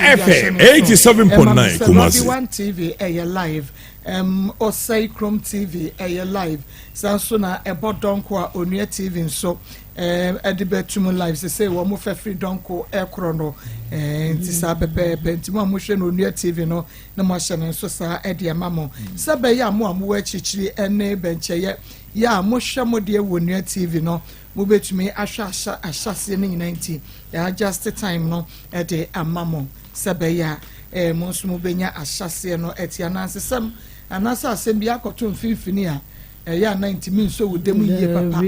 FM 87.9 Kumasi. One TV ɛyɛ live, Ɔsɛe Krom TV ɛyɛ live, saa nso na ɛbɔ dɔnko a Onua TV nso ɛde bɛtum live sese wɔn mo fɛ firi dɔnko ɛkorɔ no nti saa pɛpɛɛpɛ. Nti mo a mohwɛ no Onua TV no na mo ahyɛ no nso saa ɛde ama mo sɛ bɛyɛ a mo a mowɔ akyirikyiri ɛne bɛnkyɛyɛ yɛ a mohwɛ mo deɛ wɔ Onua TV no, mobɛtumi ahwɛ ahyɛ ahyɛseɛ no nyinaa. Nti yɛ adjust time no ɛde ama mo sɛ bɛyɛ a mo nso mobɛnya ahyɛseɛ no ɛte anansesɛm anaasɛ asɛm bi akɔto mfimfini a ɛyɛ ana ntumi nso wo dɛm yie papa.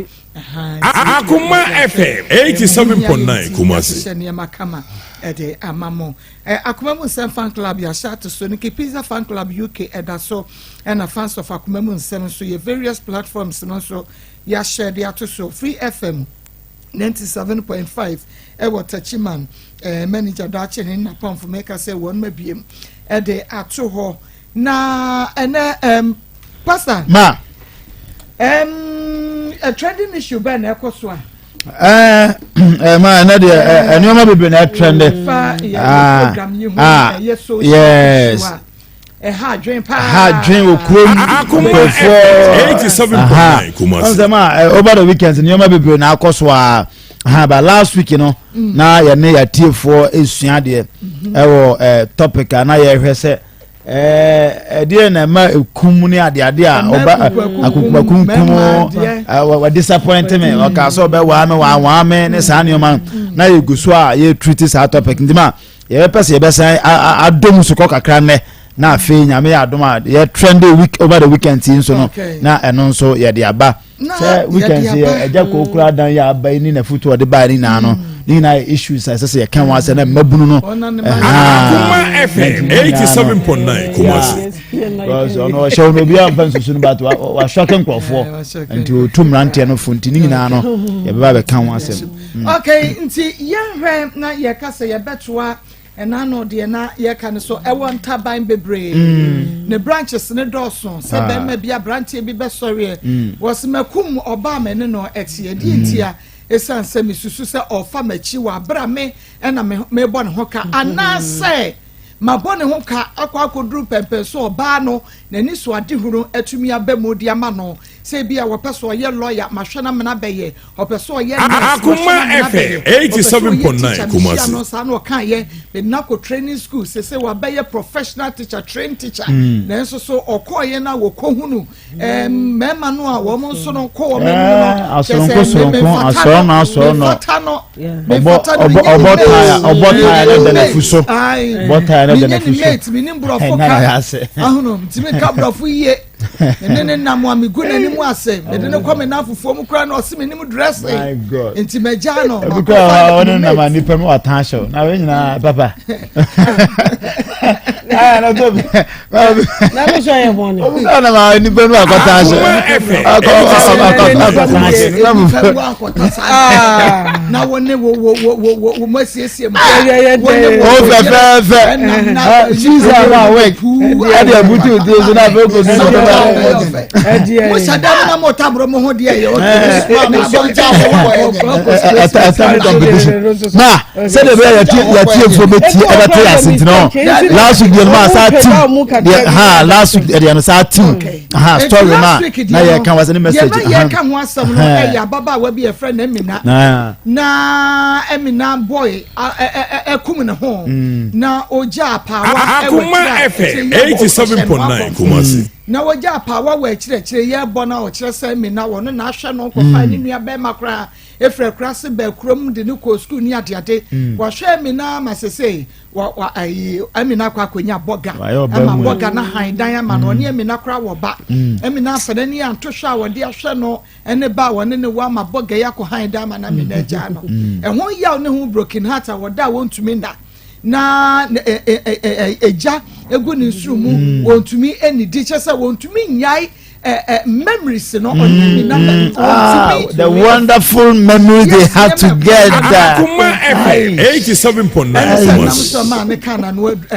Akoma FM 87.9 Kumasi. Hyɛ nneɛma kama ɛde ama mo. Akoma Mu Nsɛm Fan Club yɛahyɛ ato so no, Pizza Fan Club UK ɛda so, ɛna Fans of Akoma Mu Nsɛm nso yɛ various platforms no nso yɛahyɛ de ato so. Free FM 97.5 ɛwɔ Techiman, manager daakye ne nnapɔnfo mɛka sɛ wɔn ma biem ɛde ato hɔ. Na ɛnɛ pastor, ma a trending issue bɛɛ na ɛkɔ so a? ɛɛ ɛɛ ma ɛnɛ deɛ nneɛma bebree na ɛtrend. Fa yɛ program yi ho, ɛyɛ social issue a ɛha adwen paa. Ha adwen wɔ kurom. Akoma nkurɔfoɔ 87.9 Kumasi. Ɔn sɛ ma over the weekend nneɛma bebree na akɔ so a ha, but last week no na yɛne yɛatiefoɔ esua adeɛ ɛwɔ topic a na yɛhwɛ sɛ ɛdeɛ na ɛma ekum ne adeade a ɔba akukumakunkum wɔ disappoint me, ɔka sɛ ɔbɛwaa me, wɔawaa me ne saa nneɛma no. Na yɛgu so a yɛtreat saa topic, nti ma yɛbɛpɛ sɛ yɛbɛsan adom so kɔ kakra nnɛ, na afei Nyame yɛ adom a yɛ trend week over the weekend yi nso no, na ɛno nso yɛde aba sɛ weekend yɛ ɛgya kookura dan yɛ aba yi ne n'afutu ɔde baa ne nyinaa no, ne nyinaa yɛ issues a ɛsɛ sɛ yɛka ho asɛ na mmabunu no. Akoma FM 87.9 Kumasi. Because ɔno ɔhyɛ wɔn obi amfa nsusu no, but wahyɔke nkurɔfoɔ nti otu mmeranteɛ no fo, nti ne nyinaa no yɛbɛba bɛka ho asɛm. Okay, nti yɛnhwɛ na yɛka sɛ yɛbɛtoa ɛna no deɛ na yɛka no so, ɛwɔ ntaban bebree ne branches ne dɔɔso sɛ bɛrima bi, aberanteɛ bi bɛsɔreɛ wɔsi mɛkum ɔbaa mɛ ne no ɛteɛ deɛ ntia, esan sɛ mesusu sɛ ɔfa m'akyi wɔ abera me ɛna me mebɔ ne ho ka, anaasɛ mabɔ ne ho ka akɔ akɔduru pɛmpɛn so, ɔbaa no n'ani so adehunu atumi aba mu de ama no sɛ ebi a wɔpɛ so ɔyɛ lawyer, mahwɛ na mena bɛyɛ, ɔpɛ so ɔyɛ nurse, Akoma mahwɛ na mena FM bɛyɛ, ɔpɛ sɛ ɔyɛ 87.9 teacher, Kumasi. mehyia no saa na ɔka yɛ mena kɔ training school sese wabɛyɛ professional teacher, trained teacher, nanso so ɔkɔɔyɛ no a wɔkɔhunu mmarima no a wɔn nso no kɔ wɔn anim no, Asonko soronko, asɔɔ no asɔɔ no. mefata no. Ɔbɔ ɔbɔ ɔbɔ taaya, ɔbɔ taaya ne da n'afu so, ɔbɔ taaya ne da n'afu so. Mate menim borɔfo Ɛna na ka yɛ ase. ahono ntumi ka borɔfo yie, mene ne nam a megu n'anim ase, mede ne kɔ me nan fufuo mu koraa na ɔse menim dressing. My God. Nti magyaa no. Ebi kora ɔne nam a nipa mu ɔtan hyɛw na wɔn nyinaa papa. Ɛɛ na to bi. Na mi sɔ yɛ bɔnɛ. Obi kora nam a nipa mu akɔtan hyɛw. Akoma FM Akɔ akɔ akɔtan hyɛw. Nipa mu akɔta saa na wo ne wo mo asiesie mu. Yɛ Wo ne dɛ. O fɛfɛɛfɛ. Ɛnam na Sisan na wig ɛde abutu ti so na afei ko si so. Ɛdiɛ. Mo hyɛ dɛm na mo taboro mo ho deɛ yɛ Ɛtɛm competition na sɛdeɛ bɛyɛ yɛtiefoɔ bɛtie ɛbɛte ase nti no, last week deɛ no maa saa team deɛ ha, last week deɛ no saa team ha story no a na yɛka wɔ sɛ ne message. Yɛn na yɛka ho asɛm no, ɛyɛ ababaawa bi yɛfrɛ no Emina. Na Emina boy ɛkum ne ho na ogya apaawa ɛwɔ Akoma akyire a FM akyire yɛ bɔ 87.9 Kumasi. Na wɔgya apaawa wɔ akyirɛkyirɛ yɛ bɔ na ɔkyerɛ sɛ Emina wɔn na ahwɛ no nkɔfa ne nua bɛrima koraa efiri akura se bɛɛ kurom de ne kɔ sukuu ne adeade. Wɔhwɛ Emina ma sese wɔ wɔ ayi Emina akɔ akɔnya bɔga Wayɛ ɔbaa ɛma mu. Bɔga na han dan ama no, ɔne Emina koraa wɔ ba. Emina afɛ n'ani anto hwɛ a wɔde ahwɛ no ɛne ba a wɔne ne wɔ ama bɔga yi akɔ han dan ama na Emina agya no ɛho yaw ne ho broken heart a wɔda a wɔntumi nna na ɛ ɛ ɛ ɛ egya egu ne nsuru mu, wɔntumi ɛnidi, kyɛ sɛ wɔntumi nyae ɛ ɛ memories no ɔne Emina Ah, wɔntumi. the wonderful memories they had together. Akoma FM 87.9 Kumasi.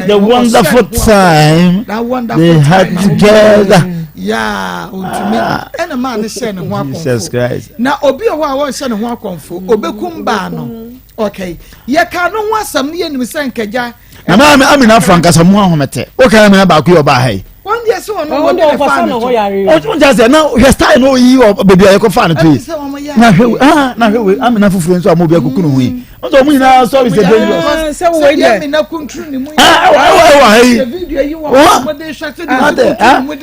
The wonderful time That wonderful they had time. together. Yeah, ontumi ɛna maa ne hyɛ ne ho Jesus akɔnfo. Christ. Na obi wɔ hɔ a wɔnhyɛ ne ho akɔnfo, obekum baa no. Okay, yɛka no ho asɛm no, yɛnim sɛ nkagya. Na maame Amina afra nkasa mu ahomete. O kan Amina baako yɛ ɔbaa ha yi. Wɔn deɛ sɛ wɔn wɔn de fa ne to. O n jase na hwɛ style na oyi wɔ beebi a yɛkɔ fa ne to yi. Na hwɛ ah na hwɛ wei Amina foforɔ nso a mo bi akuku ne ho yi. N sɛ wɔn nyinaa sɔre sɛ dangerous. Sɛ wei deɛ Amina kunturu ne mu yi. Ah ɛwɔ ɛwɔ ɛwɔ ha yi. Wɔn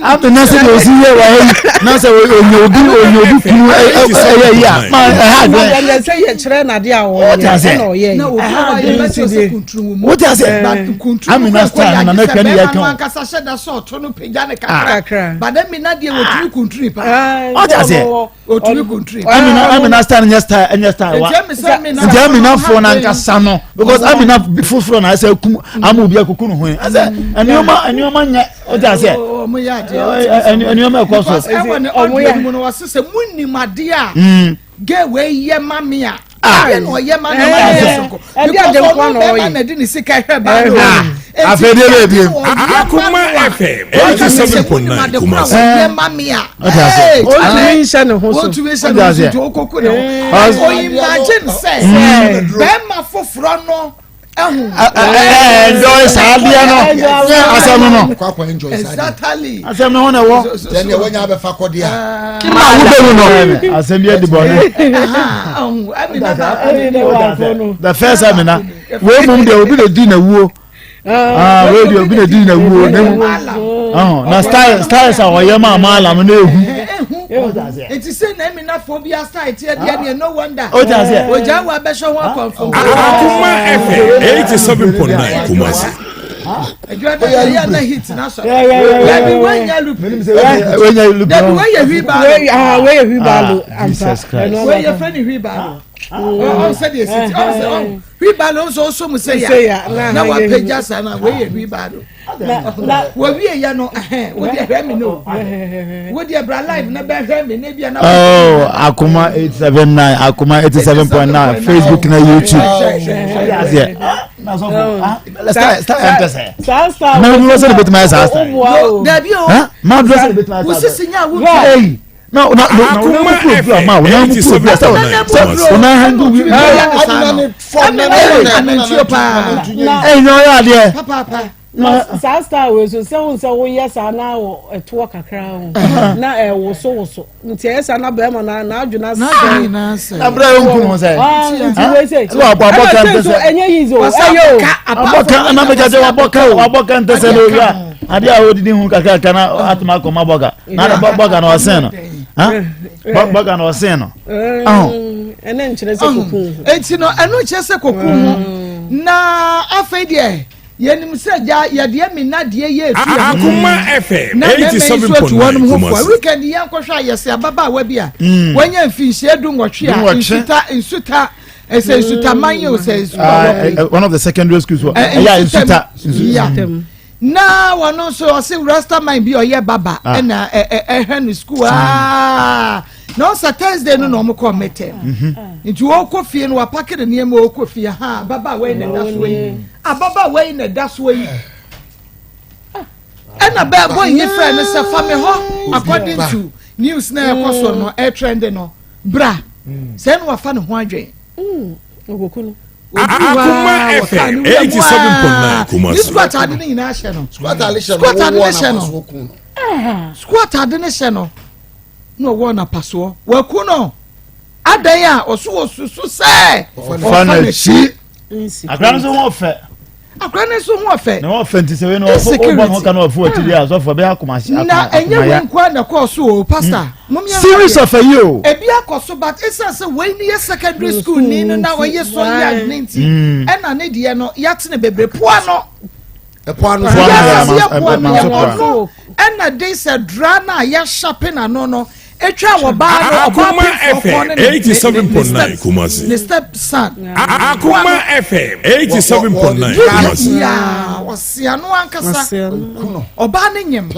Amina sɛ deɛ osi yɛ wɔ ha yi na sɛ onye obi onye obi kunu ɛyɛ yi a ma ɛha adwene. Ɛna sɛ yɛ kyerɛ n'ade a ɔyɛ ɛna ɔyɛ yi. Wote ase Amina style na nana kwan yɛ kan. Wote ase Amina Amina style nyɛ style ɛnyɛ style wa nti Amina fo na nkasa no because Amina foforɔ na ɛsɛ kum ama obi akuku ne ho yi ɛsɛ nneɛma nneɛma nyɛ wote ase nneɛma ɛkɔ so. Ɛwɔ ne ɔmo mu no wɔsɛ sɛ mu nim adeɛ a gay wei yɛ ma me a. Adeɛ na ɔyɛ ma na ɔyɛ sonko. Because ɔno bɛrima na ɛde ne sika hwɛ ba no. Afei deɛ bɛyɛ biem. Akoma FM 87.9 Kumasi. Ɔyɛ ma me a. Ɔtumi nhyɛ ne ho so. Ɔtumi nhyɛ ne ho so nti ɔkoko ne ho. Ɔ imagine sɛ bɛrima foforɔ no. Enjoy saa adeɛ no nyɛ asɛm no exactly asɛm no ho na ɛwɔ. Sɛdeɛ wɔnya abɛfa kɔdeɛ a. Ma wo bɛ mu no asɛm bi adi bɔne. The first Amina wei mum deɛ obi na di na wuo wei deɛ obi na di na wuo ne mu na style styles a ɔyɛ ma ama alam no ehu. Nti sɛ na Amina fo bi asa ɛteɛ deɛ neɛ no wonder. O ti aseɛ. Ogya wa bɛhyɛ ho akɔnfo. Akoma FM 87.9 Kumasi. Adwuma dɛ yɛ na hit na sɔ. Dabi wanya loop. Wanya loop. Dabi wanya wheelbarrow. Wei yɛ wheelbarrow. Jesus Christ. Wei yɛ fɛ ni wheelbarrow. Ɔn sɛ deɛ esi ti ɔn sɛ ɔn wheelbarrow nso ɔsɔ mu sɛ ya na wapagya saa na wei yɛ wheelbarrow. Wɔwie yɛ no ɛhɛn wo deɛ hwɛ mi no wo deɛ bra live na bɛ hwɛ mi ne bia na. Oh, Akoma 879 Akoma 87.9 Facebook na YouTube. Aseɛ. Na duro sɛ de bɛtumi ayɛ saa style. Dabi o. Ma duro sɛ de bɛtumi ayɛ saa style. Wosisi nya wo. Hey. Na na na na mu kuro duro ama wo na mu kuro duro sɛ sɛ o na hangu wi. Anantwie paa. Ɛyɛ nyɛ ɔyɛ adeɛ. Na saa style wei so sɛ wohu sɛ woyɛ saa na wɔ ɛtoɔ kakra ho na ɛwosowoso nti ɛyɛ saa na bɛrima na n'adwene asɛe na berɛ yɛ nku ho sɛ nti wei sɛ sɛ wabɔ abɔ ka ntɛ sɛ ɛnyɛ yizi o ɛyɛ o abɔ ka na meka sɛ wabɔ ka wabɔ ka ntɛ sɛ na owia adeɛ a wodidi ho kakraka na atoma akɔma bɔga na bɔga na ɔsen no bɔga na ɔsen no ɛnɛ nkyerɛ sɛ koku ho enti no ɛno nkyerɛ sɛ koku ho na afei deɛ yɛnim sɛ gya yɛde amina deɛ yɛ efi yɛn ho Akoma FM na mmarima yi nso atu wɔn ho fo 87.9 weekend yɛn kɔhwɛ a yɛsɛ ababaawa bi a wɔnyɛ mfinhyia 18 a nsuta nsuta ɛsɛ nsuta man yi o sɛ nsuta wɔ one of the secondary schools wɔ ɛyɛ nsuta nsuta na wɔn nso ɔsɛ rasta man bi ɔyɛ baba ɛna ɛhwɛ no school aa na ɔsɛ Thursday no na wɔn kɔ mɛtɛm nti wɔkɔ fie no wapake ne nneɛma wɔkɔ fie ha ababaawa yi na ɛda so yi ababaawa yi na ɛda so yi ɛna bɛɛ bɔ yi fɛ no sɛ fa mi hɔ according to news na ɛkɔ so no ɛtrend no bra sɛ ɛna wafa ne ho adwene. Akoma FM 87.9 Kumasi. Ne squat ade ne nyinaa hyɛ no. Squat ade hyɛ no. Squat ade ne hyɛ no. Squat ade ne hyɛ no. Na ɔwɔ n'apasoɔ. Waku no. Adan a ɔso wɔ susu sɛ. Ɔfa n'akyi. Akora no nso ho ɔfɛ. Akora no nso ho ɔfɛ. Na ɔfɛ nti sɛ wei no ɔfɔ ɔbɔ ho ka na ɔfɔ akyi deɛ asɔfo ɔbɛyɛ akoma akoma Na ɛnyɛ wei nko ara na ɛkɔɔ so o pastor. Series of ayi o. Ebi akɔ so but esan sɛ wei ni yɛ secondary school ni no na ɔyɛ so young ne nti ɛna ne deɛ no yɛatene bebree poa no. Ɛpoa no so. Yɛasase yɛ poa no yɛ wɔn no ɛna de sɛ dra no a yɛahyɛpe n'ano no etwa wɔ baa no ɔbaa pemfoɔ kɔn ne ne ne step son. Akoma FM 87.9 Kumasi. Yaa ɔsia no ankasa ɔbaa ne nyim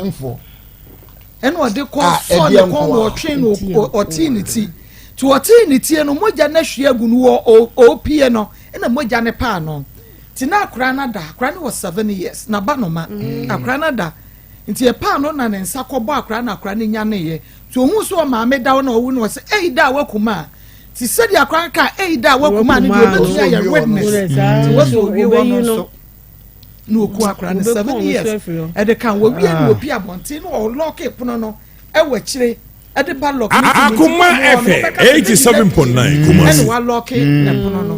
ɛna ɔde kɔ sɔɔ ne kɔn wɔ ɔtwe no ɔtee ne ti tí ɔtee ne tie no mogya no ahwie agu no wɔ ɔpie no ɛna mogya no paa no ti na akora no ada akora no wɔ 7 years na ba no ma akora no ada nti ɛpaa no na ne nsa kɔbɔ akora no akora no nyaneeɛ nti ohun so ɔmaame da na ɔwu no ɔsɛ eyi da a wakuma a ti sɛdeɛ akora no ka eyi da a wakuma no deɛ obetumi ayɛ witness nti wɔsɔ owie wɔn no nso. Na oku akora no 7 years ɛde kan wɔwie na opi abɔnten na ɔlock pono no ɛwɔ akyire ɛde padlock ne ti mu. Akoma FM 87.9 Kumasi. Ɛna walock ɛpono no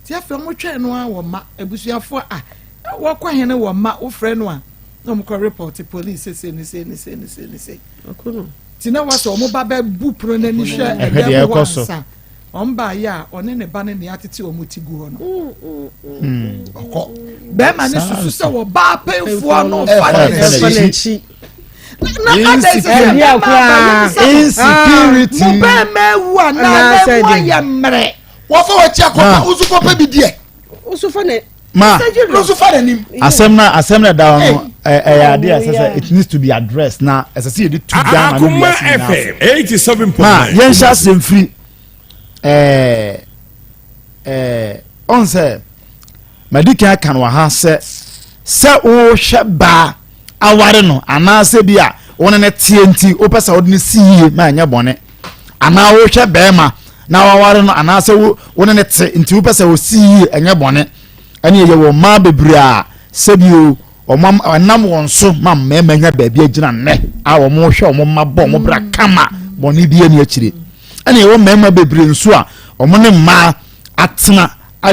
ti. Afei wɔn twɛn no a, wɔ ma abusuafoɔ a wɔkɔ hene wɔ ma wofrɛ no a, na wɔn kɔ report police sese ne se ne se ne se ne se ti na wɔsɛ wɔn ba bɛ bu pono n'ani hwɛ. Ɛhwɛ deɛ ɛdɛm hɔ ɛkɔ so. ansa wɔn ba yɛ a, ɔne ne ba ne nea atete wɔn ti gu hɔ no. Ɔkɔ. Bɛrima ne susu sɛ wɔbaa pɛnfoɔ no fa Ɛfa ne n'akyi. n'akyi na ada sɛ Ɛdi bɛrima akora. aba yɛ bisa no, Insecurity. mo bɛrima ewu anaa Anaasɛ na mu de. ayɛ mmerɛ. Wɔfa wɔkyi akɔpa. Ma. Wosu kɔpɛ bi deɛ. Wosu fa ne. Ma. Wosu fa n'anim. Asɛm na da hɔ no, ɛyɛ adeɛ a ɛsɛ sɛ it needs to be addressed na ɛsɛ sɛ yɛde tu Ghana ne Akoma wiase nyinaa FM so. 87.9 Ma yɛnhyɛ asɛm firi ɛɛ ɛɛ ɔn sɛ madi kan aka no wɔ ha sɛ wohwɛ baa aware no anaasɛ bi a wɔne ne teɛ nti wopɛ sɛ wode ne si yie ma ɛnyɛ bɔne, anaa wohwɛ bɛrima na waware no anaasɛ wo ne ne te nti wopɛ sɛ wosi yie, ɛnyɛ bɔne. Ɛne yɛwɔ mmaa bebree a sɛbio wɔn ɛnam wɔn so ma mmarima nya baabi agyina nnɛ a wɔn hwɛ wɔn mma, bɔ wɔn bra kama, bɔne bi ani akyire. Ɛne yɛwɔ mmarima bebree nso a wɔn ne mmaa atena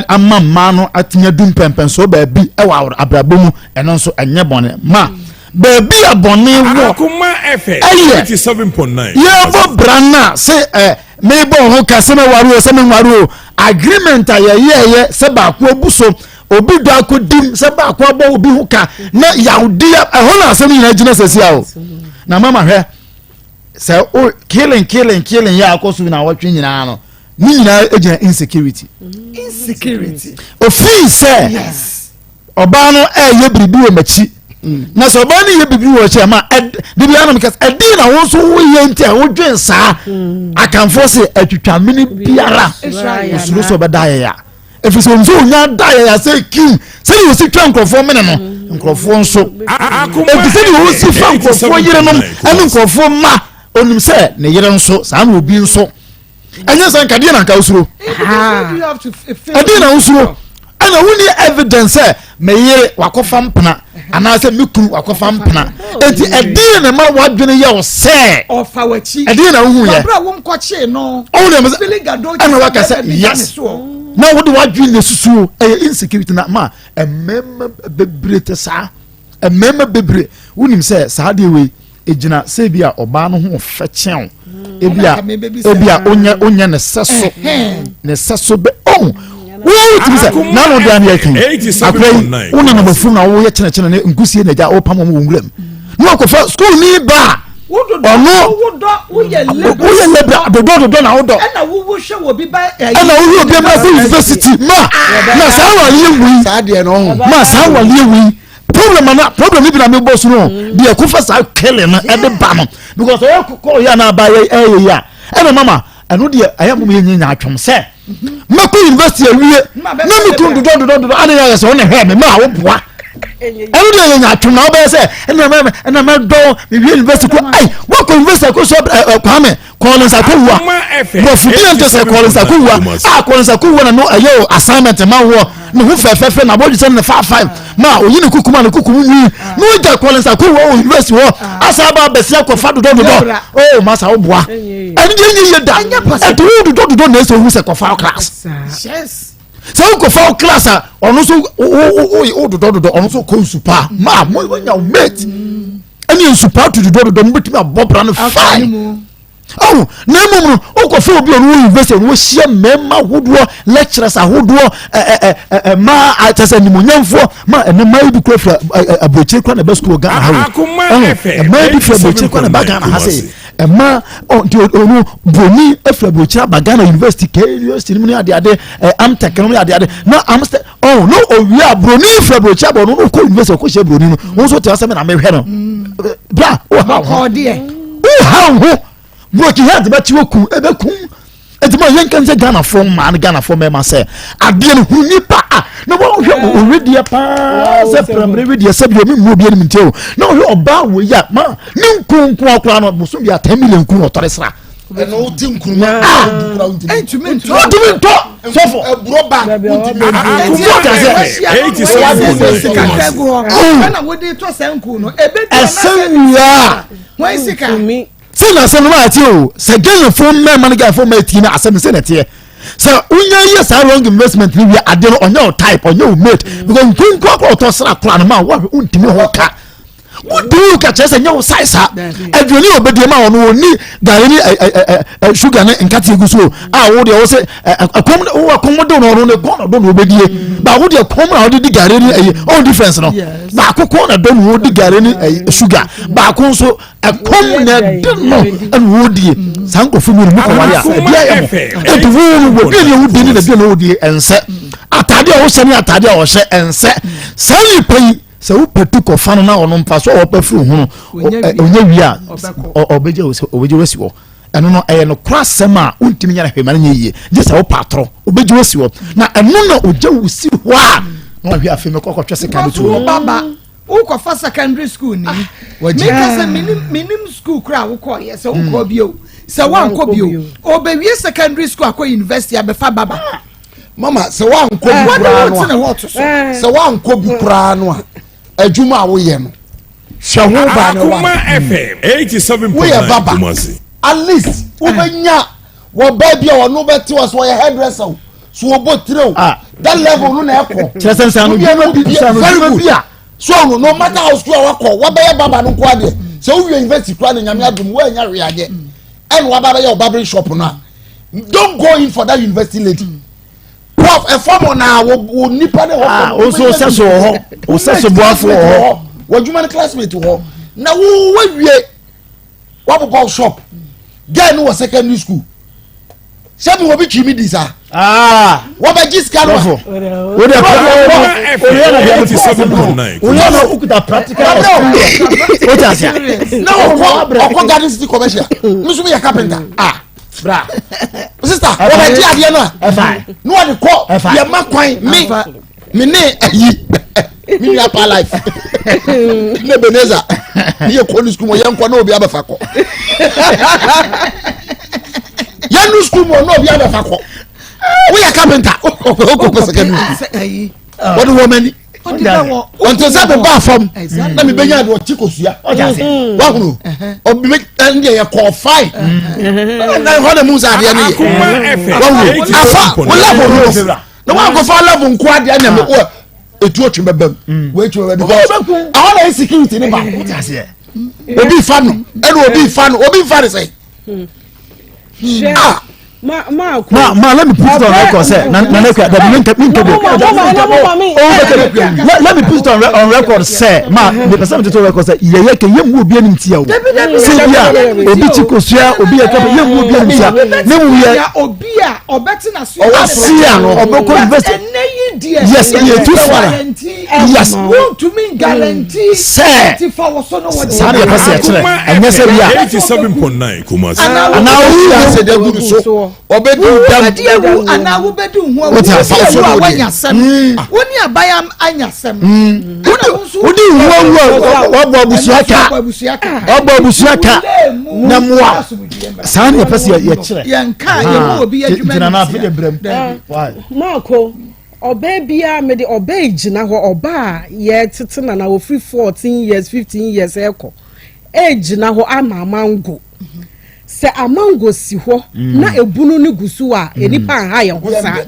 ama mmaa no atumi adu mpɛmpɛnsoɔ baabi ɛwɔ abrabɔ mu, ɛno nso ɛnyɛ bɔne. Ma baabi a bɔne wɔ Akoma FM ɛyɛ 87.9 yɛbɔ bra no a sɛ mebɔ ho ka sɛ mɛware o, sɛ menware o, agreement a yɛyɛɛyɛ sɛ baako abu so, obi dɔ akɔdim sɛ baako abɔ obi ho ka na yawdeɛ, ɛhɔ na asɛm nyinaa gyina sɛsi a o. Na mama hwɛ sɛ o killing, killing, killing yɛ akɔ so na wɔtwe nyinaa no, ne nyinaa gyina insecurity. Insecurity. Ofii sɛ ɔbaa no ɛyɛ biribi wɔ m'akyi, na sɛ ɔbaa no yɛ biribi wɔ akyi ama bibi anam kɛse ɛdi na wɔn nso woyɛ nti a wodwen saa. Akanfoɔ sɛ atwitwa mene biara osuro sɛ ɔbɛda ayɛ ya, ɛfiri sɛ nso onya da ayɛ ya sɛ kim sɛdeɛ wɔsi twa nkurɔfoɔ mene no, nkurɔfoɔ nso Akoma ɛfiri sɛdeɛ wɔsi fa nkurɔfoɔ yerenom ɛne nkurɔfoɔ mma, onim sɛ ne yere nso saa na obi nso ɛnyɛ sɛ nkadeɛ na nka wosuro. Ɛdeɛ na wosuro ɛna wonni evidence sɛ me yere wakɔfa mpena anaasɛ me kunu wakɔfa mpena, eti ɛdeɛ na ma wadwene yɛ wo sɛ ɔfa w'akyi. Ɛdeɛ na wohu yɛ wabra wo nkɔkyee no. Ɔwo na ɛmɛ Feeling gado. Ɛna waka sɛ yes na wode wadwene na esusuo ɛyɛ insecurity na ma mmarima bebree te saa. Mmarima bebree, wonim sɛ saa deɛ wei egyina sɛ ebi a ɔbaa no ho fɛ kyɛn ebi a onyɛ ne sɛ so ne sɛ so bɛ ɔn wotumi sɛ n'ano de ano yɛ twɛn akora yi wo nana bɛfunu na woyɛ kyerɛkyerɛ ne nkusie na agya wopam wɔn wɔ nwura mu na wakɔfa sukuu ni ba a ɔno woyɛ lebra dodɔ dodɔ na wodɔ ɛna wohwɛ wɔ bi ba. Ɛna wohwɛ obi ma sɛ university ma na saa waleɛ wei saa deɛ no ɔho. Ma saa waleɛ wei problem ana problem bi na mi bɔ so no deɛ kofa saa kele no ɛde ba no, because ɔyɛ kɔɔ yɛ anaa ba yɛ ɛyɛ yi a ɛna mama ɛno deɛ ɛyɛ mo yɛ nyɛ atwom sɛ mɛkɔ university awie na mi kun dodɔ dodɔ dodɔ ana yɛ sɛ ɔna hwɛ mi ma awo boa, ɛno deɛ yɛ nya atwom na ɔbɛyɛ sɛ ɛna mɛ dɔn mi wie university kɔ ayi wɔkɔ university akɔ so ɛ Kwame Collins Akowua borɔfo bi yɛn sɛ Collins Akowua a Collins Akowua na no ɛyɛ o assignment ma wɔ ne ho fɛfɛɛfɛ na abɔdwe sɛ ne fa five ma oyi ne kukum a ne kukum nwi na ogya Collins Akowua wɔ university hɔ asa aba abɛsi akɔfa dodɔ dodɔ o masa o boa ɛni deɛ nye yie da ɛdi wo dodɔ dodɔ na ɛsɛ ohu sɛ kɔfa class sɛ wokɔfa wo class a, ɔno nso wo dodɔ dodɔ, ɔno nso kɔ nsupa ma mo nya wo mate ɛne nsupa to dodɔ dodɔ mo bɛtumi abɔ bra no fine. Ɔho na mmom no wokɔfa obi a ɔno wɔ university, ɔno wɔhyia mmarima ahodoɔ, lecturers ahodoɔ, mmaa kyɛ sɛ animonyamfoɔ ma ɛnɛ mmaa yi bi kura fira aburokyire kura na ɛbɛ sukuu wɔ Ghana ha o. Akoma ɔho FM mmaa yi bi fira aburokyire kura na ɛba Ghana ha sɛ mmaa ɔ nti ɔno broni afira aburokyire aba Ghana university, k university no mu ne adeade amtec no mu ne adeade na amstec ɔho na owie a, broni fira aburokyire aba, ɔno no kɔ university ɔkɔ hyia broni no, wɔn nso te asɛm na mehwɛ no bra ɔha ho woha ho broken heart bɛkye wɔ kum ɛbɛkum. Ɛti ma yɛnka sɛ Ghanafoɔ mmaa ne Ghanafoɔ mmarima sɛ adeɛ no hu nipa a na wɔhwɛ owedeɛ paa sɛ pramere wedeɛ sɛ bi omi mu obi anim nti o na wɔhwɛ ɔbaa wɔ yi a ma ne nkonko akora no bosom bi a 10 million kun ɔtɔre sra. Ɛna wote nkuruma. Ah! Ntumi ntumi ntɔ. Sɔfo. Aburo bank wontumi Akuma FM sika 87.9 gu hɔ ɛna wode tɔ sɛ nku no ebedu Ɛsɛ wia. wɔn sika Tumi. Sɛ na asɛm no maa ɛteɛ o, sɛ Ghanafoɔ mmarima ne Ghanafoɔ mmaa tie no asɛm no sɛ na ɛteɛ. Sɛ wonya yɛ saa wrong investment no wie adeɛ no ɔnyɛ wo type, ɔnyɛ wo mate because nkonko akora ɔtɔ sra kora no ma wo wontumi ho ka. Wontumi ho ka kyerɛ sɛ nyɛ wo size saa. Aduane a ɔbɛdie ma ɔno ɔni gari ne ɛ ɛ ɛ sugar ne nkateɛ gu so a wo deɛ wo sɛ ɛ ɛ ɛkɔm wo ɛkɔm de no ɔno ne kɔn na ɔdɔ na ɔbɛdie. Baako deɛ kɔn na ɔde di gari ne ɛyi ɔn difference no. Baako kɔn na dɔ na ɔdi gari ne ɛyi sugar. Baako nso ɛkɔm na ɛde no ɛna wɔdie. Saa nkurɔfoɔ mmienu mu kɔwale a ɛbi ayɛ mo. Ɛdi wo no wɔ bi ne ɛwɔ di ne na bi na ɔwɔ die ɛnsɛ. Ataade a ɔhyɛ ne ataade a ɔhyɛ ɛnsɛ. Saa nipa yi sɛ wopɛ tu kɔfa no na ɔno mfa so a ɔpɛ firi ho no ɔnyɛ wie a ɔbɛgye ɔbɛgye wasi hɔ. Ɛno no ɛyɛ no kora asɛm a wontumi nyɛ no hwee ma no nyɛ yie gye sɛ wopɛ atorɔ ɔbɛgye wasi hɔ na ɛno na ɔgye wo si hɔ a na wahwɛ afei mɛkɔ kɔtwɛ sika no because wo baba wokɔfa secondary school ni meka sɛ menim school kora a wokɔɔyɛ sɛ wokɔɔ bio sɛ woankɔ bio ɔbɛwie secondary school akɔ university abɛfa baba. Mama sɛ woankɔ bi koraa no a sɛ woankɔ bi koraa no a adwuma a woyɛ no hwɛ ho ba ne wa Akuma FM 87.9 woyɛ baba Kumasi. at least wobɛnya wɔ baa bi a ɔno bɛte wɔ so ɔyɛ hairdresser o so wɔbɔ tire o Ah. that level no na ɛkɔ Kyerɛ sɛ nsano Wowie no dwuma bi- bie- nsano very dwuma good bi a- so ɔno no matter how school a wakɔ wabɛyɛ baba no nko adeɛ sɛ wowie university koraa na Nyame adom woanya hwee adeɛ ɛna waba bɛyɛ wo barbering shop no a, don't go in for that university lady. Prof ɛfɔm na wo wo nipa ne hɔ. Ah, wo nso wo sɛso wɔ hɔ. Wo sɛso boafo wɔ hɔ. W'adwuma ne classmate wɔ hɔ na wo wawie wabobɔ shop girl no wɔ secondary school sɛbi wɔ bi twi mi di saa. Ah. Wɔbɛgye sika no a. Wo de Akuma FM 87.9 Oyɛ na okuta practical experience. O ti ase. Na ɔkɔ ɔkɔ Garden City commercial mi nso mi yɛ carpenter. Ah, bra. Sister, wɔbɛgye adeɛ no a Ɛfa. na wɔde kɔ Ɛfa. yɛ ma kwan mi mi ne ayi mi nua pa life ne Ebenezer ne yɛ kɔ ne sukuu mu yɛn kɔ na obi abɛfa kɔ yɛn nu sukuu mu na obi abɛfa kɔ woyɛ carpenter okɔ pɛ secondary Sɛ wɔde wɔn ani wɔn sɛ mi ba fam na mi bɛ nya de ɔkyi kosua wahunu ɔbi mi ɛn deɛ yɛ kɔɔ fain ɛna hɔ na mu sɛ adeɛ no yɛ Akuma FM wahunu afa wo level no na wɔn akɔfa level nko adeɛ na mi wɔ etu otwi bɛ bɛm wo etwi bɛ bɛm because ɛhɔ na insecurity ne ba obi fa no ɛna obi fa no obi fa ne sɛ ah. Ma ma ko. Ma ma let me put it on record sɛ na na nekua dabi mi nka mi nka bi. Let let me put it on record sɛ ma mi pɛ sɛ mi to record sɛ yɛyɛ kɛ yɛ mu obi anim tia o. Sɛ bi a obi ti kosua obi yɛ kɛfɛ yɛ mu obi anim tia ne mu yɛ obi a ɔbɛte na so ase a no ɔbɛkɔ university. Ɛnɛ yi deɛ Yes, yɛ tu fara. Yes. Wontumi guarantee Sɛ. ti fa wɔ so no wɔ Saa de yɛ pɛ sɛ yɛkyerɛ ɛnyɛ sɛ bi a. 87.9 Kumasi. Anaa obi wo ase de gu ne so ɔbɛdi dam wobɛdi awu anaa wobɛdi ho awu Wote ase. wobɛdi awu a woanya asɛm wo ne aban anya asɛm ɛna wo nso wodi hu awu a wabɔ abusua ka wabɔ abusua ka wabɔ abusua ka na mmoa saa ne yɛpɛ sɛ yɛkyerɛ. Yɛnka yɛmu obi adwuma gyina no na afei de brɛm. Dabi. Why? Maako, ɔbaa biara mede ɔbaa yi gyina hɔ, ɔbaa a yɛtete na na ofiri 14 years, 15 years ɛkɔ ɛgyina hɔ ama amango sɛ amango si hɔ na ebunu ne gu so a enipa nha yɛn ho saa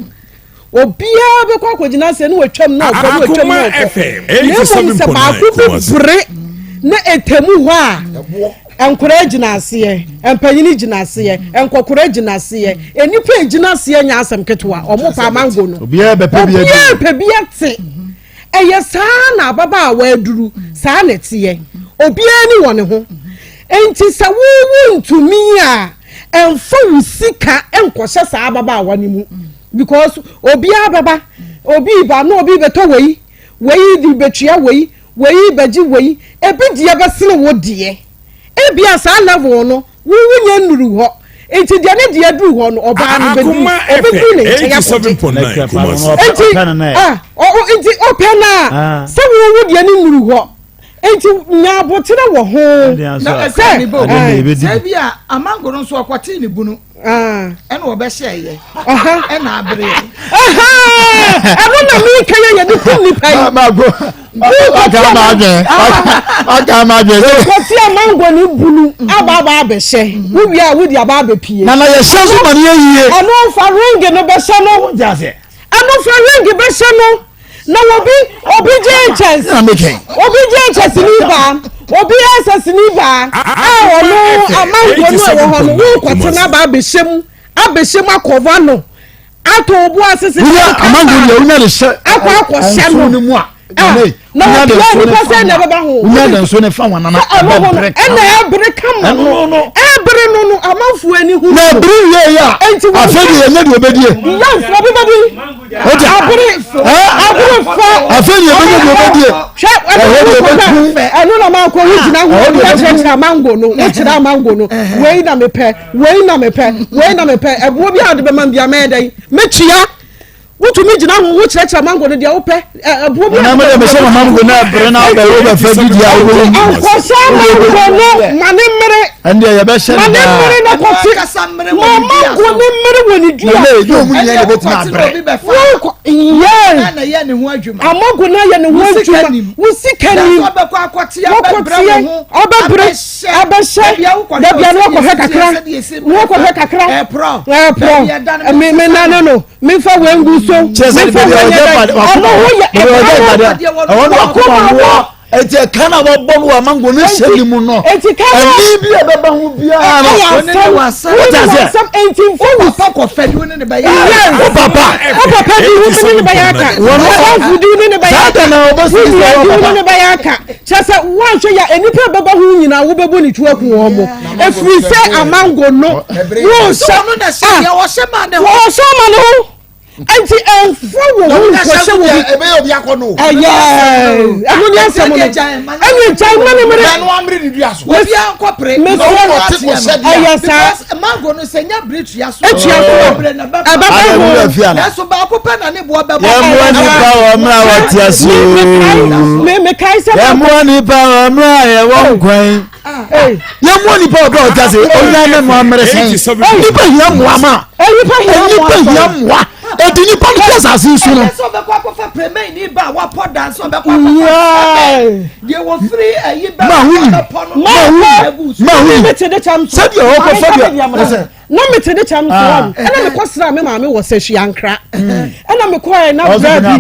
obiara bɛkɔ akɔgyina sɛ ne watwam na ɔkɔ ne watwam na Akuma ɔkɔ FM na mmom sɛ 87.9 baako bi Kumasi. bere na ɛtɛmu hɔ a nkwadaa gyina aseɛ, mpanyini gyina aseɛ, nkɔkora gyina aseɛ, nnipa gyina aseɛ nya asɛm ketewa ɔmo pa amango no. Obiara bɛpɛ bi adi. Obiara pɛ bi ate. Ɛyɛ saa na ababaawa aduru saa na ɛteɛ obiara ni wɔ ne ho nti sɛ wowu ntumi a ɛnfa wo sika nkɔhyɛ saa ababaawa no mu because obiara bɛba obi ba na obi bɛtɔ wei wei de bɛtua wei wei bɛgye wei ebi deɛ bɛsene wo deɛ ebia saa level no wowu nyɛ nnuru hɔ nti deɛ ne deɛ duru hɔ no ɔbaa no bɛduru Akuma ɔbɛduru ne FM nkyɛn akɔgye. 87.9 Kumasi. Nti Ɔpɛ no nɛ. ah ɔ nti ɔpɛ no a Ah. sɛ wowu deɛ ne nnuru hɔ. Nti nya aboterɛ wɔ ho. Na ɛsɛ ne bo. Sɛ bi a amango no nso ɔkɔtee ne bunu. Ɛna ɔbɛhyɛ yɛ. Ɛna abere. Ɛno na mi ka yɛ yɛde kum nipa yi. Waka ma adwene. Waka ma adwene. Wokɔte amango ne bunu aba aba abɛhyɛ. Wowie a wodi aba abɛpie. Nana yɛhyɛ nso ma no yɛ yie. Ɛno fa ring no bɛhyɛ no. Ɛno fa ring bɛhyɛ no. Na obi obi JHS obi JHS ni baa obi SS ni baa a ɔno amango no ɛwɔ hɔ no wokɔte no aba abɛhyɛ mu abɛhyɛ mu akɔva no ato obo ase sɛ wonya amango deɛ wonya de hyɛ akɔ akɔhyɛ no mu a ah, na wɔpia nipa sɛ na ɛbɛba ho wonya de nso ne fa wɔn nana ɛbɛbere ɛna ɛbere kama no ɛbere no no amanfoɔ ani hu na ɛbere wie yɛ a afei deɛ yɛnyɛ deɛ ɔbɛdie yɛnfoɔ bi bɛdi Ɔgya. Abere abere fa. Afei ni ebɛnyɛ deɛ ɔbɛdie. Hwɛ ɛno Ɛhɔ deɛ ɔbɛku. Ɛno na maa kɔ wo gyina ho Ɛhɔ deɛ ɔbɛku. kyerɛkyerɛ mango no wo kyerɛ mango no wei na mepɛ wei na mepɛ wei na mepɛ ɛboɔ bi a ɔde bɛma bi a mɛyɛ dɛn mɛtua wotumi gyina ho wo kyerɛkyerɛ mango no deɛ wopɛ ɛboɔ bi a Nana mede mehyɛ mama mango na ɛbere na abɛwo bɛfɛ bi deɛ wobɛwu. Nkɔhyɛ mango no ma ne mmere. Ɛndeɛ yɛbɛhyɛ no daa. Ma ne mmere na kɔte. Ma mango ne mmere wɔ ne dua. Na ne yɛ ɔmu nyinaa na ɛbɛtumi abrɛ. Wokɔ yɛn. Amango na yɛ ne ho adwuma. Wo sika nim. Wokɔteɛ ɔbɛbrɛ abɛhyɛ. Dabia no wakɔhwɛ kakra. Wakɔhwɛ kakra. Ɛporɔ. Me me nane no. Mefa wei ngu so. Mefa wei nyɛ dɛ. Ɔno ho yɛ ɛka no. Wakoma wɔ. Eti ɛka na wɔbɔ no wɔ amango ne hyɛ ne mu no. Eti ka no. Ɛni bi a ɛbɛba ho biara no. Ɛyɛ asɛm. Wote aseɛ. Asɛm eti nfo wo papa kɔfɛ di wo ne ne bɛyɛ. Yes. Wo papa. Wo papa di wo ne ne bɛyɛ aka. Wɔn Ɔdanfo di wo ne ne bɛyɛ aka. Saa da na ɔbɛ Wo sisi nua sɛ di wo papa. ne ne bɛyɛ aka. Kyerɛ sɛ woanhwɛ yɛ nnipa a ɛbɛba ho nyinaa wobɛbɔ ne tu aku wɔn mo. Efiri sɛ amango no. Wo hyɛ. Wɔhyɛ ma ne ho. Wɔhyɛ ma ne ho. Enti ɛmfa wo ho nkɔhyɛ wɔ bi. Ɛbɛyɛ obi akɔ no. Ɛyɛ ɛno ne asɛm no. Ɛne gyae ma ne mmere. Ɛno amere ne dua so. Obi ankɔpere. Mesrɛ ɛyɛ saa. Mango no sɛ nya bere tua so. Etua so. Ɛbɛbɛ ho. Nanso baako pɛ na ne boɔ bɛbɔ. Yɛmmoa nipa wɔ mmerɛ a wɔte ase oo. Mekae sɛ. Yɛmmoa nipa wɔ mmerɛ a yɛwɔ nkwan. Yɛmmoa nipa wɔ berɛ a wɔte ase. Onya ne mmoa mmerɛ sɛn. Nipa hia mmoa ma. Nipa hia mmoa. Eti nipa no kɔ asase so no. Ɛsɛ ɔbɛkɔ akɔfa premɛni ba a wapɔ dan sɛ ɔbɛkɔ akɔfa deɛ wɔfiri ayi bɛ bɛpɔ no. Ma hu nim. Sɛdeɛ ɔkɔfa deɛ. Na mete ne kyɛm so hɔ ɛna mekɔ sra me maame wɔ sɛhwi ankra ɛna mekɔɛ na bra bi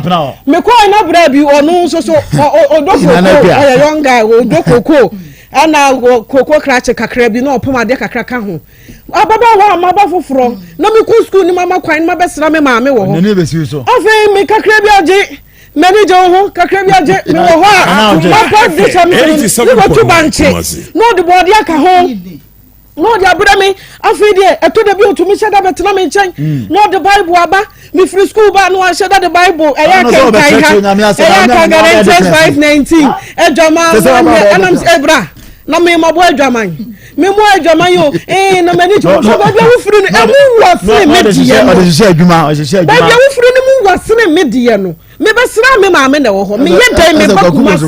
mekɔɛ na bra bi ɔno nso so ɔdɔ koko ɔyɛ young guy ɔdɔ koko ɛna koko krakye kakra bi na ɔpem adeɛ kakra ka ho ababaawa a maba foforɔ na mekɔ sukuu ne mama kwan na mabɛsra me maame wɔ hɔ afei me kakra bi agye m'ani gye wo ho kakra bi agye mewɔ hɔ a mapa de kyɛm so no ne wɔtu bankye na ɔde bɔɔde aka ho na ɔde abrɛ me afei deɛ ɛtɔ da bi ɔtumi hyɛ da bɛtena me nkyɛn mm. na ɔde bible aba mefiri sukuu ba na wahyɛ da de bible ɛyɛ akenkan ha ɛyɛ akan Galatians 5:19 adwaman wɔnyɛ ɛnam sɛ ɛbra na memabɔ adwaman memmɔ adwaman yi o ee na m'ani gye so baabi a wofiri no ɛmu wɔ sene me deɛ no baabi a wofiri no mu wɔ sene me deɛ no mebɛsra me maame na ɛwɔ hɔ meyɛ dɛn meba Kumasi a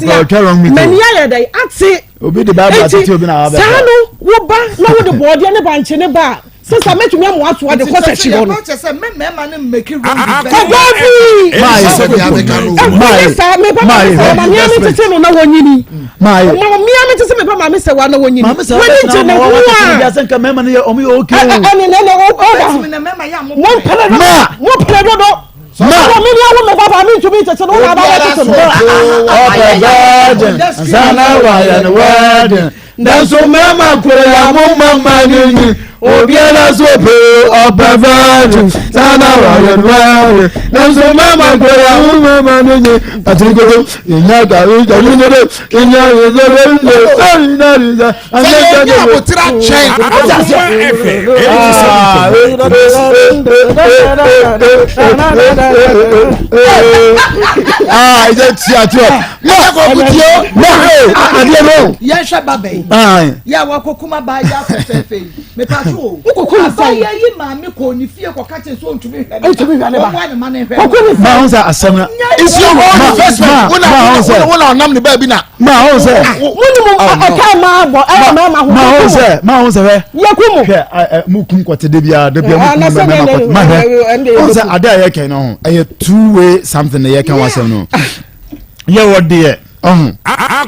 m'ani ayɛ dɛn ate obi de bible atete obi na wabɛfa saa no wo ba na wode bɔɔdeɛ ne bankye ne ba a sisa mɛtumi amoa asoa de kɔ sɛkyi hɔ no ɔbaa bi ɛfiri saa mepa maame sɛ ma mmea me tete no na wɔnyini ma mmea me tete mepa maame sɛ wa na wɔnyini wɔni gye ne ho a ɛne ne ne ɔba mompere dodo mompere dodo Ma. Sɛ mi ni awo mi ba ba mi ntumi ntete no na aba bɛ tete no. Ɔpɛ virgin nsa na wayɛ no wedding. Nanso mmarima koro ya mo mama ni ni. Obiara so pe ɔpɛ virgin nsa na wayɛ no wedding. Nanso mmarima koro ya mo mama ni ni. Atirikoto ìyá gàrí gàrí gàrí ìyá gàrí gàrí gàrí gàrí. Sɛ yɛnya abotire akyɛn. Akoma FM 87.9. Ah, ɛjẹ ti a ti ọ. Ɛjẹ kɔ kutie. Ma Adeɛ no. Yɛnhwɛ baba yi. Yɛ a wakɔkum abaa yi afɛfɛɛfɛ yi. Mepatwo o. Wokɔkum ne sɛn? Abaayewa yi maame kɔɔ ne fie kɔka kyerɛ sɛ ɔntumi nhwɛ ne ba. Ɔntumi nhwɛ ne ba. Ɔmmoa ne ma no nhwɛ Kɔkum ne sɛn? Maa ho sɛ asɛm na. It's your own investment. Wo na wo na ɔnam ne baabi na. Maa ho sɛ. Mo ni mo ɛka maa bɔ ɛwɔ maa ma ho. Maa ho sɛ maa ho sɛ hwɛ. Yɛ ku mu. Hwɛ ɛ mu kum kɔte de bia de bia mu kum mɛ mɛ kɔte ma hwɛ. Ɔn sɛ ade a yɛ kɛn no ho ɛyɛ two way something na yɛ kɛn wa asɛm no. Yɛ wɔ deɛ ɔho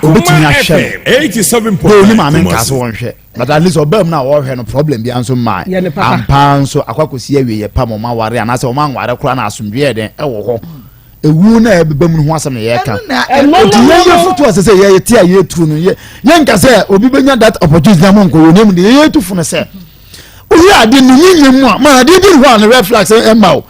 obetumi ahwɛ no. Bɛ oni maame nka so wɔn hwɛ but at least ɔbaa mu na ɔhwɛ no problem bi nso mmaa ampa nso akɔ akɔsi awie yɛ pam ɔmo aware anaasɛ ɔmo anware koraa na asomdwe yɛ dɛn ɛwɔ hɔ ewu na ɛbɛba mu no ho asɛm na yɛka nti yɛn yɛ foto asɛ sɛ yɛyɛ ti a yɛtu no yɛ yɛnka sɛ obi bɛnya that opportunity na mo nkɔ yɛ onim deɛ yɛyɛ tu fo no sɛ woyɛ adeɛ ne nyinyɛ mu a ma adeɛ bi hɔ a ne red flags ɛma o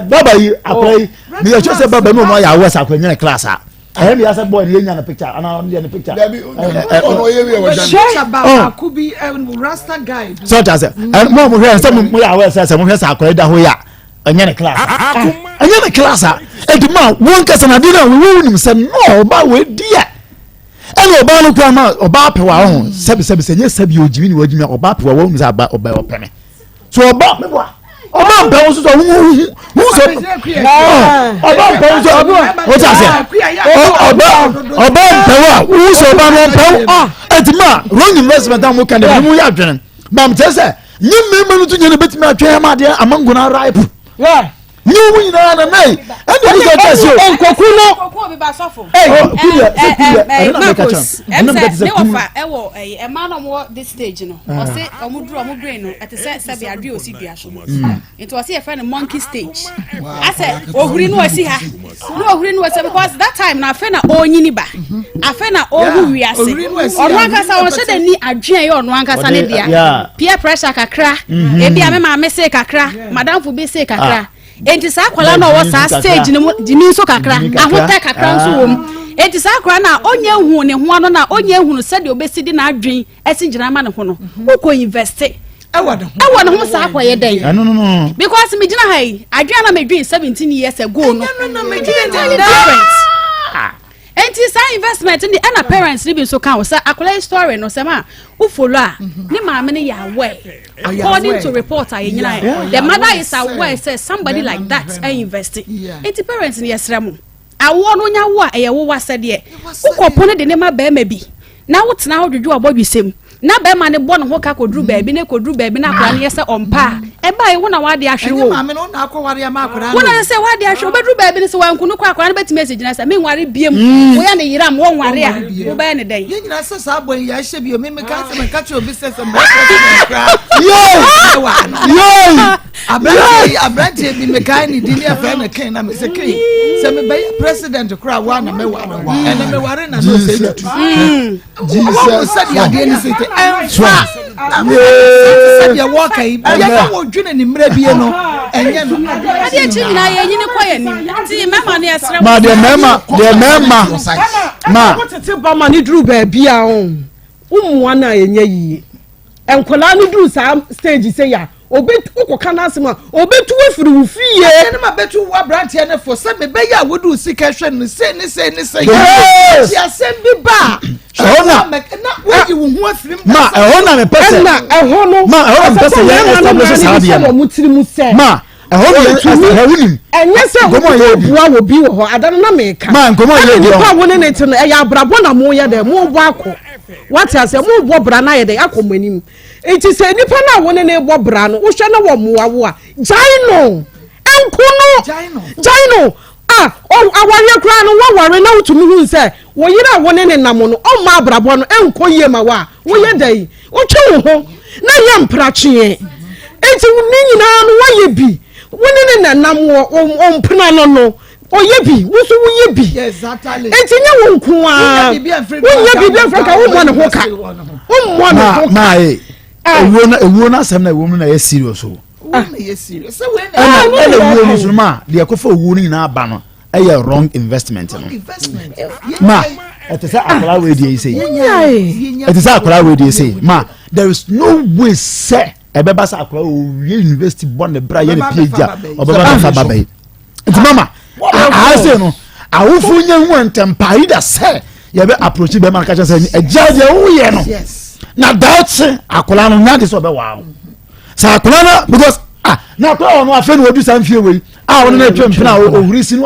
baba yi akora yi meyɛ sure sɛ baba mi ɔmo ayɛ awɔ sɛ akora nyɛ ne class a ɛyɛ mi asɛ boy ne yɛ nya ne picture ana ɔno yɛ ne picture. Dabi ɔno ɔyɛ wi ɛwɔ jan. Picture baako bi rasta guy. Sɛ ɔta sɛ ɛ mo a mo hwɛ sɛ mo yɛ awɔ sɛ sɛ mo hwɛ sɛ akora yi da hɔ yi a ɛnyɛ ne class ɛnyɛ ne class a eti ma wɔn kasa na adi na wɔn nim sɛ no ɔba wɔ edi a ɛna ɔbaa no kura ma ɔbaa pɛ wa ɔho sɛbi sɛbi sɛ nyɛ sɛbi ogyimi ni wɔgyimi a ɔbaa pɛ wa wɔn sɛ aba ɔbaa ɔpɛ mi so ɔba meboa ɔba mpɛ wo soso hu hu hu sɛ ɔba mpɛ wo so o ti ase ɔba ɔba mpɛ wo a hu sɛ ɔba no mpɛ wo eti ma wrong investment a mo ka dɛ mo yɛ adwene ba mo kyerɛ sɛ nye mmarima no to nyɛ no betumi atwɛn ama adeɛ amango no ripe. Nye wo nyinaa na nai ɛna ɛni sɛ ɔkyɛ si o. Nkoku no. Nkoku obi ba sɔfo. Kuya sɛ kuya ɛna na mɛka kyɛn. Ɛm sɛ ne wɔfa ɛwɔ ɛyi ɛmaa na ɔmo wɔ this stage no ɔse ɔmo duru ɔmo brain no ɛte sɛ sɛbi adeɛ osi dua so nti ɔse yɛfrɛ no monkey stage asɛ ohuri no ɔsi ha na ohuri no ɔsi because that time na afei na ɔnyini ba afei na ɔhu wiase ɔno ankasa ɔnhyɛ dɛ ni adwene yɛ ɔno ankasa ne dea peer pressure kakra ebi a me maame se kakra madamfo bi se kakra ah. enti saa akwadaa na ɔwɔ saa stage no mu gyimi nso kakra ahotɛ kakra nso wɔ mu enti saa akwadaa na ɔnyɛ hu ne ho ano na ɔnyɛ hu no sɛdeɛ ɔbɛsi de n'adwene ɛsi gyina ama ne ho no wokɔ investe ɛwɔ ne ho ɛwɔ ne ho saa akɔyɛ dɛn because mi gyina ha yi adwene na mi dwen 17 years ago no entirely different. Nti saa investment ni ɛna parents ni bi nso ka o sɛ akwadaa yi story no sɛm a wo follow a, ne maame no yɛ aware. According to report a yɛnyina yɛ, the mother is aware sɛ somebody like that ɛ invest. Nti parents ni yɛsrɛ mo, awoɔ no nya wo a ɛyɛ wo wasɛdeɛ. Wokɔ pono de ne ma bɛrima bi na wotena hɔ dwodwo ɔbɔ dwisɛm na bɛrima no bɔ ne ho ka kɔduru baabi na kɔduru baabi na akwadaa no yɛ sɛ ɔmpa a, ɛbaa yi wo na wade ahwere wo. Ɛnyɛ maame no na akɔware ama akwadaa no. Wo na sɛ wade ahwere wobɛduru baabi no sɛ wanku no kɔ akwadaa no bɛtumi asi gyina sɛ menware biem. Woyɛ ne yeram wɔnware a wobɛyɛ ne dɛn? Yɛn nyinaa sɛ saa bɔ yi yɛahyɛ bio. Me meka sɛ meka kyerɛ obi sɛ sɛ mbɛ president koraa ɛwɔ ano. Aberanteɛ bi mekae ne din ne ɛfrɛ no Ken na mesɛ Ken sɛ mebɛyɛ president koraa woa na mɛware ɛnɛ meware na na ɔsɛ tutu. Jesus. Sɛdeɛ adeɛ no si te ɛmfa sɛdeɛ wɔka yi yɛna wɔdwene ne mmerɛ bie no ɛnyɛ no. Adeɛ akyi nyinaa yɛnyini kɔ yɛ nim nti mɛma no yɛsrɛ. Ma deɛ mɛma deɛ mɛma ma. Wotete ba ma ne duru baabi a wommoa no a ɛnyɛ yie. Nkwadaa no duru saa stage sɛ yɛ a obi wokɔka n'asɛm a obetu afiri wo fie. Ɛne no ma bɛtu wo aberanteɛ no fo sɛ mebɛyɛ a wode wo sika hwɛ no sei ne sei ne sei. Yes. Nti asɛm bi ba a Ɛhɔ na- na woyi wo ho afiri mu. Ma ɛhɔ na mepɛ sɛ ɛna ɛhɔ no Ma, ɛhɔ na mepɛ sɛ yɛn establish saa adeɛ no. wɔn tiri mu sɛ Ma ɛhɔ na yɛn ɛhɔ wonim. Ɛnyɛ sɛ Nkɔmɔ a yɛredi. woboa wɔ bi wɔ hɔ ada no na meka. Ma, nkɔmɔ a ɛna yɛredi nipa hɔ. a wo ne ne te no ɛyɛ abrabɔ na moyɛ dɛ mobɔ akɔ wate aseɛ mobɔ bra no ayɛ dɛ akɔ mo anim. Nti sɛ nipa no a wo ne ne bɔ bra no wohwɛ na wɔmmoa wo a, gyae no, nko no. Gyae no. Gyae no. A awareɛ koraa no woaware na wotumi hu sɛ wo yere a wo ne ne nam no ɔmma abrabɔ no ɛnkɔ yie ma wo a, woyɛ dɛn? Wotwe wo ho na yɛ mpratweɛ. Nti ne nyinaa no woayɛ bi, wo ne ne nanam wɔ ɔmpena no ɔyɛ bi, wo nso woyɛ bi. Nti nyɛ wo nko a Wonya biribi amfiri wonya biribi amfiri ka wommɔ ne ho ka wommɔ ne Ma ho ka. Ma ye ewuo na ewuo na asɛm na ewuo no na yɛ serious o. Ɛna ɛna ewuo no nso ma deɛ ɛkɔfa owuo no nyinaa ba no ɛyɛ wrong investment no. Ma ɛte sɛ akwadaa wei deɛ yi sɛ yi ɛte sɛ akwadaa wei deɛ sɛ yi ma there is no way sɛ ɛbɛba sɛ akwadaa owie university bɔ ne bra yɛ ne PhD a ɔbɛba bɛfa ba bɛyi. Nti mama aha se no awofo nya hu ntɛmpa yi da sɛ yɛbɛ approach bɛrima no ka kyerɛ sɛ ɛgya deɛ woyɛ no na daakye akwadaa no nya de sɛ ɔbɛwaa wo sɛ akwadaa no because ah na akwadaa wɔ no afei na wadu saa mfie wei a ɔno na atwa mpena a ɔhuri si no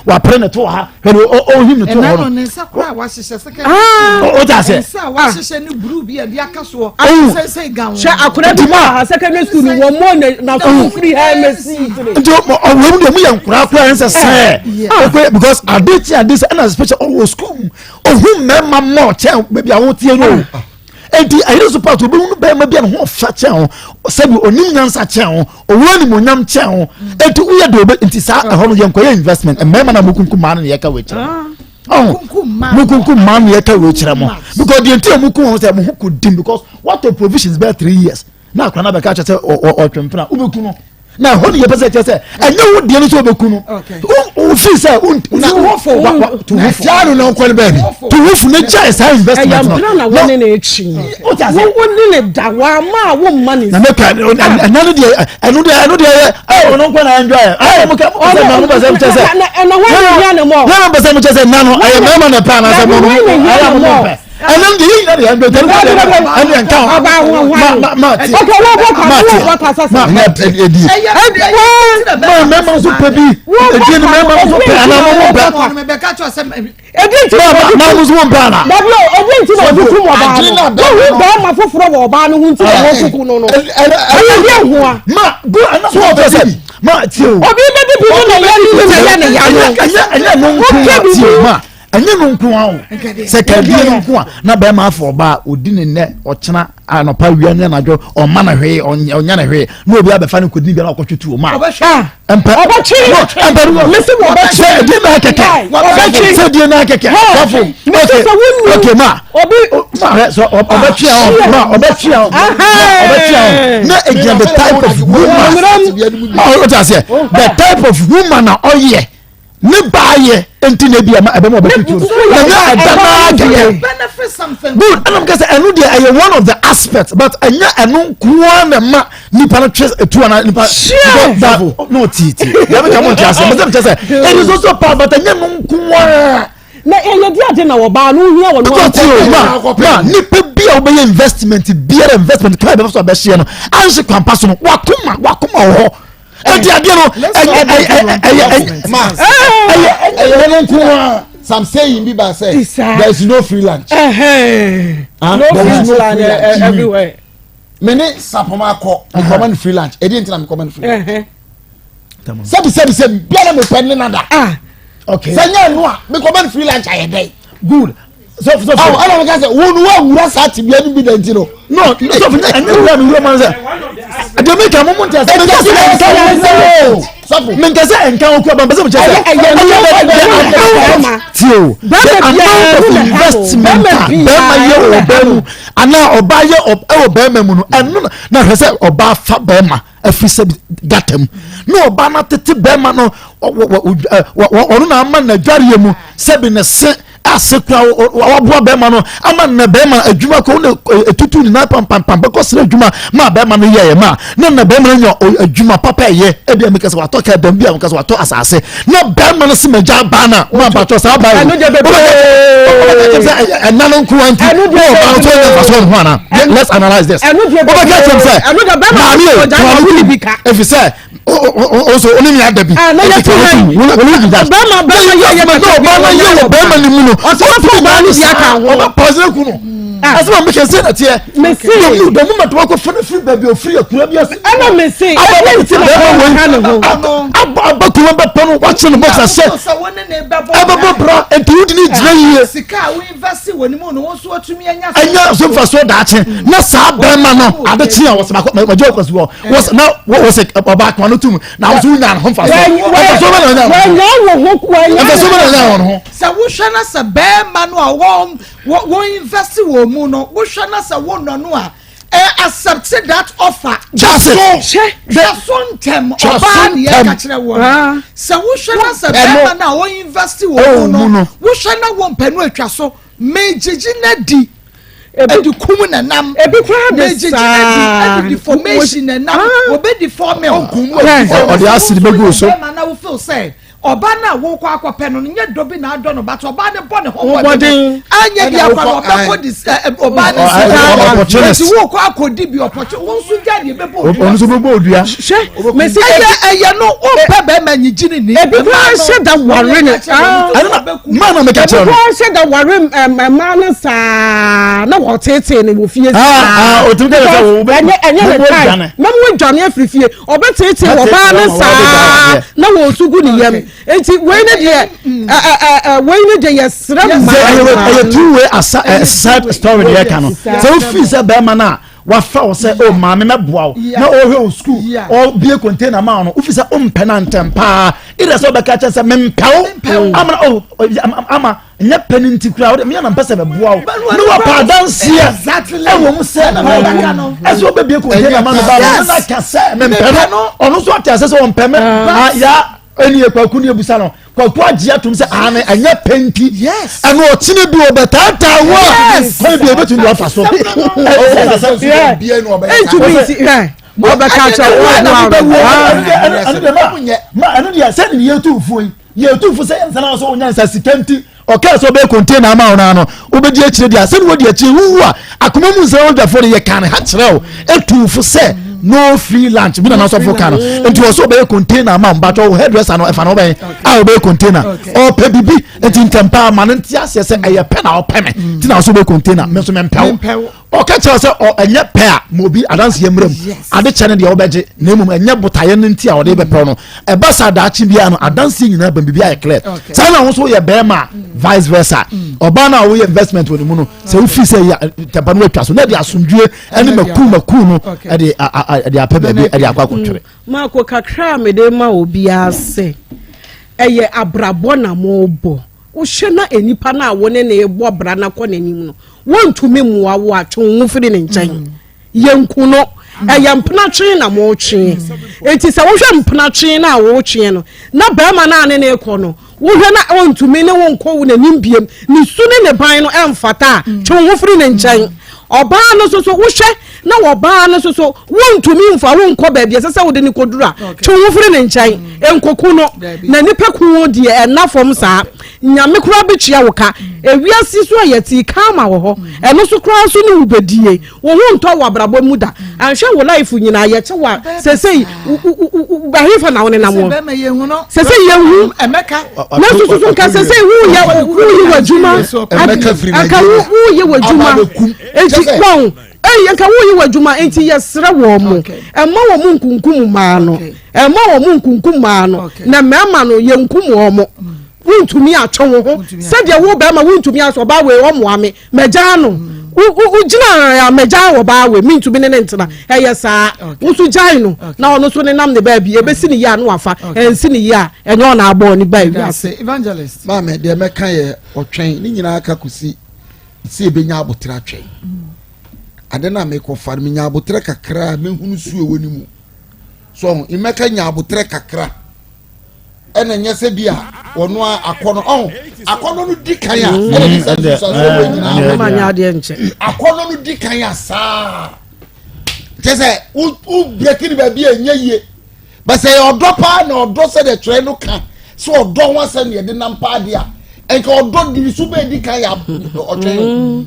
wapere ne to ha hwɛ no ɔhim ne to hɔ no ne nsa kora a wahyehyɛ sɛkɛ o ta sɛ nsa a wahyehyɛ ne buru bi a de aka soɔ sɛsɛ gan hwɛ akwadaa bi ma secondary school ni wɔn mɔ na na firi ha ɛmɛ si tiri nti ɔwɔ mu deɛ mu yɛ nkora kora ɛnsɛ sɛ ɔkɔ because ade ti ade sɛ ɛna special ɔwɔ school mu ohun mmarima mɔ kyɛn baabi a wɔn tie no eti ayere so pato obi hunu bɛrima bi a ne ho ɔfa kyɛn ho sɛbi onim nyansa kyɛn ho owó animonyam kyɛn ho eti woyɛ de obe nti saa ɛhɔ no yɛn nkɔyɛ investment mmarima na mo kunkum maa no na yɛka wɔ akyerɛ mo ɔho mo kunkum maa no yɛka wɔ akyerɛ mo because deɛ nti a mo kun wɔn sɛ mo ho ko dim because what the provisions bɛyɛ 3 years na akora na bɛka kyerɛ sɛ ɔtwe mpena wobɛku no na ɛhɔ no yɛpɛ sɛ kyerɛ sɛ ɛnyɛ wo deɛ no sɛ wobɛku no wofii sɛ tia no na ɔnkɔ no baabi to wo fo no gyae saa investment ɛyɛ no mpena na wɔne ne akyi Wote ase? wo ne ne da wɔama a womma ne na meka ɛna no deɛ ɛno deɛ ɛno deɛ yɛ ɛ ɔno nkɔ na enjoy ɛ mo ka mo sɛ mo pɛ sɛ mo kyɛ sɛ ɛna wɔn na hia ne mɔ na mo pɛ sɛ mo kyɛ sɛ na no ɛyɛ mmarima na pɛ anaasɛ mo no ɛyɛ mo mo pɛ ɛno deɛ yɛ nyina deɛ ɛnjɔ tɛnu deɛ ɛno deɛ nka ho ɔba ho ho ma ma ma tie ok wọ́n bọ̀ kà ma tie wọ́n bọ̀ kà sasa ma ɛna ɛdi ɛyɛ ma mmarima nso pɛ bi edie no mmarima nso pɛ anaa mo mo pɛ ebi nti ma na ma ma mo nso mo pɛ ana dabi o ebi nti na ɔde kum ɔbaa Adwene no na bɛrima wohu no- bɛrima foforɔ wɔ ɔbaa no ho nti na wɔn kuku no no ɛyɛ bi ahoa ma go ɛna so ɔpɛ sɛ ma tie o obi bɛbi bi no na yɛ ne na yɛ ne ya no ɛnyɛ ɛnyɛ no nko a tie o ma ɛnyɛ no nko a o sɛ kɛdeɛ no nko a na bɛrima afɔ ɔbaa odi ne nnɛ ɔkyena anɔpa wia ne anadwo ɔma no hwee ɔnya no hwee na obi abɛfa no kɔdi biara ɔkɔtwe tuo ma mpɛ ɔbɛtwe mpɛ no mesi wɔ ɔbɛtwe sɛ ɛdeɛ na akɛkɛ ɔbɛtwe sɛ ɛdeɛ na akɛkɛ sɔfo mesi sɛ wonu ok ma obi ma hwɛ sɛ ɔbɛtwe a ɔ ma ɔbɛtwe a ɔ ɔbɛtwe a ɔ na egyina the type of woman ɔ o ta seɛ the type of woman na ɔyɛ ne baa yɛ nti na ebi ɛma ɛbɛma ɔbɛtwe tuo no na nyɛ ɛda naa kɛkɛ benefit something good ɛna mo kɛ sɛ ɛno deɛ ɛyɛ one of the aspects but ɛnyɛ ɛno nkoa na ma nipa no twe etu ana nipa Sure. that no tii tii yɛ mi ka mo n ti ase mo sɛ mi kyɛ sɛ it is also part but ɛnyɛ no nkoa na ɛyɛ di ade na ɔbaa no hia wɔ no because ti o ma ma nipa bi a wɔbɛyɛ investment biara investment kwan a bɛfɛ so a bɛhyɛ no anhyɛ kwampa so no wakoma wakoma wɔ hɔ ɛdi adeɛ no ɛyɛ ɛyɛ ɛyɛ ɛyɛ ma ɛyɛ ɛyɛ no nkoa. some saying bi ba sɛ Isa. there is no free lunch no Huh? There is free no lunch free lunch. everywhere me ne sapoma akɔ mekɔma no free lunch ɛdi ntina mekɔma no free lunch Ɛhɛn. sɛbi sɛbi sɛbi biara mepɛ ne nada ah okay sɛ nyɛ no a mekɔma no free lunch ayɛ dɛn good so so ɔwɔ ɛna meka sɛ wo no woawura saa tebea no bi da nti no no so ɛnyɛ wura mi wura man sɛ ɛdeɛ mi ka mo mo n tɛ sɛ mi nkɛ sɛ ɛnka wo sɔfo mi nkɛ sɛ ɛnka wo kura ba mpɛ sɛ mi kyɛ sɛ Ɛyɛ- ɛyɛ the amount of tie o the amount of investment a bɛrima yɛ wɔ ɔbaa mu anaa ɔbaa yɛ ɛwɔ bɛrima mu no ɛno na hwɛ sɛ ɔbaa fa bɛrima afiri sɛ gata mu na ɔbaa no atete bɛrima no ɔno na ama n'adwareɛ mu sɛbi ne se ase kura waboa bɛrima no ama na bɛrima adwuma kɔ ne etutu ne nan pampampam bɛkɔ srɛ adwuma ma bɛrima no yɛɛ ma na na bɛrima no nya adwuma papa ɛyɛ ebi a mi kasa watɔ kaa dɛm bi a mi kasa watɔ asase na bɛrima no si ma gya baa na ma abatɔ saa baa yi Ɛno deɛ bebree. ɔbɛka kyerɛ sɛ ɛna no nko nti Ɛno deɛ na ɔbaa no so ɛnyɛ nfa so ne ho ana let's analyse this Ɛno deɛ ɔbɛka kyerɛ sɛ Ɛno deɛ bɛrima no maame o ɔgya na maame ɔwuli bi ka. efi sɛ o so oni mi ada bi Ah, na yɛ ti hɛn. Bɛrima bɛrima yɛ yɛ na ɔbaa no yɛ wɔ bɛrima no mu no Ɔsɛ ɔfa ɔbaa no bi aka ho. ɔbɛ pɔsɛ ku no asɛm a meka sɛ na teɛ Mese. the moment wakɔ fa no firi baabi a ofiri akura bi ase ɛna mese aba ɛna nti na bɛrima ɔka ne ho wei aba aba kuma bɛpɛ no wakyɛ no box ahyɛ sɛ wo ne ne bɛbɔ ɛbɛbɔ bra nti wodi ne gyina yie sika a wo invest wɔ ne mu no wo nso watumi anya ɛnyɛ so nfa so daakye na saa bɛrima no ade kye a wɔsɛ baako magye ɔkɔ so wɔ wɔsɛ na wɔsɛ ɔbaa kɔn no tum na wɔsɛ wonya ne ho nfa so nfa so bɛ na ɔnya ne ho wɔnya wo ho wɔnya nfa so bɛ na ɔnya wɔn ho sɛ wohwɛ na sɛ bɛrima no a wɔn wɔn invest wɔ mu no wohwɛ na sɛ wɔn no a ɛ accept that offer. That's it. hwɛ hwɛ so ntɛm Twa so ɔbaa ne yɛ ntɛm. ka kyerɛ wɔn Ah. sɛ wohwɛ na sɛ Ɛno- bɛrima no a wɔn invest wɔ Ɛwɔ mu mu no no. wohwɛ na wɔn mpɛ no atwa so megyegye na di Ebi- ɛde kum na nam ebi koraa de megyegye na saa di ɛde deformation na nam Ah. obe deform o Ɔde acid bɛgu wo so. bɛrima na wo feel sɛ Ɔbaa no a wokɔ akɔpɛ no no nyɛ dɔ bi na adɔ no but ɔbaa no bɔ ne ho Ho mmɔden mmɔden. anyɛ bi Ɛna akwa no wokɔ- ɔbɛkɔ di sɛ ɛ, ɔbaa no Ɔ- sika ɔ- opportunist. nti wokɔ akɔdi bi ɔpɔtwe wo nso gya deɛ bɛbɔ ɔno odua nso bɛbɔ odua hwɛ mesi ɛyɛ ɛyɛ no wompɛ bɛrima nyigye ne ni Ebi koraa nhyɛ da ware ne- Ah. ɛno na maa na meka ebi kyerɛ no koraa nhyɛ da ware mmaa no saa na wɔtetee no wɔ fie Ah, ah, otumi ka kyerɛ sɛ wo- ɛnyɛ ɛnyɛ ne mɛmu time adwane. mɛmu adwane afiri fie ɔbɛtetee Mɛtetee ɔbaa no wɔn, saa wɔbɛdwane. na wɔn gu ne yam nti wei ne deɛ ɛ ɛ ɛ wei ne deɛ yɛsrɛ sɛ mmaa ɛyɛ ɛyɛ two way asa ɛ side story deɛ ɛka no sɛ wofi sɛ bɛrima no a wafa wo sɛ o maame mɛboa wo na ɔhwɛ wo sukuu ɔbie container ma wo no wofi sɛ wompɛ no ntɛm paa either sɛ wobɛka kyerɛ sɛ mempɛ wo ama o ama nyɛ pɛ no nti koraa wode meyɛ na mpɛ sɛ mɛboa wo ne wapa adanseɛ ɛwɔ mu sɛ ɛsɛ wobɛbie container ma no ba no na ka sɛ mempɛ no ɔno nso ate asɛ sɛ ɔmpɛ me ya ɛni kwaku ne ebusa no kwaku agye atum sɛ ane ɛnyɛ pɛnti ɛna ɔkyene bi ɔbɛtaataa wo a kwan bi ebetumi de wafa so. Ɛntumi nsi hɛ ɔbɛka kyerɛ wo ma ɛno deɛ sɛde ne yɛtu fuo yi yɛtu fo sɛ yɛnsa na sɛ wonya nsa sika nti ɔkaa sɛ ɔbɛyɛ container ama wo no no wobɛdi akyire deɛ sɛde wodi akyire wowu a akoma mu nsɛm wadwafoɔ no yɛka ne ha kyerɛ wo ɛtu fo sɛ no free lunch bi na nasɔfo ka no nti wɔ sɛ ɔbɛyɛ container ama wo mbatɔ wo hairdresser no ɛfa no wobɛyɛ a ɔbɛyɛ container ɔpɛ bibi nti ntɛmpa ma no nte aseɛ sɛ ɛyɛ pɛ na ɔpɛ me nti na wɔ sɛ ɔbɛyɛ container me nso mempɛ wo ɔka kyerɛ sɛ ɛnyɛ pɛ a ma obi adanseɛ mmerɛ mu ade kyɛ no deɛ wobɛgye na mmom ɛnyɛ botaeɛ no nti a ɔde bɛpɛw no ɛba saa daakye biara no adanseɛ nyinaa bɛn biribi ayɛ clear saa na wo nso woyɛ bɛrima a vice versa ɔbaa no a woyɛ investment wɔ ne mu no sɛ wofii sɛ yɛ tɛmpa no woatwa so na ɛde asomdwie ɛne makuu makuu no ɛde ɛde apɛ baabi ɛde akɔ akɔtwere Maako kakra a mede ma obiara sɛ ɛyɛ abrabɔ na mobɔ wohwɛ na nipa no a wo ne ne bɔ bra na kɔ n'anim no wɔntumi mmoa wo a twe wo ho firi ne nkyɛn yɛnku no ɛyɛ mpenatwe na motwe enti sɛ wohwɛ mpenatwe no a wotwe no na bɛrima no a ne ne kɔ no wohwɛ na ɔntumi ne wo nkɔ wo n'anim biem ne su ne ne ban no ɛmfata a twe wo ho firi ne nkyɛn ɔbaa no nso so wohwɛ na ɔbaa no nso so wontumi mfa wo nkɔ baabi ɛsɛ sɛ wode ne kɔduru a twe wo ho firi ne nkyɛn nkoku no na nipa ku wo deɛ ɛna fam saa nyame koraa bɛtua wo ka ewiase so a yɛte karma wɔ hɔ ɛno so koraa so ne wo bɛdie wo ho ntɔ wɔ abrabɔ mu da anhwɛ wo life nyinaa yɛkyɛ wo a sɛsei ahefa na wo nenam wɔ sɛsei yɛhu na nso so so nka sɛsei woyɛ woyɛ w'adwuma anka woyɛ w'adwuma enti wɔn eyi nka woyɛ w'adwuma enti yɛsrɛ wɔn mo ɛma wɔn mo nkunkum mmaa no ɛma wɔn mo nkunkum mmaa no na mmarima no yɛnkum wɔn mo wontumi atwe wo ho sɛdeɛ wo bɛrima wontumi asɔ ɔbaa wei ɔmoa me mɛgyaa no wogyina mɛgyaa wɔ baa wei mentumi ne ne ntena ɛyɛ saa wo nso gyae no na ɔno nso nenam ne baabi ɛbɛsi ne yie a no wafa ɛnsi ne yie a ɛnyɛ ɔna abɔɔ ne baa wiase. Evangelist. Maame deɛ mɛka yɛ ɔtwɛn ne nyinaa ka kɔsi sɛ yɛbɛnya aboterɛ atwɛn ade no a mekɔfa no menya aboterɛ kakra a mɛhunu su ɛwɔ ne mu so mmɛka nya aboterɛ kakra ɛna nyɛ sɛ bi a ɔno a akɔnɔ ɔho akɔnɔ no di kan a ɛna ne sɛ nsusuansoɔ wɔ nyinaa akɔnɔ no di kan a saa kyɛ sɛ wo wo breki ne baabi a ɛnyɛ yie bɛsɛ yɛ ɔdɔ paa na ɔdɔ sɛ deɛ twerɛ no ka sɛ ɔdɔ ho asɛm deɛ de nam paa deɛ a nka ɔdɔ di so bɛɛ di kan yɛ ɔtwɛn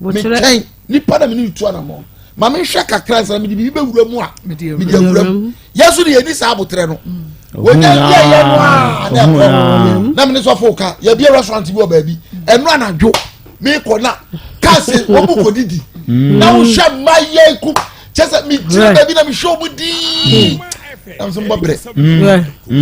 metwɛn nipa na mene tu anamɔ ma menhwɛ kakra nsa mede biribi bɛwura mu a mede awura mu yɛ so de yɛni saa abotrɛ no wɔnya yɛ yɛ no a na ɛkɔ na mene sɔfo ka yɛbie restaurant bi wɔ baabi ɛno anadwo mekɔ na kaase wɔn mu kɔ didi na wohwɛ mma yɛ ku kyɛ sɛ megyina baabi na mehwɛ wɔn dii na mesɛ mbɔ brɛ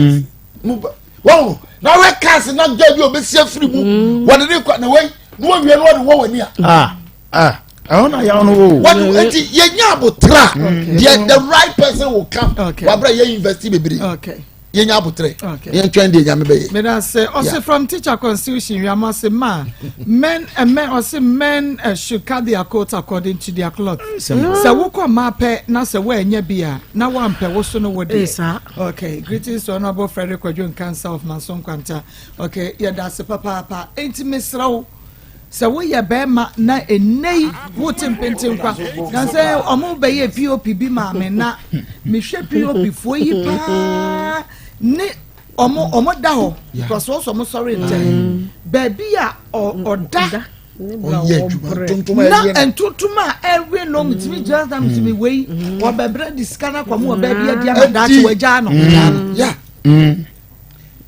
wɔn na wɔhwɛ kaase na gya bi a wɔbɛsi afiri mu wɔde ne kɔ na wɔyi na wɔwie na wɔde wɔ wɔn ani a. ɛhɔ na yaw no wo. wɔde eti yɛnya abotra deɛ the right person will come wabra yɛ invest bebree yɛnya abotrɛ yɛntwɛn deɛ nyame bɛyɛ. meda se ɔse from teacher constitution wiama se ma men men ɔse men should cut their coat according to their cloth sɛ wokɔ mmaa pɛ na sɛ woanya bi a na woampɛ wo so no wo deɛ okay greetings to honourable Frederick Kwadwo Nkansah of Manso Nkwanta okay yɛda ase papaapa enti mesrɛ wo sɛ woyɛ bɛrima na ɛnnɛ yi wote mpentenkwa na sɛ ɔmo bɛyɛ pop bi maa me na mehwɛ pop foɔ yi paa ne Ɔmo ɔmo da hɔ because wɔsɔ ɔmo sɔre ntɛm. Baabi a ɔda. Ɔyɛ adwuma ntontom a na ɛyɛ no. ntontom a ɛwe no metumi gyina na metumi wei wɔbɛbrɛ de sika no akɔ mu wɔ baabi adi ama daakye wɔagyaa no. Yeah.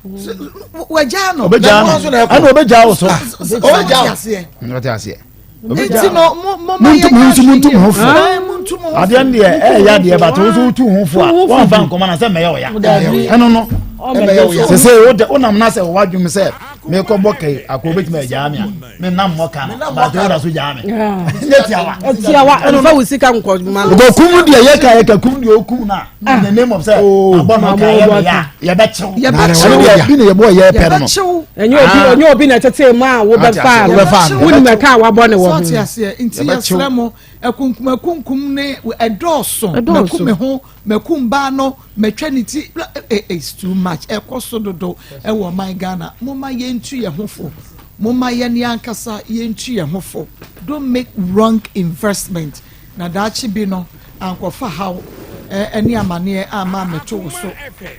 Wɔagyaa no. Ɔbɛgyaa Na no ɛno ɛna ɔbɛgyaa wo so. Ɔbɛgyaa wo. Aseɛ. Ɔte aseɛ. Nti no mo mo ma Muntu yɛnyɛ mo nso muntu mo ho fo. Ɛɛ, muntu mo ho fo. Adeɛ no deɛ ɛyɛ adeɛ but wo nso wotu ho fo a wɔmfa nkɔma na sɛ mmɛyɛ ɔya. Ɛno no. Ɛbɛyɛ wo ya. Sɛ sɛ wo de wonam na sɛ wɔadwom sɛ mekɔbɔ kai akɔ wobɛtumi agyaa me a menam mmɔ ka no but woda so gyaa me. Nyɛ tiawa. Tiawa ɛnfa wo sika nkɔ ma no. Because kum no deɛ yɛka yɛka kum deɛ ɔkum no a in the name of sɛ abɔ no ka yɛ meyɛ a yɛbɛkyew. Yɛbɛkyew. Ɛno deɛ bi na yɛbɔ yɛ pɛ no no. Yɛbɛkyew. Ɛnyɛ obi ɛnyɛ obi na ɛtete ma a wobɛfa no. Wobɛfa no. Wonim ɛka a wabɔ ne wɔ Sɛ ho. ɔte aseɛ nti Yɛbɛkyew. yɛsrɛ mo akunkum akunkum ne ɛdɔɔso. Ɛdɔɔso. Mɛku me ho mɛku mbaa no mɛtwa ne ti it's too much, ɛkɔ so dodo ɛwɔ ɔman Ghana. Moma yɛntu yɛn ho fo, moma yɛn ankasa yɛntu yɛn ho fo. Don't make wrong investment na daakye bi no ankɔfa haw ɛne amaneɛ ama amɛto wo so.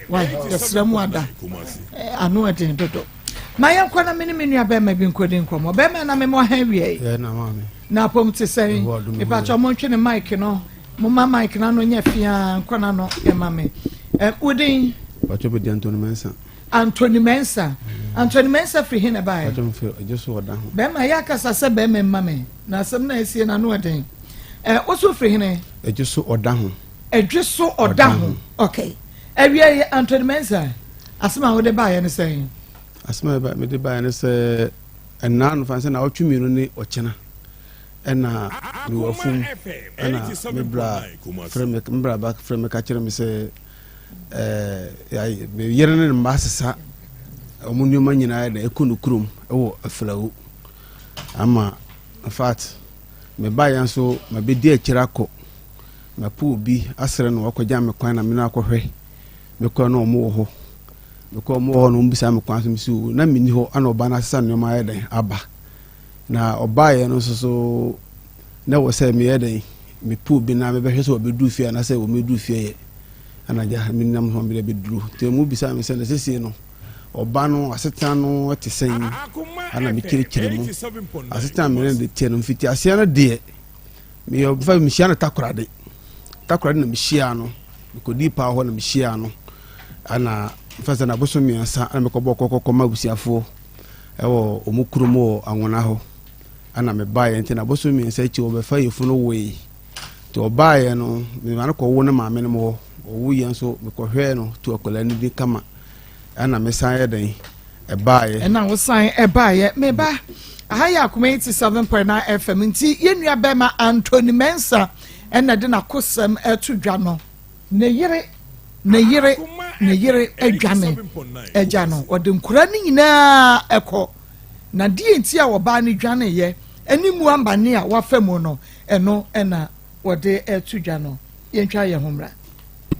Wai, yɛsrɛ mu ada ano ɛden dodo. Ma yɛnkɔ na me ne me nua bɛrima bi nkɔdi nkɔmmɔ. Bɛrima na memmɔ ha wie na apɔm te sɛn? Mepakyɛ montwe ne mic no, moma mic no ano nyɛ fiaa nkɔ n'ano ɛma me. Wodin? Pacho bɛ di Anthony Mensah. Anthony Mensah. Anthony Mensah firi he na ɛbaeɛ? Pacho mfiri Ɔgye so ɔda ho. Bɛrima yɛ akasa sɛ bɛrima mma me na asɛm no a ɛsie no ano ɛden. Wo so firi hene? Ɛdwe so ɔda ho. Ɛdwe so ɔda ho. Okay. Awia yi Anthony Mensah, asɛm a wode baeɛ ne sɛn? Asɛm a mede baeɛ ne sɛ ɛnaa no fa sɛ na ɔtwe mmienu ne ɔkyena ɛna mewɔ afum ɛna me bra frɛ me, me bra ba frɛ me ka kyerɛ me sɛ ɛɛ me yere ne ne mma asesa wɔn nneɛma nyinaa na ɛkɔ no kurom ɛwɔ Aflawo ama. In fact, me ba yɛn nso mabɛdi akyire akɔ mapo obi asrɛ no wakɔgya me kwan na me no akɔhwɛ. Mekɔ no ɔmo wɔ hɔ, mekɔ ɔmo wɔ hɔ na ɔmo bisa me kwan so mesi o na menni hɔ ana ɔba no asesa nneɛma ayɛ dɛn aba na ɔbaeɛ no nso so na ɛwɔ sɛ meyɛ dɛn mepɛ obi na mebɛhwɛ sɛ wɔbɛduru fie anaasɛ wɔmɛduru fie yɛ ana gya menam ho mede bɛduru nti ɔmo bisa me sɛ na sesie no ɔba no asetena no te sɛn ana mekyerɛkyerɛ mu asetena mene de teɛ no mfiti aseɛ no deɛ meyɛ mfa mehyia no Takorade. Takorade na mehyia no, mekɔdii paa hɔ na mehyia no ana mfa sɛ nabosom 3 ana mekɔbɔ kɔkɔkɔ ma abusuafoɔ ɛwɔ ɔmo kurom wɔ Anwona hɔ ana mebaeɛ. Nti nabosom 3 akyi wɔbɛfa yɛfunu woe. Nti ɔbaeɛ no mema no kɔwo ne maame no mu hɔ. Ɔwuiɛ nso mekɔhwɛɛ no to akwadaa no din kama ɛna mesan yɛ dɛn ɛbaeɛ. Ɛna wosan ɛbaeɛ. Meba aha yɛ Akoma 87.9 FM nti yɛn nua bɛrima Anthony Mensah ɛna de n'akosɛm ɛto dwa no. Ne yere ne yere ne yere adwane agya no, ɔde nkora no nyinaa ɛkɔ. Na deɛ nti a ɔbaa no dwaneeɛ ɛne mu amane a wafa mu no, ɛno ɛna wɔde ɛto dwa no. Yɛntwa yɛn ho mmra.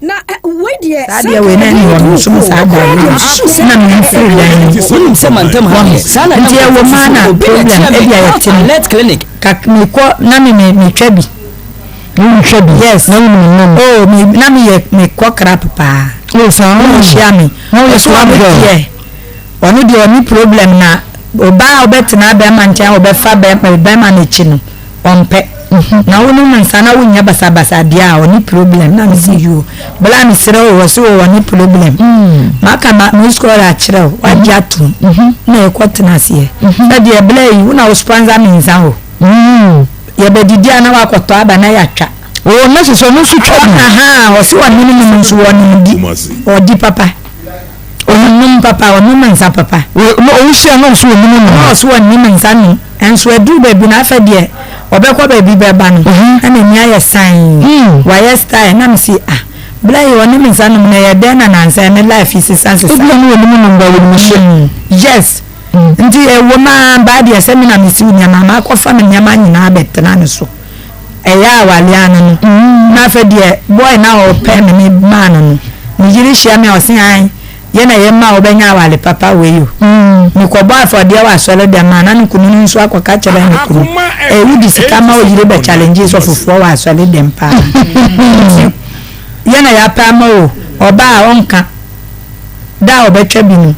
Na wei deɛ Saa deɛ wei na ɛne wɔn nso mu saa da no na me mfiri dan mu. Wonim sɛ mantam ha deɛ saa na Nti ɛwɔ mu a na obi na problem kyerɛ me ebi a Health yɛte no. Alert Clinic. Kak mekɔ na me me metwa bi. Na wotwa bi? Yes. Na wonim nom? Oh me na meyɛ mekɔ crap paa. Oh saa. Na ɔhyia me. Na woyɛ Ɔso club ɔno girl? deɛ ɔno deɛ ɔne problem na ɔbaa a ɔbɛtena bɛrima nkyɛn a ɔbɛfa bɛrima bɛrima n'akyi no ɔmpɛ. Na wonom nsa na wonyɛ basabasa deɛ a ɔne problem na mese yoo bla mesrɛ wo ɔse o ɔne problem. Maka ma me score akyerɛ wo wagye atom na yɛkɔ tena aseɛ sɛ deɛ bla yi wo na wo sponsor me nsa o. Yɛbɛdidi a na wakɔtɔ aba na yɛatwa. Oh na kyerɛ sɛ ɔno nso twa bi. Ahaa ɔse ɔne no nom nso ɔnom di ɔdi papa. Ɔnom papa, ɔnom nsa papa. Na ɔwohyia na ɔso ɔnim nom. Na ɔso ɔnim nsa nom. Nso aduru baabi no afɛ deɛ ɔbɛkɔ baabi bɛba no na n'ani ayɛ sann. Wayɛ style na mese ah bla yi ɔnom nsa nom na ɛyɛ dɛn na nansa yi ne life yi sesa sesa. Ebia na ɔnim nom but ɔnim hye. Yes nti ɛwom ara baa deɛ sɛ me na mesiw nneɛma makɔfa me nneɛma nyinaa abɛtena ne so. Ɛyɛ awale ano no na afei deɛ boy no a ɔpɛ me me maa no no ne yere hyia me a ɔse ae yɛ na yɛ ma wobɛnya awale papa wei o. Mekɔbɔ afɔdeɛ wɔ asɔre dɛm a na ne kunu no nso akɔka kyerɛ ne kunu ee wode sika ma wo yere bɛ challenge sɔfofoɔ wɔ asɔre dɛm paa nti yɛ na yɛapɛ ama o ɔbaa a ɔnka. Da a ɔbɛtwa bi no,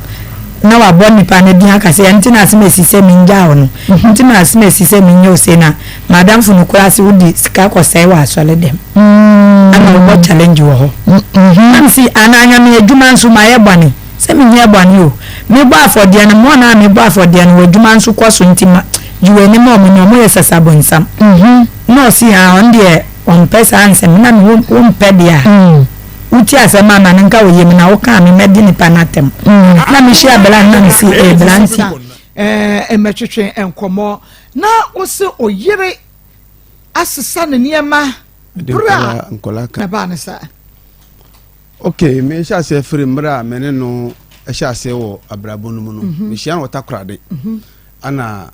na wabɔ nipa no din aka sɛ, ɛnti na asem asi sɛ mengyaa wo no, nti na asem asi sɛ menyɛ wo sei na m'adamfo no koraa se wode sika kɔsɛe wɔ asɔre dɛm ama wobɔ challenge wɔ hɔ. Na mese anaa Nyame adwuma nso mayɛ bɔne? Sɛ menyɛɛ bɔne o. Mebɔ afɔdeɛ no, wɔn a mebɔ afɔdeɛ no w'adwuma nso kɔ so nti ma gye w'ani ma wɔn na wɔyɛ sasabonsam. Na ɔse aa ɔno deɛ ɔmpɛ saa nsɛm na me wompɛ deɛ a. Wotie asɛm a ma no nka wo yam na woka a me mɛdi nipa no atɛm. Na mehyia bla no na mese ee bla nti. Ɛɛ mmɛtwetwe nkɔmmɔ na wose oyere asesa ne nneɛma bere a na ɛbaa ne saa. Ok, mehyɛ aseɛ firi mmerɛ a me ne no hyɛ aseɛ wɔ abrabɔ no mu no, mhm. mehyia no wɔ Takoradi mhm. ana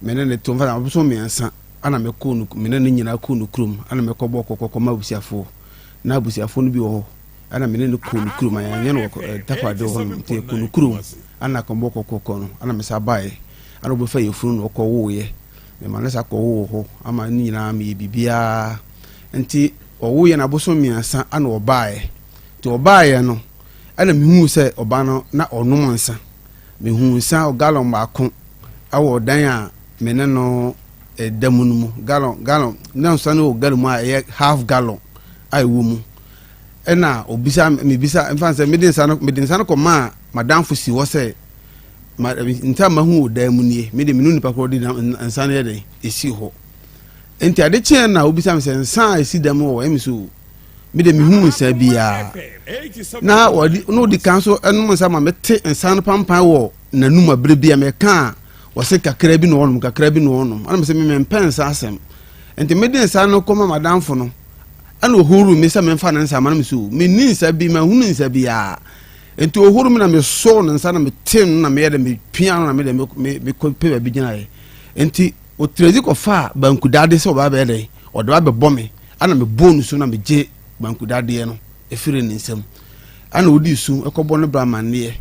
me ne ne to mfa abosom mmiɛnsa ana mekɔɔ no me ne no nyinaa kɔɔ no kurom ana mekɔbɔ kɔkɔkɔ ma abusuafoɔ na abusuafoɔ no bi wɔ hɔ ɛna me ne no kɔɔ no kurom yɛanyɛ no wɔ Takoradi hɔ nom nti yɛkɔɔ no kurom ana kɔmbɔ kɔkɔkɔ no ana mesa baeɛ ana wɔbɛfa yɛfunu no ɔkɔ woeɛ mema no sa kɔ woo hɔ ama ne nyinaa meyɛ biribiara nti ɔwoeɛ no abosom mmiɛnsa ana ɔbaeɛ nti ɔbaeɛ no ɛna mehuu sɛ ɔba no na ɔnom nsa mehuu nsa galɔn baako ɛwɔ dan a me ne no da mu no mu gallon gallon na nsa no wɔ gallon mu a ɛyɛ half gallon a ɛwɔ mu ɛna obisa mebisa mfa sɛ mede nsa no mede nsa no kɔmaa madamfo si hɔ sɛ ma nsa mahu wɔ dan mu nie mede menu nipa korɔ de nsa no yɛ dɛn ɛsi hɔ nti ade kyeɛ na obisa me sɛ nsa a ɛsi dan mu wɔ ɛmi so mede mehu nsa biara na wɔde na ɔdi kan so ɛnom nsa ma mete nsa no pampan wɔ n'anum abere bi a mɛka a wɔse kakra bi na ɔnom kakra bi na ɔnom ɛna mesɛ mempɛ nsa asɛm nti mede nsa no kɔma madamfo no ɛna ɔhuru me sɛ memfa ne nsa ma no mesɛ menni nsa bi mahunu nsa biara nti ɔhuru me na mesɔɔ ne nsa na mete no na meyɛ dɛ mepia no na mede mekɔ pɛ baabi gyinaeɛ nti ɔtirɛdzi kɔfaa bankudade sɛ ɔbaa bɛyɛ dɛn ɔde ba bɛbɔ me ɛna mebɔɔ no so na megye bankudadeɛ no ɛfiri ne nsam ɛna ɔdi su ɛkɔbɔ no bra amanneɛ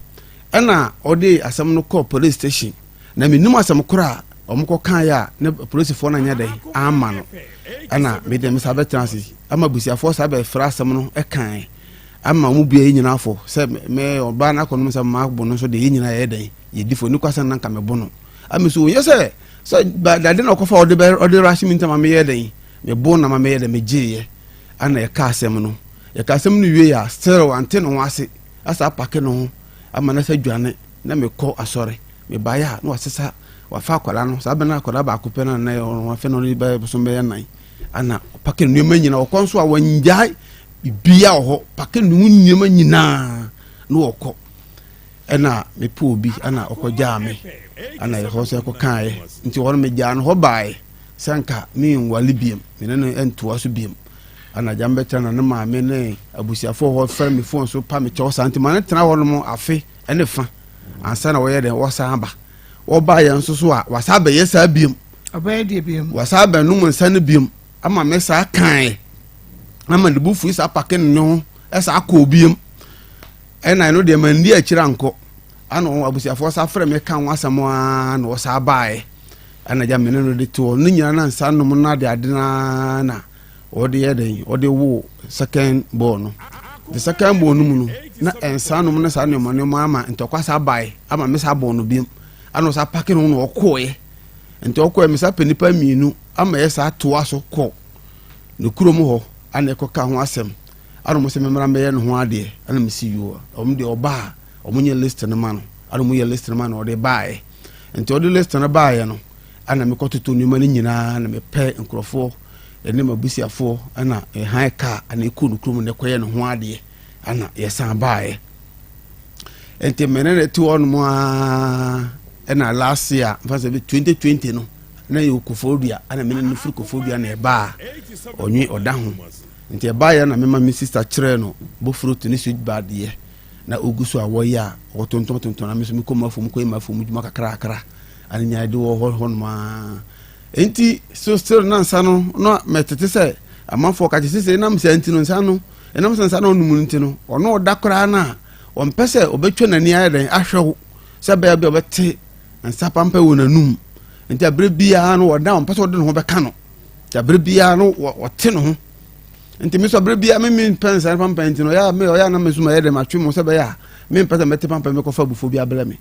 Ɛna ɔde asɛm no kɔɔ police station na menim asɛm korɔ a wɔn kɔ kaeɛ a ne polisifoɔ no anyɛ dɛn amma no ɛna me deɛ me saa bɛtena ase ama abusuafoɔ saa bɛfrɛ asɛm no ɛkae ama wɔn bua yɛ nyinaa fo sɛ me ɔbaa no akɔnom sɛ maa bo no nso deɛ yɛ nyinaa yɛ dɛn yɛdi fo ne kwasɛm na nka mebo no ama so nyɛ sɛ sɛ dade na ɔkɔfa ɔde bɛ ɔde rahyɛ mi ntama meyɛ dɛn mebo na ma meyɛ dɛn megyeeɛ ana yɛka asɛm no yɛka asɛm no wie a still wante ne ho ase asa apake ne ho ama no asa dwane na mekɔ asɔre mebaeɛ a na wasesa wafa akwadaa no saa bɛ no akwadaa baako pɛ no na ɔno afɛ no ɔno bɛyɛ bosom bɛyɛ nan ana ɔpake nneɛma nyinaa ɔkɔ nso a wɔngyae biribiara wɔ hɔ pake ne ho nneɛma nyinaa na ɔkɔ ɛna mepɛ obi ɛna ɔkɔgyaa me ɛna ɛhɔ sɛ ɛkɔkaeɛ nti hɔ no megyaa no hɔ baeɛ sɛ nka menwale biam mene no ntoa so biam Ana agya mebɛtena na ne maame ne abusuafoɔ hɔ frɛ me fon so pa me kyɛw saa nti ma ne tena hɔ nom afe ne fa ansa na wɔyɛ dɛn wɔsan aba wɔba yɛn nso so a wasa abɛyɛ saa biom ɔbɛyɛ deɛ biom wasa abɛnom nsa no biom ama me saa kae ama ne bu fui saa pake ne ho ɛsa akɔ biom ɛna ɛno deɛ mandi akyire ankɔ ana wɔn abusuafoɔ sa frɛ me ka ho asɛm aa na wɔsa baeɛ ɛna gya me ne no de toɔ ne nyinaa na nsa nom no ade ade naa na Wɔde yɛ dɛn? Wɔde woo second born no. The second born no mu no, na nsa nom ne saa nneɛma nneɛma ama ntɔkwa saa bae ama me saa bɔɔ no biom. Ana ɔsa pake no na ɔkɔɔeɛ. Nti ɔkɔɛ me saa pɛ nipa mmienu ama yɛ saa toa so kɔ ne kurom hɔ ana ɛkɔka ho asɛm. Ana wɔn sɛ memmra mmɛyɛ ne ho adeɛ. Ana mesi yoo. Wɔn deɛ ɔbaa wɔn nyɛ list no ma no. Ana wɔn yɛ list no ma no ɔde baeɛ. Nti ɔde list no baeɛ no ana mekɔtoto nneɛma no nyinaa na mepɛ nkurɔfoɔ ɛne m'abusuafoɔ ɛna yɛhan kaa ɛna ɛkɔɔ no kurom na ɛkɔyɛ ne ho adeɛ ɛna yɛsan baeɛ nti mene ne te hɔ nom aa ɛna last year mfa sɛ 2020 no na yɛ Koforidua ɛna mene no firi Koforidua na ɛbaa ɔnwe ɔda ho nti ɛbaeɛ na mema me sister kyerɛɛ no bofrot ne sweet bad yɛ na ɔgu so a wɔyɛ a ɔtontɔn tontɔn na me nso mekɔ mafom kɔyɛ mafom dwuma kakrakra ɛna nyaa de wɔ hɔ hɔ nom aa Enti so still na nsa no na mɛtete sɛ amanfoɔ ka kyerɛ sɛ ɛnam saa nti no nsa no ɛnam sɛ nsa no ɔnom no nti no ɔno ɔda koraa no a ɔmpɛ sɛ ɔbɛtwa n'ani ayɛ dɛn ahwɛ wo sɛ bɛyɛ bi a ɔbɛte nsa pampa wɔ n'anum nti abere biara no ɔda ɔmpɛ sɛ ɔde ne ho bɛka no nti abere biara no ɔte ne ho nti me nso abere biara me me mpɛ nsa pampa nti no ɔyɛ a me ɔyɛ a na me nso ma yɛ dɛn matwe mu sɛ bɛyɛ a Mempɛ sɛ mɛte pampa mɛkɔfa abufuo bi abrɛ me.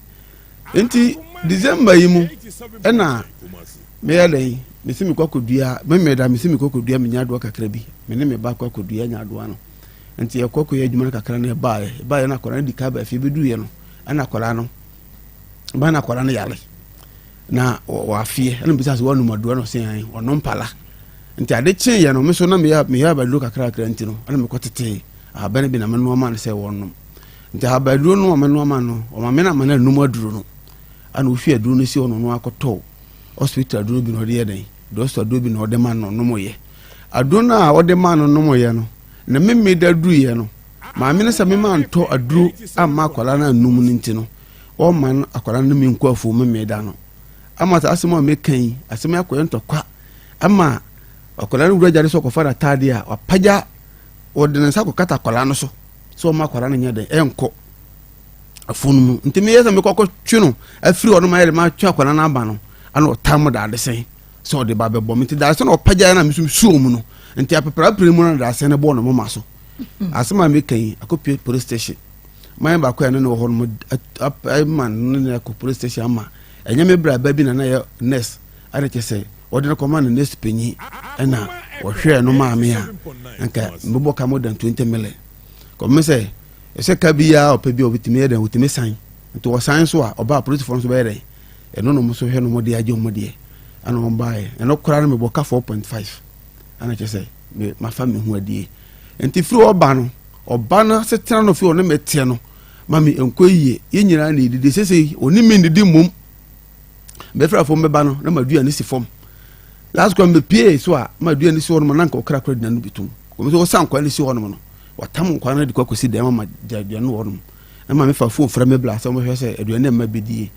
Nti December yi mu ɛna meyɛ dɛn mesi mekɔ akɔdua memeda mesi mekɔ akɔdua menya adoa kakra bi me ne me ba kɔ akɔdua nya adoa no nti yɛkɔ kɔyɛ adwuma no kakra no ɛbaeɛ ɛbaeɛ no akwadaa no di ka ba fie bɛduruiɛ no ɛna akwadaa no ba na akwadaa no yare na wafeɛ ɛna bisa sɛ wɔnum adoa no ɔsɛ ɛn ɔnom mpala nti ade kyeeɛ no me so na meyɛ meyɛ abaduro kakra kakra nti no ɛna mekɔ tetee ahaban bi na menoa ma no sɛ wɔnom Nti ahabaduro no a mɛnoa ma no, ɔma me na ma no anum aduro no. Ɛna wohwie aduro no si hɔ na ɔno akɔtɔ hospital aduro bi na ɔde yɛ dɛn? Drugstore aduro bi na ɔde ma no ɔnomyɛ. Aduro no a ɔde ma no nomyɛ no, na me da duruiɛ no, maame no sɛ me ma ntɔ aduro amma akwadaa no anum no nti no, ɔma no akwadaa no ne me nkɔ afuo me da no. Ama saa asɛm a meka yi, asɛm yi akɔyɛ ntɔkwa ama akwadaa no wura gya de sɛ ɔkɔfa n'ataadeɛ a, wapagya, ɔde ne nsa akɔkata akwadaa no so. sɛ ɔma akwadaa no nyɛ dɛn ɛnkɔ ɛfo no mu nti meyɛ sɛ mekɔ akɔtwe no afiri hɔ no mayɛ de matwe akwadaa no aba no ana ɔtam dadesɛn sɛ ɔde ba bɛbɔ me nti dadesɛn na ɔpagya na meso suo mu no nti apeprapere mu no dadesɛn no bɔɔ no moma so asɛm a meka yi akɔpie police station man baako a ɛno ne wɔ hɔ no ma no ne akɔ police station ama ɛnyɛ me bra ba bi na na yɛ nurse ɛna kyɛ sɛ wɔde no kɔma no nurse panyin ɛna wɔhwɛɛ no maame a nka mbɛbɔ ka more than 20 million kɔmi sɛ ɛsɛ ka bi a ɔpɛ bi a ɔbɛtumi yɛ dɛn ɔtumi san nti ɔsan so a ɔba apolisifoɔ nso bɛyɛ dɛn ɛno na ɔmo so hwɛ no ɔmo de agye ɔmo deɛ ɛna ɔmo baayɛ ɛno koraa no mebɔ ka 4.5 ɛna kyɛ sɛ me mafa me ho adie nti firi ɔba no ɔba no asetena no firi ɔne me teɛ no ma me nkɔ yie yɛn nyinaa na edidi sese ɔne me ndidi mmom Mɛfiri afom bɛba no na madua ne si fam. Last kwan mepie so a madua ne si hɔ nom na nka ɔkra kora dina no bi tom. Wɔn nso wɔsan nkwa ne si hɔ nom no. Wɔtam nkwa no de kɔ akɔsi dɛm ama gya aduane wɔ hɔ nom. Na maame fa fon frɛ me bla sɛ wɔhwɛ sɛ aduane mma bɛdie.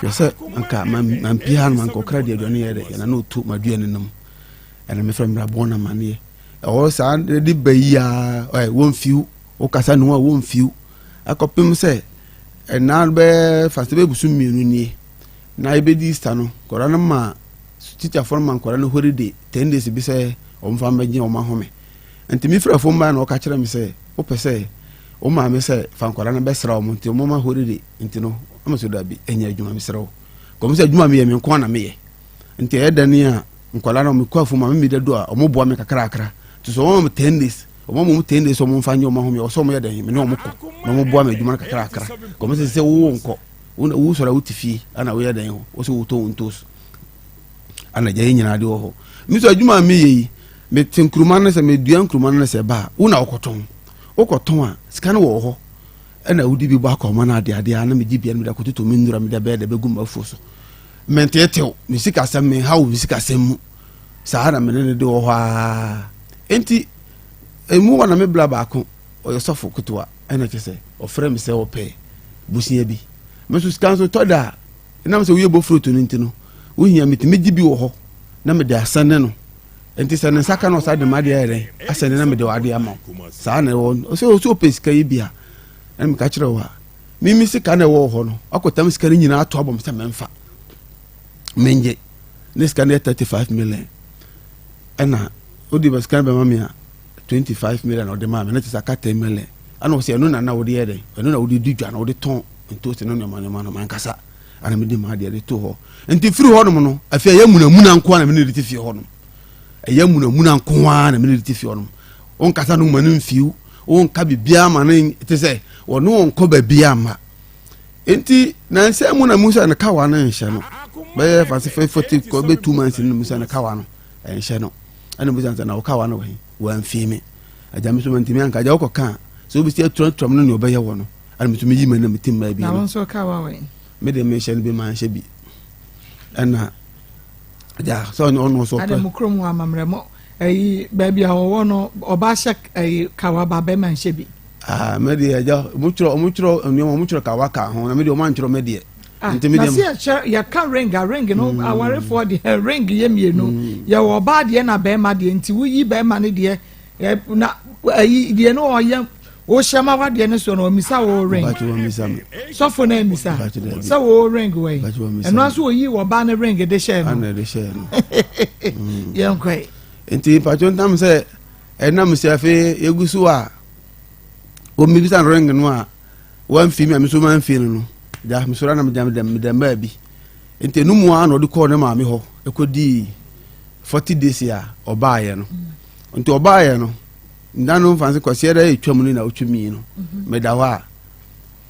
Hwɛ sɛ anka mampie ha nom anka ɔkra de aduane yɛ dɛ yɛna na ɔtu madua ne nom. Ɛna mefrɛ mmra bɔn na maneɛ. Ɛhɔ saa de ba yi a wɔmfiw wokasa ne ho a wɔmfiw akɔpem sɛ Ɛnna bɛyɛ fa sɛ bɛyɛ bosom mmienu nie na yɛbɛdi Easter no, nkwadaa no ma tikyafoɔ no ma nkwadaa no holiday ten days bi sɛ wɔn fa mbɛgye wɔn ahome. Nti me firi afuom baeɛ na ɔka kyerɛ me sɛ wopɛ sɛ wo maame sɛ fa nkwadaa no bɛsra wɔn nti wɔn ma holiday nti no ɛma so dabi ɛnyɛ adwuma mesrɛ wo. Kɔm sɛ adwuma meyɛ me nko na meyɛ nti ɛyɛ dɛn a nkwadaa no mekɔ afuom a me meda du a wɔn boa me kakrakra nti sɛ wɔn ma ten days wɔn a wɔn ten days wɔn nfa nyɛ wɔn ahome ɔsɛ wɔn yɛ dɛn me ne wɔn kɔ na wɔn boa me adwuma no kakrakra kɔm sɛ sɛ wo nkɔ wo na wo sɔrɔ a wote fie ana woyɛ dɛn wo sɛ wotɔ wo ntos ana gya yi nyinaa de wɔ hɔ me nso adwuma a meyɛ yi mete nkuruma no sɛ medua nkuruma no sɛ ba a wo na wokɔtɔn wokɔtɔn a sika no wɔ hɔ ɛna wodi bi bɔ akɔma no adeadeɛ a na megye bia no mede akɔtotɔ me nnura mede bɛyɛ dɛ bɛgu m'afuo so menteetew me sikasɛm menhaw me sikasɛm mu saa na mene no de wɔ hɔ aa enti emu wɔ na me bla baako ɔyɛ sɔfo ketewa ɛna kyɛ sɛ ɔfrɛ me sɛ ɔpɛ bosia bi me nso sika nso tɔ da a ɛnam sɛ woyɛ bofroto no nti no wohia metumi gye bi wɔ hɔ na mede asɛne no nti sɛ ne nsa ka no ɔsa de m'adeɛ ayɛ dɛn asɛne na mede w'adeɛ ama wo saa na ɛwɔ ɔsɛ ɔsɛ ɔpɛ sika yi bi a ɛna meka kyerɛ wo a mimi sika na ɛwɔ hɔ no akɔtam sika no nyinaa ato abɔ me sɛ memfa mengye ne sika no yɛ 35 million ɛna wode ba sika no bɛma me a 25 million ɔde maa me na kyerɛ sɛ aka 10 million ɛna ɔsɛ ɛno na na wode yɛ dɛn ɛno na wode di dwa na wode tɔn ntoosi no nneɛma nneɛma no mankasa ɛna mede maa deɛ de to hɔ nti firi hɔ nom no afei ɛyɛ munamuna nko ara na mene de te fie hɔ nom ɛyɛ munamuna nko ara na mene de te fie hɔ nom wonkasa no ma no mfiw wonka biribiara ma no te sɛ wɔne wɔn kɔ baabiara ma nti nansa mu na mu sɛ ne kawa no nhyɛ no bɛyɛ fase fɛ fɔti kɔ bɛ two months no mu sɛ ne kawa no nhyɛ no ɛna mu sɛ na wo kawa no wɔ he wɔamfie me agya me so mantumi anka agya wokɔ ka sɛ wobɛsi aturanturam no ne ɔbɛyɛ wɔ no ɛna me so meyi m'ani na mete mmaa bi no nso kawa wɔ he me de mehyɛ no bi manhyɛ bi ɛna agya sɛ ɔne ɔno so ɔpɛ mu kurom wɔ amammerɛ mo ɛyi baabi a wɔwɔ no ɔbaa hyɛ ɛyi kawa ba bɛrima nhyɛ bi Ah, me deɛ agya ɔmo twerɛ ɔmo twerɛ nneɛma ɔmo twerɛ kawa ka ho na me deɛ ɔmo antwerɛ me deɛ. Ah, nti me deɛ. Na si ɛkyɛ yɛka ring a ring no mm. awarefoɔ deɛ ring yɛ mmienu mm. yɛwɔ ɔbaa deɛ na bɛrima deɛ nti woyi bɛrima no deɛ na ɛyi deɛ no ɔyɛ wohyɛ ma wadeɛ no so no ɔmisa wo ring sɔfo no amisa sɛ wo ring wɔ yi ɛno nso oyi wɔ ɔbaa no ring de hyɛ no yɛn kɔɛ. Nti mpatwa ntam sɛ ɛnam sɛ afei yɛgu so a wɔmmisa no ring no a. Wamfi mi a me nso mamfi no no gya mesɔre a na meda meda meda mmaa bi nti ɛno mu ara na ɔde kɔɔ ne maame hɔ ɛkɔdii 40 days a ɔbaeɛ no nti ɔbaeɛ no nda no mfa sɛ kwasiɛ dɛ ɛtwa mu no na ɔtwa mi no meda hɔ a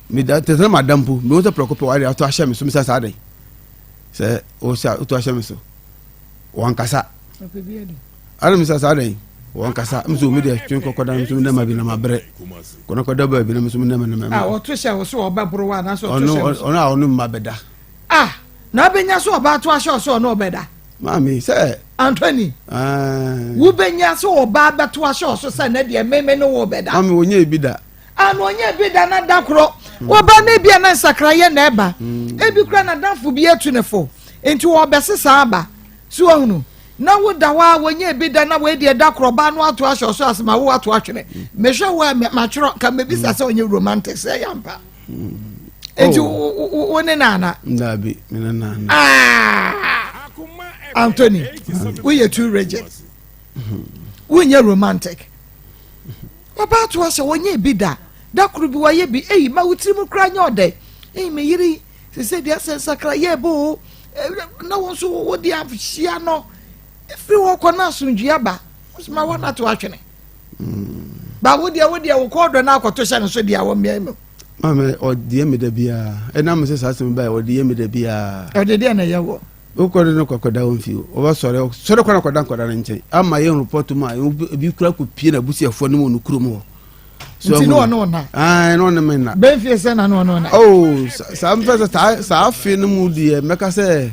meda tɛ sɛ mada mpo mehu sɛ prɛko pɛ wade ato ahyɛ me so mesɛ saa dɛn sɛ ɔsɛ ato ahyɛ me so wɔnkasa Ana mi sa saa dɛn wɔn kasa mi so mi deɛ twe kɔkɔ da mi so mi nɛma bi na ma brɛ kɔnɔ kɔ da baabi na mi so mi nɛma nɛma. A ɔto hyɛ wɔ so ɔbɛ boro wa anaasɛ ɔto hyɛ wɔ so. Ɔno a ɔno mma bɛ da. A na abɛnya so ɔba ato ahyɛ ɔso ɔno ɔbɛ da. Maami sɛ. Anthony. Wobɛnya so ɔba abɛto ahyɛ ɔso sɛ ne deɛ meme ne wo bɛ da. Maami wɔnyɛ ebi da. A na ɔnyɛ ebi da na da korɔ. Wɔba na ebi a na nsakrayɛ na ɛba. Ebi kura na danfo bi atu ne fo nti wɔbɛsesa aba. So wahunu? Na wo da hɔ a wɔnyɛ ebi da na wei deɛ da korɔ ɔbaa no ato ahyɛ ɔso ase ma wo ato atwene. Mehwɛ wo a matwerɛ nka mebisa sɛ ɔnyɛ romantic sɛ ɛyɛ ampa. Enti oh. wo ne naana? Daabi, me ne naana. Ah! Anthony, woyɛ too rigid. Wonyɛ romantic. Ɔbaa to ahyɛ wɔnyɛ ebi da. Da koro bi wɔyɛ bi. Eyi ma wo tirim koraa nyɛ ɔdɛ. Eyi me yere yi. Sese deɛ sɛ nsakra yɛ bo o na wɔn nso wode ahyia no firi hɔ kɔ na asomdwie aba ma wɔn ato atwene ba wo deɛ wo deɛ wo kɔɔ dɔ no akɔto hyɛ no so deɛ wɔ mmea mu. Maame ɔdeɛ mi da biara ɛnam sɛ saa asɛm báyìí ɔdeɛ mi da biara. Ɔde deɛ na ɛyɛ wɔ. Wokɔ de no kɔkɔda wɔn fie ɔba sɔre sɔre kɔ na kɔda nkɔda no nkyɛn ama yɛn repɔto mu a ebi kura kɔ pie na abusuafoɔ no mu wɔ no kurom hɔ. nti ne ɔne ɔna ɛɛ ne ɔne me na bɛn fie sɛ na ne ɔne ɔna oh saa mfɛ sɛ saa saa afe no mu deɛ mɛka sɛ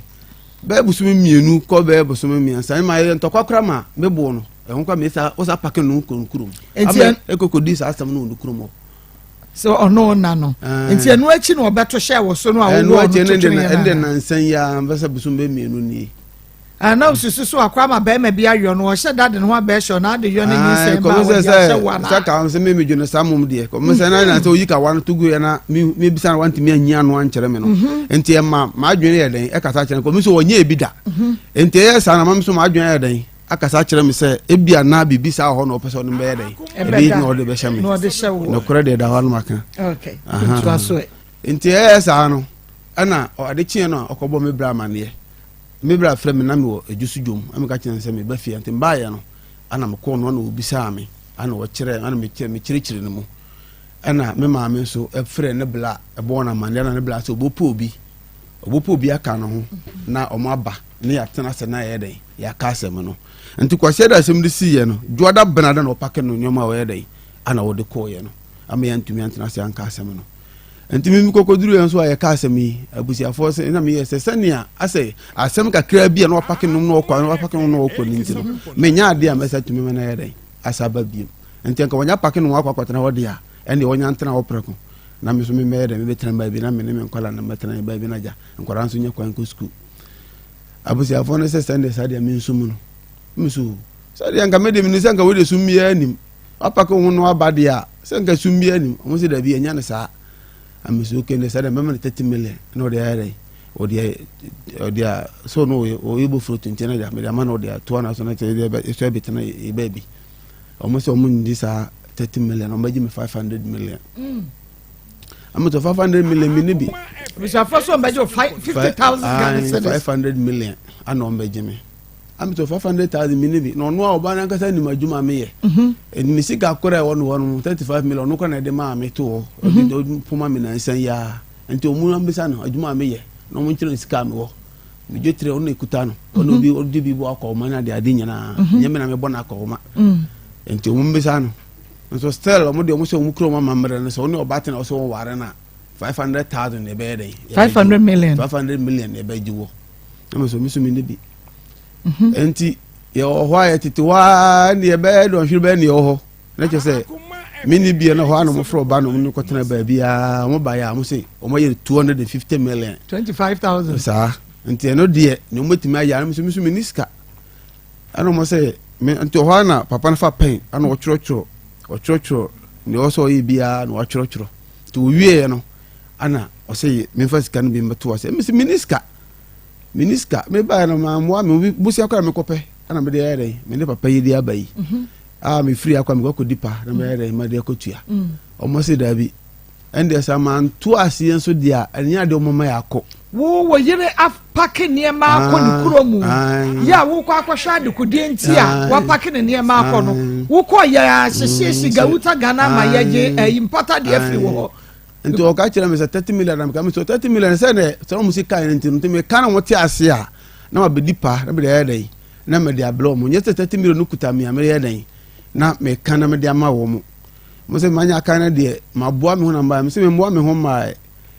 bɛyɛ bosome mmienu kɔ bɛyɛ bosome mmiɛnsa ɛma yɛ ntɔkwa kora ma meboɔ no ɛho kora mesa wosa pake no kɔ no kurom nti ɛkɔkɔdi saa asɛm no wɔ no kurom hɔ sɛ ɔno ɔna no nti ɛno akyi na ɔbɛto hyɛ wɔ so no a wowɔ ɔno toto yɛ na ɛnde nansa yi a mfɛ sɛ bosome bɛ mmienu nie Ana osusu so akɔ ama barima bi ayɔ no, ɔhyɛ da de ne ho abɛhyɛ ɔno ade yɔ ne nyinsɛn ba a ɔde ahyɛ wo anaa? Sɛ ka sɛ me medwene saa mmom deɛ kɔmɛ sɛ na na sɛ oyi kawa no to gu yɛ na mebisa no wantumi anyi ano ankyerɛ me no mhm. nti ɛma m'adwene yɛ dɛn ɛkasa kyerɛ kɔmɛ sɛ ɔnyɛ ebi da mhm. nti ɛyɛ saa na ma me so m'adwene yɛ dɛn akasa kyerɛ me sɛ ebi anaa biribi saa wɔ hɔ na ɔpɛ sɛ ɔde bɛyɛ dɛn ebi na ɔde bɛhyɛ me nokorɛ deɛ da hɔ no maka nti ɛyɛ saa no ɛna ade kyeɛ no a ɔkɔbɔ me bra amaneɛ Me bra frɛ me na mewɔ dwo so dwom na meka kyerɛ no sɛ meba fie nti mebaeɛ no ana mekɔɔ no ana ɔbisaa me ana ɔkyerɛ ana mekyerɛkyerɛ no mu ɛna me maame nso frɛ ne bla ɛbɔɔ no amanneɛ na ne bla sɛ ɔbɔpɛ obi ɔbɔpɛ obi aka no ho na ɔmo aba ne yɛatena ase na yɛyɛ dɛn yɛaka asɛm no nti kwasia da asɛm de siiɛ no dwoada benada na ɔpake no nneɛma a ɔyɛ dɛn ana ɔde kɔɔyɛ no ama yɛantumi antena ase anka asɛm no Nti me mekɔkɔduru yɛn nso a yɛka asɛm yi abusuafoɔ sɛ na meyɛ sɛ sɛnea asɛ asɛm kakra bi a na wapake nom na ɔkɔ na wapake nom na ɔkɔ no nti no menya adeɛ a mɛsa tumi ma no ayɛ dɛn asa aba biom nti nka wɔnya pake nom akɔ akɔtena hɔ deɛ a ɛndeɛ wɔnya ntena hɔ prɛko na me nso memmɛyɛ dɛn mebɛtena baabi na me ne me nkwadaa no mɛtena baabi na agya nkwadaa nso nya kwan kɔ sukuu abusuafoɔ no sɛ sɛndeɛ saa deɛ mensom no meso sɛdeɛ nka mede mene sɛ nka wode sum biara nim Wapake wo ho no aba deɛ a, sɛ nka sum biara nim. Wɔn sɛ dabi, ɛnyɛ no saa. Ame so okay, sɛ dɛ mɛma no 30 million na ɔde ayɛ dɛ. Ɔde ɔde a so no ɔyɛ ɔyɛ bofuro tuntum na de mede ama no ɔde ato ana so na kyerɛ dɛ ɛsɔ ɛbɛtena yɛ baabi. Wɔn sɛ wɔn ngye saa 30 million, wɔn bɛgye me 500 million. Mm. Ame so 500 million mi ne bi. Abusuafo so wɔn bɛgye 50,000 Ghana cedis. 500 million ana wɔn bɛgye me. Ame sɛ 500,000 mi ne bi na ɔno a ɔbaa no ankasa nim adwuma meyɛ mhm. ne sika korɔ a ɛwɔ no hɔ no 35 million ɔno kora na ɛde maa me to hɔ mhm. ɔde poma me nansa yi ara nti ɔmu ambisa no adwuma a meyɛ na ɔmo nkyerɛ no sika a mewɔ medwo tirɛ ɔno na ɛkuta no ɔno mhm. obi ɔde bi bɔ akɔhoma no ade ade nyinaa nyɛ me na mebɔ no akɔhoma nti ɔmo mbisa no nso still ɔmo deɛ ɔmo sɛ ɔmo kura ɔmo amammerɛ no sɛ ɔne ɔba tena ɔsɛ wɔware no a 500,000 na ɛbɛyɛ dɛn 500 million 500 million na ɛbɛgye wɔ na me so me so me ne bi mhm. nti yɛwɔ hɔ a yɛtete hɔ a ne yɛbɛyɛ dɔnhwere bɛyɛ ne yɛwɔ hɔ na kyerɛ sɛ me ne bia no hɔ a na wɔfrɛ ɔba no wɔn kɔtena baabi a wɔn ba yɛ a wɔn sɛ wɔn ayɛ 250 million. 25,000. saa nti ɛno deɛ ne wɔn bɛtumi ayɛ anam so me so me ni sika ɛna wɔn sɛ me nti hɔ a na papa no fa pɛn ɛna ɔtwerɛtwerɛ ɔtwerɛtwerɛ nea ɔwɔ sɛ ɔyɛ biara na watwerɛtwerɛ nti wɔwieɛ no ɛna ɔsɛ memfa sika no bi mbɛto ase ɛmɛ sɛ me ni sika. Menni sika. Mebaeɛ no mammoa me obi bosea koraa mekɔpɛ ɛna mede ayɛ dɛn me ne papa yi de aba yi mhm. a mefiri akɔ mekɔ akɔdi pa na mɛyɛ dɛn mede akɔtua mm. ɔmo se daabi. Ɛndeɛ sɛ manto aseɛ nso deɛ a, ɛnyɛ adeɛ wɔn ma yɛakɔ. Wo wo yere apake nneɛma akɔ ne kuro mu yɛ a wokɔ akɔhwɛ adekodeɛ nti a wapake ne nneɛma akɔ no wokɔ yɛ ahyehyehye gawuta Ghana ma yɛgye ɛyi mpata deɛ firi wɔ hɔ. Nti ɔka kyerɛ me sɛ 30 million na meka me sɛ 30 million sɛ dɛ sɛ wɔn si kan no nti no nti meka na wɔte ase a na mabɛdi pa na mede ayɛ dɛn na mede abrɛ wɔn nyɛ sɛ 30 million no kuta me a meyɛ dɛn na meka na mede ama wɔn. Mo sɛ manya aka no deɛ maboa me ho na mbaeɛ. Mese memmoa me ho mmaeɛ.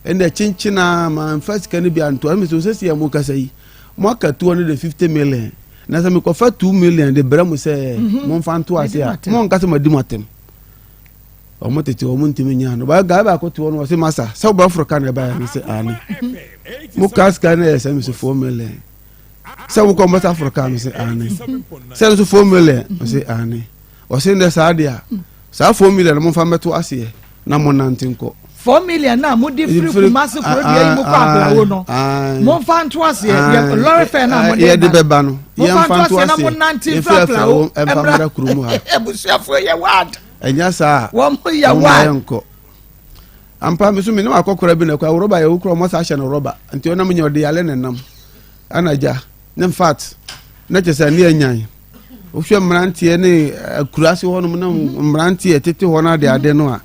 Ɛnna kyenkyen a mamfa sika no bi anto. Ɛna mesɛ sɛsi a mokasa yi moaka 250 million na sɛ mekɔfa 2 million de brɛ mo sɛ mhm. momfa nto ase a monka sɛ madi mo atɛm. Wɔn tete wɔn ntumi nya no. Baa guy baako te hɔ no ɔse masa sɛ wobɛforo ka na ɛbaeɛ no sɛ ane. Moka sika no yɛ sɛ mesɛ 4 million. Sɛ wokɔ mbɛsa foro ka no sɛ ane. Sɛ nso 4 million ɔse ane. Ɔse ndɛ saa deɛ a, saa 4 million no momfa mmɛto aseɛ na monnante nkɔ. 4 million no a mode firi Kumasi kurodua yi mu kɔ Aplawo no, momfa nto aseɛ, yɛ lɔre fare no a mode yɛde bɛba no, momfa nto aseɛ na monnante mfiri Aplawo mfa mmra kurom ha. Abusuafoɔ yɛ wad. Ɛnyɛ saa a, wɔn yɛ wad. Wɔn nkɔ. Ampa me so me ne wakɔkora bi na ɛkɔ rɔba yɛ wokura wɔn asa ahyɛ no rɔba nti ɔnam nyɛ ɔde yale ne nam ɛna gya ne infact na kyɛ sɛ ne anyan. Wohwɛ mmeranteɛ ne akuraase hɔnom na mmeranteɛ tete hɔ no ade ade no a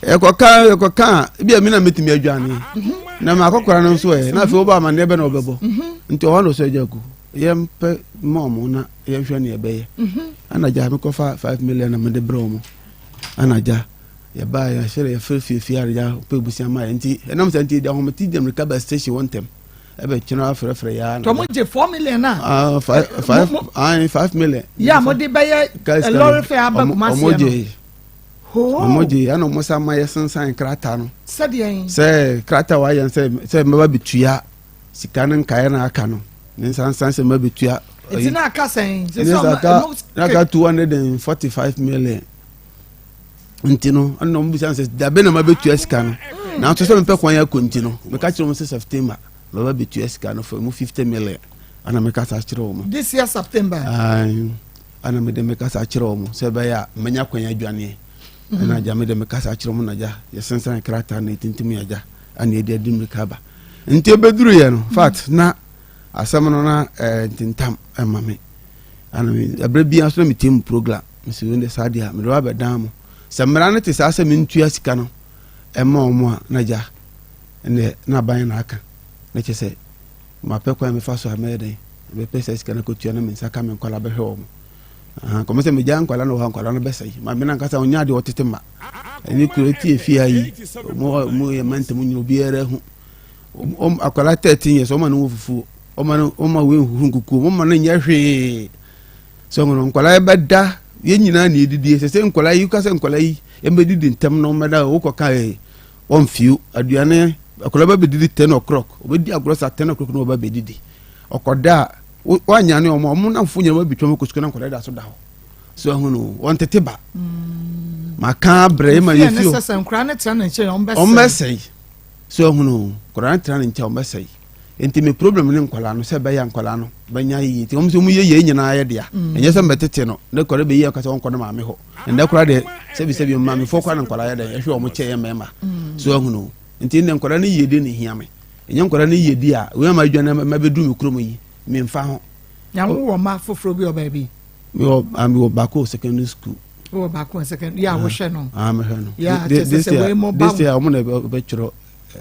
ɛkɔka ɛkɔka a ebi a mi na metumi adwane na ma akɔkora no nso ɛ na afei wɔbɔ amaneɛ bɛ na ɔbɛbɔ nti ɔhɔ na ɔsɔ agya ku yɛmpɛ ma ɔmo na yɛnhwɛ ne ɛbɛyɛ ɛna gya mekɔfa 5 million na mede brɛ ɔmo ɛna gya yɛbaa yɛhyɛrɛ yɛfrɛ fiefie a gya pɛ busua ma yɛ nti ɛnam sɛ nti ahomete gyina mirika ba station wɔ ntɛm ɛbɛ kyerɛ afrɛfrɛ ya. Tɔmo gye 4 million na. Ah, five five ayi 5 million. Yà mo de bɛyɛ lɔri fɛ aba Kumasi yɛ no. Ɔmo gye ɔmo gye ɛna ɔmo sa ma yɛ sensan krataa no. Sɛdeɛ yi. Sɛ krataa wa yɛn sɛ sɛ mɛba betua sika ne nkaeɛ na aka no ne nsansan sɛ mɛba betua. Eti na aka sɛn. Ɛne aka na aka 245 million nti no ɛna ɔmo bisa sɛ dabe na ma betua sika no nanso sɛ mepɛ kwan akɔ nti no meka kyerɛ ɔmo sɛ September bɛba bɛtua sika no fɔ mu 50 million ana meka sa kyerɛ wɔn. This year September. Ana mede meka sa kyerɛ wɔn sɛ ɛbɛyɛ a manya kwan adwaneɛ ɛna agya mede meka sa kyerɛ wɔn na agya yɛsensan krataa na ɛtintim yɛ agya ana yɛde adi mmirika aba nti ɛbɛduru yɛ no fact na asɛm no na ɛɛ ntintam ɛma me ana ɛberɛ biara so na metie mu program mesi wɔn de saa deɛ a mede wa bɛdan mo sɛ mmara no te saa sɛ mentua sika no ɛma wɔn a na agya ɛnɛ na aban na aka na kyɛ sɛ mapɛ kwan mefa so a mɛyɛ dɛn mɛpɛ sɛ sika no kɔtua na me nsa ka me nkwala bɛhwɛ wɔ mo kɔmɛ sɛ megya nkwala no wɔ ha nkwala no bɛsɛe ma me nankasa ɔnyɛ adeɛ ɔtete ma ɛne kuro tie fie ha yi mo yɛ mɛntɛm nyina obiara hu akwala 13 years ɔma no wɔ fufuo ɔma no ɔma wei nhuhu nkukuo ɔma no nyɛ hwee sɛ ɔmo no nkwala yɛ bɛda yɛn nyinaa na yɛdidie sɛ sɛ nkwala yi ka sɛ nkwala yi yɛmbɛdidi ntɛm no ɔmɛda wokɔka ɛ ɔmfio aduane akwadaa bɛ bɛdidi 10 o'clock ɔbɛdi agorɔ sa 10 o'clock na ɔba bɛdidi ɔkɔda a wanyane ɔmo ɔmo namfo nyina bɛtwa mu kɔ sukuu na nkwadaa da so da hɔ so ɛho no wɔn tete ba maka abrɛ ma yɛ fio ɔmbɛsɛe so ɛho no nkwadaa no tena ne nkyɛn ɔmbɛsɛe nti me problem ne nkwadaa no sɛ bɛyɛ nkwadaa no bɛnya yie nti wɔn sɛ wɔn yɛ yie nyinaa yɛ dea mm. Ɛnyɛ sɛ mbɛtete no ne kɔrɔ bɛyi akasa wɔn kɔ ne maame hɔ ɛnɛ koraa deɛ sɛbi sɛbi maamefoɔ koraa na nkwadaa yɛ dɛ ɛhwɛ wɔn kyɛ yɛ mmarima mm. So ɛho no nti ndɛ nkwadaa no yie de ne hia me ɛnyɛ nkwadaa no yie di a wɔn ama adwa na ma bɛduru mi kurom yi mi nfa ho. Na wo wɔ mma foforɔ bi wɔ baabi. Mi wɔ baako wɔ secondary school. Wɔ baako wɔ secondary yɛ a wohwɛ no. Ah, mehwɛ no. Yɛ a kyɛ sɛ sɛ wei mo ba. This year wɔn na bɛtwerɛ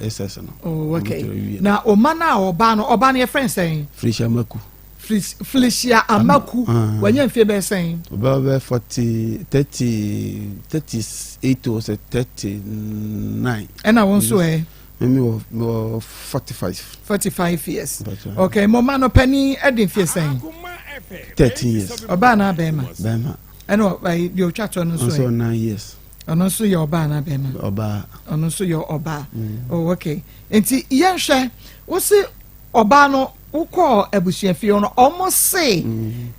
SS no. Oh, okay. Na ɔma no a ɔba no ɔba no yɛfrɛ sɛn? Felicia Amaku. Felicia Amaku. Ah. Wanya mfe bɛyɛ sɛn? Ɔbɛ bɛ 40 30 38 or sɛ 39. Ɛna wo nso ɛ? Mimi wɔ 45. 45 years. Okay, mo ma no panin ɛde mfe sɛn? 13 years. Ɔbaa na bɛrima? Bɛrima. Ɛna ɔba deɛ otwa toɔ no nso ɛ? Nso 9 years. Ɔno nso yɛ ɔbaa na bɛrima? Ɔbaa. Ɔno nso yɛ ɔbaa. Oh, okay. Nti yɛnhwɛ, wosi ɔbaa no wokɔɔ abusuafie no ɔmo se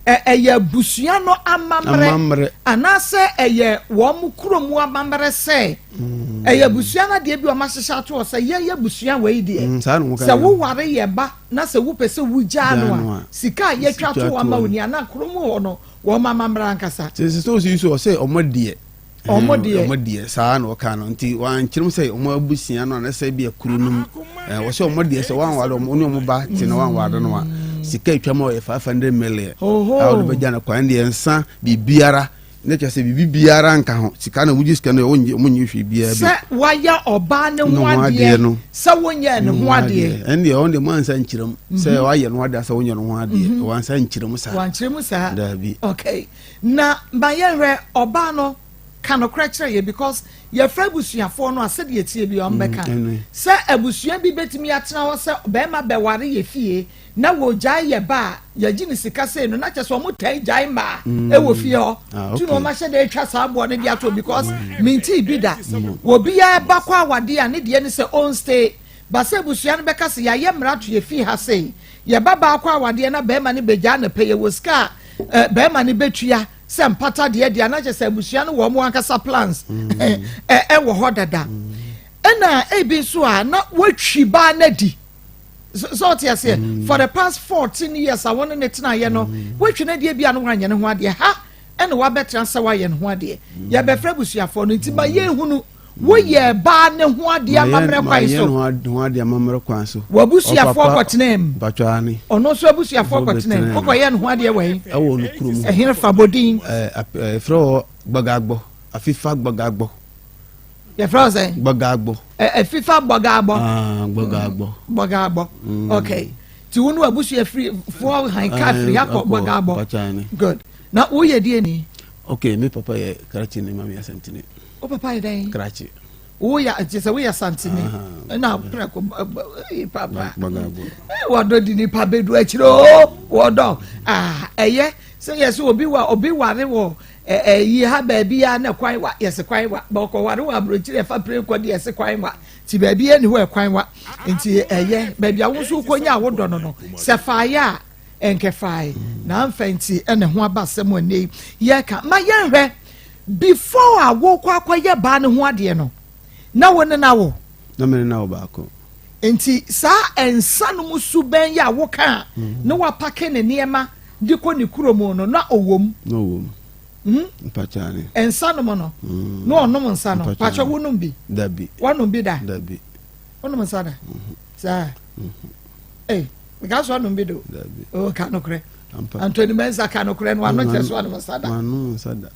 ɛyɛ abusua no amammerɛ anaasɛ ɛyɛ wɔn kurom amammerɛ sɛ ɛyɛ abusua no adeɛ bi ɔmo ahyehyɛ ato hɔ sɛ yɛyɛ abusua wei deɛ sɛ woware yɛ ba na sɛ wopɛ sɛ wogyaa no a sika a yɛtwa to wɔn ama wo ni anaa kurom hɔ no wɔn amammerɛ ankasa. Sɛ sɛ osi so ɔsɛ ɔmo deɛ. Ɔmo deɛ. Ɔmo deɛ saa na ɔka no nti wankyerɛ mu sɛ ɔmo abusua no anasɛ bi akuro no mu wɔsɛ ɔmo deɛ sɛ wanware ɔmo ne ɔmo ba te na wanware no a sika atwa ma ɔyɛ 500 million a ɔde bɛgya no kwan deɛ nsa biribiara ne kyɛ sɛ biribi biara nka ho sika na wogye sika no ɔmo ɔmo nye hwee biara bi. Sɛ wayɛ ɔbaa ne ho adeɛ no sɛ wonyɛ ne ho adeɛ. Ɛndeɛ ɔno deɛ mo ansa nkyerɛ mu sɛ wayɛ no adeɛ sɛ wonyɛ no ho adeɛ wansa nkyerɛ mu saa. Wankyerɛ mu saa. Daabi. Okay. Na ma yɛnhwɛ ɔbaa no ka nokorɛ kyerɛ yɛ because yɛfrɛ abusuafoɔ no a sɛdeɛ ɛteɛ biara wɔn bɛka Mm, sɛ abusua bi bɛtumi atena hɔ sɛ bɛrima bɛware yɛ fie na wɔgyae yɛ ba a yɛgye ne sika sei no na kyɛ sɛ wɔn taa gyae mmaa ɛwɔ fie hɔ Ah, tu na okay. wɔn ahyɛ de atwa saa aboɔ no de ato because mentii bi da obiara ba kɔ awadeɛ a ne deɛ ne sɛ on stay Ba sɛ abusua no bɛka sɛ yɛayɛ mmara to yɛfii ha sei, yɛ ba baa kɔ awadeɛ na barima no bɛgyaa no pɛ, yɛwɔ sika a barima no bɛtua sɛ mpata deɛ deɛ a, na kyerɛ sɛ abusua no wɔ wɔn ankasa plans ɛwɔ hɔ dada. Ɛna ebi nso a na wɔatwi baa no adi sɛ ɔte aseɛ mm. for the past 14 years a wɔne ne tenaeɛ no mm. wɔatwi no adi bi a no wɔanyɛ ne ho adeɛ ha ɛna wabɛtena sɛ wɔayɛ ne ho adeɛ mm. yɛbɛfrɛ abusuafoɔ no nti ma yɛnhunu Woyɛɛ baa ne ho adeɛ amammerɛ kwan so. Mayɛ ne ho adeɛ amammerɛ kwan so. W'abusuafoɔ kɔtenaa mu. Mpatwa ane. Ɔno nso abusuafoɔ kɔtenaa mu. Wokɔyɛɛ ne ho adeɛ wɔ he? Ɛwɔ no kurom. Ɛhe fa bɔ din? Ɛfrɛ hɔ Gbɔgagbɔ. Afifa Gbɔgagbɔ. Yɛfrɛ hɔ sɛn? Gbɔgagbɔ. Afifa Gbɔgagbɔ. Ah, Gbɔgagbɔ. Gbɔgagbɔ. Mm. Okay. Ti wo ne w'abusua firi foɔ han kaa firi ha kɔ Gbɔgagbɔ. Good. Na woyɛ deɛ ni? Okay, me papa yɛ Karachi ne mami Asantini. Wo papa yɛ dɛn? Krakye. Woyɛ kyerɛ sɛ woyɛ santene ɛna prɛko ee papa wɔdɔ di nipa bɛdu akyire o wɔdɔ ah ɛyɛ sɛ yɛ sɛ obi wa obi ware wɔ ɛyi ha baabi ya na kwan wa yɛsɛ kwan wa bɔkɔ ware wɔ aburokyire ɛfa pere kɔ de yɛsɛ kwan wa ti baabi yɛ ne hɔ ɛkwan wa nti ɛyɛ baabi a wo nso kɔ nya awodɔ no no sɛ faayɛ a ɛnkɛfae na amfa nti ɛna ho aba asɛm ɛnɛ yi yɛka ma yɛnhwɛ Before a wokɔ akɔyɛ baa no ho adeɛ no, na wo ne no awo? Na me ne no awo baako. Nti saa nsa no mu su bɛn yi a woka a mm. na wapake ne nneɛma de kɔ ne kuro mu no, na ɔwɔ mu? Na ɔwɔ mu. Hmm? Mpakyane. Nsa nom no? Mm. Na ɔnom nsa no? Pakyɛ wonom bi? Dabi. Woanom bi da? Dabi. Wonom nsa da? Mm-hmm. Saa. Mm-hmm. Ei, meka so anom bi do. Dabi. Oh, ka nokorɛ. Anthony Mensah ka nokorɛ no ano kyerɛ so anom nsa da. Manom nsa da.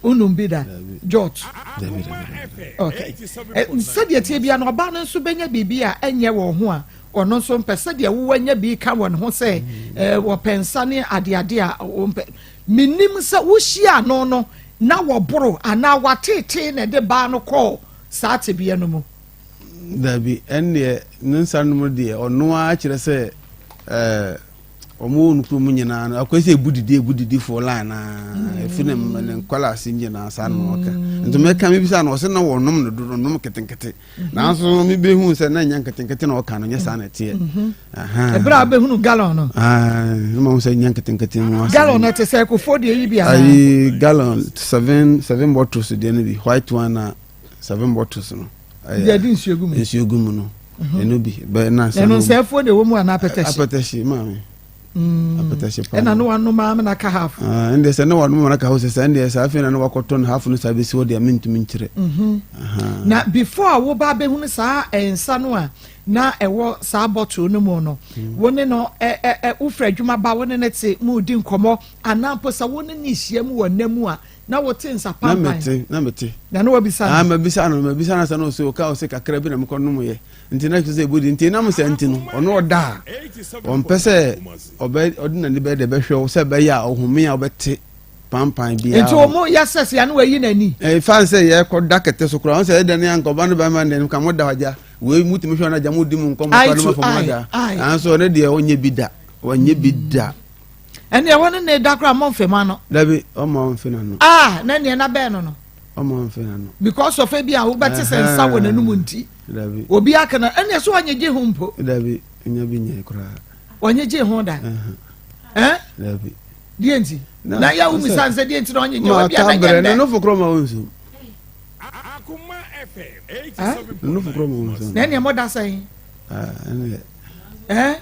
Wonom bi da? Jot. Okay. Eh, sɛdeɛ tie bia no ɔbaa no nso bɛnya biribi a ɛnyɛ wɔn ho a ɔno nso mpɛ sɛdeɛ wowɔ anya bi ka wɔn ho sɛ mm. eh, wɔpɛ nsa ne adeade a wɔmpɛ. Menim sɛ wohyia ano no na wɔboro anaa watetee na ɛde baa no kɔɔ saa tebea no mu. Dabi, ɛnneɛ ne nsa nom deɛ ɔno ara kyerɛ sɛ ɛɛ. Wɔn wɔ no kurom nyinaa no akɔyɛ sɛ ebu didi ebu didi fo line naa mm. efi ne ne nkɔla ase nyinaa saa na wɔka mm. nti mɛka mi bisa na ɔsɛ na wɔnom no dodo nom ketenkete mm-hmm. nanso mi bɛ hu sɛ na nya nketenkete na ɔka no nyɛ saa na ɛteɛ. Mm-hmm. Ebere a bɛhunu gallon no. Ne ma ho sɛ nya nketenkete mu asɛm. Gallon na te sɛ kofo deɛ yi bi anaa. Ayi gallon seven seven bottles deɛ no bi white one na seven bottles no. Deɛ de nsuo gu mu. Nsuo gu mu no. Mhm. Ɛno bi bɛ na nsa no. Ɛno nsɛɛfoɔ na ɛwɔ mu anaa apɛtɛhye. Apɛtɛhye maame. Mm. Apɛtɛhye paa. Ɛna ne wanom ama na ka half. Ah, ɛndeɛ sɛ ne wanom ama na ka half sɛ sɛ ɛndeɛ sɛ afei na ne wakɔtɔ no half no saa bɛsi hɔ deɛ mentumi nkyerɛ. Mhm. Na before a woba abɛhunu saa nsa no a na ɛwɔ saa bottle no mu no, mm. wo ne no ɛ ɛ ɛ wofiri adwuma ba wo ne ne te mu di nkɔmmɔ anaa mpo sɛ wo ne ne hyia mu wɔ nna mu a na wote nsa pampan. Na mete, na mete. Na na wabisa no. Ah, mabisa no, mabisa no sɛ na ɔsɛ ɔka ɔsɛ kakra bi na mekɔ nom yɛ. Nti na kyerɛ sɛ ɛbɔdi nti nam sɛ nti no ɔno ɔda a ɔmpɛ sɛ ɔbɛ ɔde n'ani bɛyɛ dɛ bɛhwɛ wo sɛ ɛbɛyɛ a ɔhome a ɔbɛte pampan biara. Nti ɔmo yɛ sɛ sɛ ano ayi n'ani. Ɛfa sɛ yɛkɔ da kɛtɛ so koraa ɔn sɛ ɛdɛ ne anka ɔba no bɛma ne ka mo da hɔ agya wei mutumi hwɛ no agya mo di mu nkɔmmɔ kora no ma fam ada. Nanso ɔno deɛ ɔnyɛ bi da ɔnyɛ bi da. Ɛnni ɛhɔ ne ne da koraa mo nfe mo ano. Dabi ɔma ɔnfe n'ano. Ah na nea na bɛn no no. Ɔma ɔnfe n'ano. Because of ebi a wobɛte sɛ nsa wɔ n'anum nti. Dabi. Obi aka na ɛnni ɛso ɔnye gye ho mpo. Dabi nya bi nyɛ koraa. Ɔnye gye ho da. Ɛn. Dabi. Deɛ nti. Na yɛ wo misa nsɛ deɛ nti na ɔnye gye ho bi a na nyɛ ndɛ. Na nofo korɔ ma wo nso. Nofo korɔ ma wo nso. Na ɛnni ɛmɔ da sɛn. Ah ɛnni. Ɛn.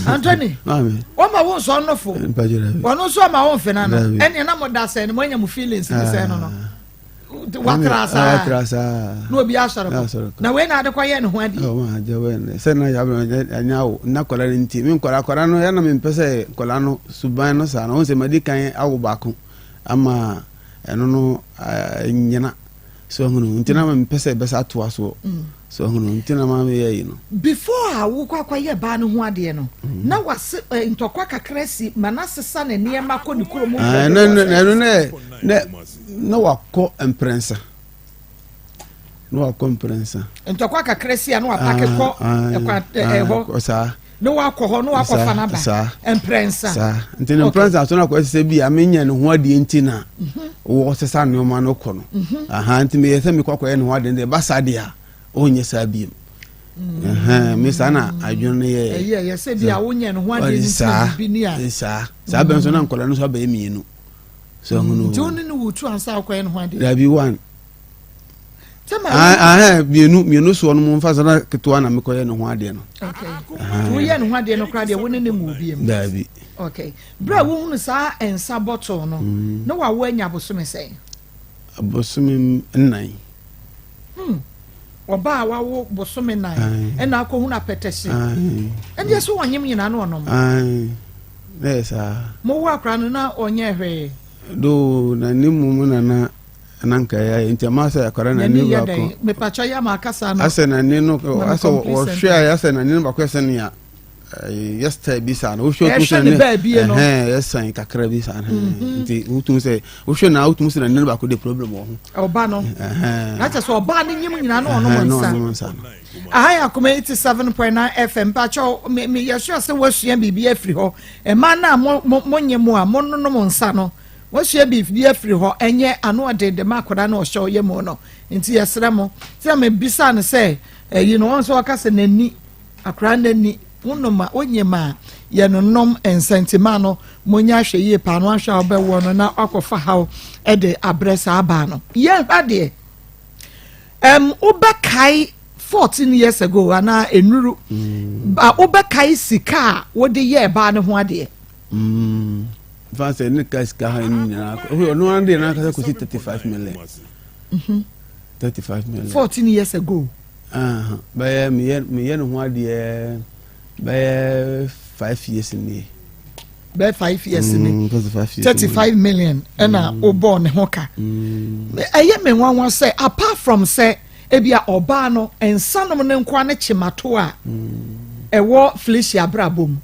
Anthony wɔma wo nsɔ nofo wɔno nso ɔma wo mfena no ɛneɛ na moda sɛ no moanya mo feelings ne sɛ no no ah. Watra saa. Watra saa. Na obi asɔre kɔ. Na wei na ade kɔ yɛ ne ho adeɛ. Ɔmo agye wei ne sɛ na yabɛ anya awo na kɔla no nti me nkɔla kɔla no yɛn na me mpɛ sɛ nkɔla no suban no saa no wɔn sɛ ma di kan awo baako ama ɛno no nyina. So ahunu nti na mempɛ sɛ ɛbɛsa atoa soɔ. Mm. So ahunu nti na maa meyɛ yi no. Before a wokɔ akɔyɛ baa no ho adeɛ no, mm. na wase eh, ntɔkwa kakra si ma na sesa ne nneɛma kɔ ne kurom. Ah, na na na na na na wakɔ mprɛnsa. Na wakɔ mprɛnsa. Ntɔkwa kakra si a na wapake kɔ ah, ah, ɛhɔ. Eh, saa. Ne wakɔ hɔ na wakɔ fa n'aba mprɛnsa. Saa nti ne mprɛnsa so na akɔ sɛ bi a menya ne ho adeɛ nti na mhm. wɔ sesa nneɛma no kɔ no mhm. aha nti meyɛ sɛ mekɔ akɔyɛ ne ho adeɛ nti ɛba saa deɛ a ɔnyɛ saa biem mm. me saa na adwene no yɛ ɛyɛ yɛ sɛ bi a wonyɛ ne ho adeɛ nti na bibi ni a saa saa bɛn so na nkɔla no so abɛyɛ mmienu so ɛhono nti wo ne no wutu ansa akɔyɛ ne ho adeɛ dabi one Mmienu mmienu soɔ no mu nfa sɛ na ketewa na mekɔyɛ ne ho adeɛ no. Woyɛ ne ho adeɛ no koraa deɛ wo ne ne mu obi mu. Daabi. Okay. Berɛ a wohunu saa nsa bɔtol no mm. na wawo anya abosome sɛn? Abosome nnan. Hmm. Ɔbaa a wawo bosome nan ɛna akɔhunu apɛtɛhye. Ɛndeɛ so wɔnyem nyinaa na ɔnom. Na yɛ saa. Mowɔ akora no na ɔnyɛ hwee. Do na ne mu na na na nka ɛyɛ ayɛ nti ama sɛ akwadaa n'ani baako mepatwa yɛ ama akasa no asɛ n'ani no asɛ wɔhwɛ a asɛ n'ani no baako ɛsɛ nea yɛ style bi saa no wohwɛ otum sɛ ne ɛhɛn yɛ san kakra bi saa no mhm. nti wotum sɛ wohwɛ na wotum sɛ n'ani no baako de problem wɔ ho ɔba no na kyɛ sɛ ɔbaa no nyim nyinaa na ɔnom nsa aha yɛ akoma 87.9 fm mpakyɛw me me yɛsua sɛ woasua biribi afiri hɔ mmaa no a mo mo mo nye mo a mononom nsa no Wasua biribi afiri hɔ, ɛnyɛ ano ɔden de ma akwadaa no ɔhyɛ ɔyɛ mu no. Nti yɛsrɛ mo. Nti na mebisaa no sɛ, ɛyi no, wɔn nso ɔka sɛ n'ani, akwadaa n'ani, wonom a, wonyim a, yɛnonom nsa nti ma no, monyɛ ahwɛ yie paa no ahwɛ a wobɛwoɔ no na wakɔfa haw de abrɛ saa baa no. Yɛnhwɛ adeɛ. Um, wobɛkae 14 years ago anaa enuru, mm. ba wobɛkae sika a wode yɛɛ baa no ho adeɛ. Mm. Fa sɛ ne ka sika ha no nyinaa ɔno ara deɛ n'ankasa kɔsi 35 million. 35 million. 14 years ago. Bɛyɛ meyɛ meyɛ ne ho adeɛ bɛyɛ 5 years nie. Bɛyɛ 5 years ni. Mm, 35 million ɛna mm. wobɔɔ ne ho ka. Mm. Ɛyɛ me nwanwa sɛ apart from sɛ Ebia ɔbaa no nsanom no nkoa ne kyemato a ɛwɔ Felicia abrabɔ mu.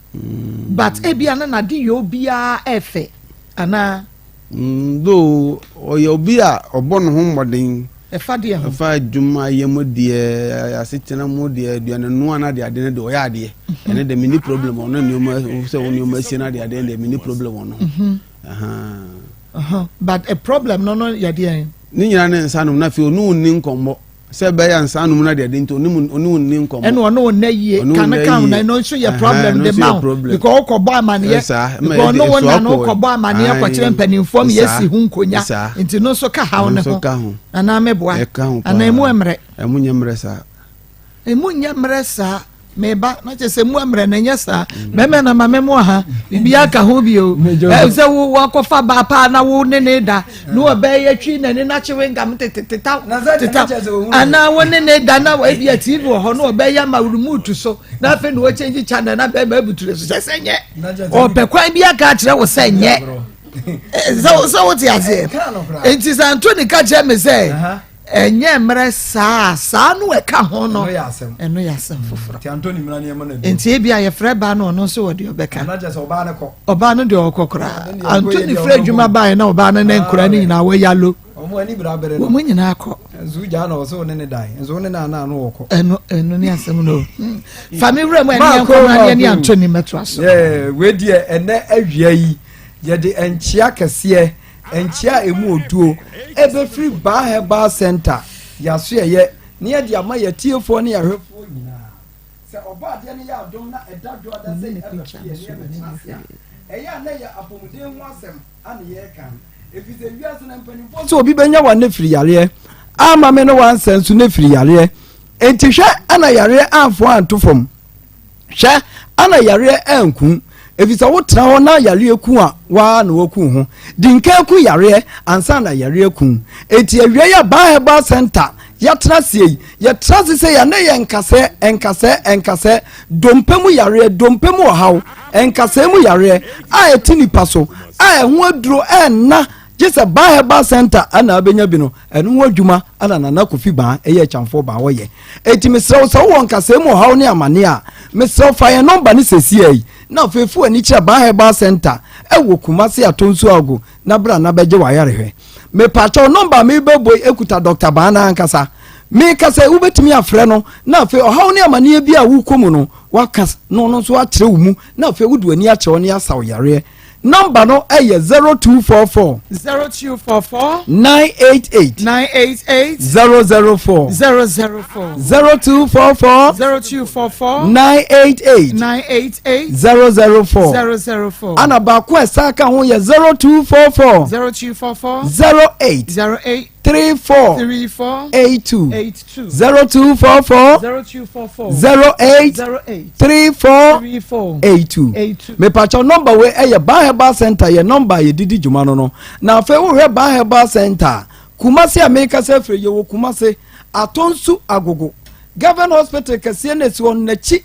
But ebia na n'ade yɛ obiara ɛfɛ anaa? Mm, though ɔyɛ obi a ɔbɔ ne ho mmɔden. Ɛfa deɛ ho? Ɛfa adwuma yɛ mu deɛ, asetena mu deɛ, aduane noa no adeade no deɛ ɔyɛ adeɛ. Mhm. Ɛno deɛ menni problem ɔno nneɛma sɛ wo nneɛma sie no adeade no deɛ menni problem ɔno ho. Mhm. But a problem no no yɛ deɛn? Ne nyinaa ne nsa nom na afei ɔne wo nni nkɔmmɔ sɛ ɛbɛyɛ nsa nom no adeade nti ɔne wo nni nkɔmmɔ. Ɛna ɔne wo nna yie ka no ka ho na ɛno nso yɛ problem de ma wo because wokɔbɔ amaneɛ because ɔne wo nna no wokɔbɔ amaneɛ kɔkyerɛ mpanimfoɔ ma yɛsi ho nkonya nti no nso ka haw ne ho anaa meboa anaa emu mmerɛ. Ɛmu nyɛ mmerɛ saa. Emu nyɛ mmerɛ saa. Meba na kyerɛ sɛ mu mmerɛ na ɛnyɛ saa. Mɛmɛ na ma mɛmo ha. Biribi aka ho bio. Sɛ wo wakɔfa baa paa na wo ne ne da na wɔbɛyɛ twi n'ani na kyewe ngam teteta teta anaa wo ne ne da na ebi a TV wɔ hɔ na wɔbɛyɛ ama remote so na afei na wɔkyɛngye channel na bɛrima abuture so sɛ sɛ nyɛ ɔpɛ kwan bi aka akyerɛ wo sɛ nyɛ sɛ wote aseɛ nti sɛ Anthony ka kyerɛ me sɛ Ɛnyɛ mmerɛ saa a saa no ɛka ho no, ɛno yɛ asɛm foforɔ. Nti ebi a yɛfrɛ baa no ɔno nso wɔ deɛ ɔbɛka. Ɔbaa no deɛ ɔkɔ koraa. Antoni frɛ adwuma baeɛ na ɔbaa no ne nkora no nyinaa wɔ yalo. Wɔn nyinaa kɔ. Ɛno ɛno ne asɛm no. Hmm. Fa me wura mu ɛne yɛn nkɔmɔ adeɛ ne Antoni mɛtoa so. Wei deɛ ɛnɛ awia yi yɛde nkyea kɛseɛ Nkyea a emu oduo ɛbɛfiri Baa Herbal Center yasoɛyɛ na yɛde ama yɛatiefoɔ ne yɛahwɛfoɔ nyinaa. Sɛ Ɔbɔadeɛ no yɛ adom na ɛda dwoada sɛ yɛba fie na yɛbɛtena ase a, ɛyɛ a na ɛyɛ apɔmuden ho asɛm na yɛreka. Ɛfiri sɛ wiase no mpanimfoɔ sɛ obi bɛnya wa nefiri yareɛ ama me ne wansɛ nso nefiri yareɛ. Enti hwɛ ana yareɛ amfoa anto fam. Hwɛ, ana yareɛ anku. Efisɛ wotena hɔ na yareɛ ku a, wo ara na woaku wo ho. Di nkan ku yareɛ ansa na yareɛ aku wo. Enti awia yi a Baa Herbal Centre yɛatena aseɛ yi, yɛtena ase sei a na ɛyɛ nkasɛɛ, nkasɛɛ, nkasɛɛ, dompe mu yareɛ, dompe mu ɔhaw, nkasɛɛ mu yareɛ a ɛte nipa so a ɛho aduro ɛnna gye sɛ Baa Herbal Centre na abɛnya bi no, ɛno ho adwuma na Nana Kofi Baa ɛyɛ Akyamfoɔ Baa wɔyɛ. Enti mesrɛ wo sɛ wowɔ nkasɛɛ mu ɔhaw ne amaneɛ a, mesrɛ wo fa yɛn nɔmba no sɛsiaa yi na afei fa w'ani kyerɛ Baa Herbal Centre ɛwɔ Kumasi Atonsu Ago na bra na bɛgye w'ayarehwɛ. Mepakyɛw, nɔmba a merebɛbɔ yi kuta Dɔkta Baa no ankasa. Meka sɛ wobɛtumi afrɛ no na afei ɔhaw ne amaneɛ bi a wokɔ mu no, waka na ɔno nso akyerɛ wo mu na afei wode w'ani akyerɛ ɔne asa wo yareɛ. Nɔmba no yɛ 0244. 0244. 988. 988. 004. 004. 0244. 0244. 988. 988. 004. 004. Ana baako a ɛsan ka ho yɛ 0244. 0244. 08. 08. 34. 34. 82. 82. 0244. 0244. 08. 08. 34. 34. 82. 82. Mepakyɛw nɔmba wei ɛyɛ Baa Herbal Center yɛ nɔmba a yɛde di dwuma no no. Na afei wohwɛ Baa Herbal Center a, Kumasi a merekasa afiri yɛwɔ Kumasi, Atonsu Agogo, Government Hospital kɛseɛ no ɛsi hɔ no n'akyi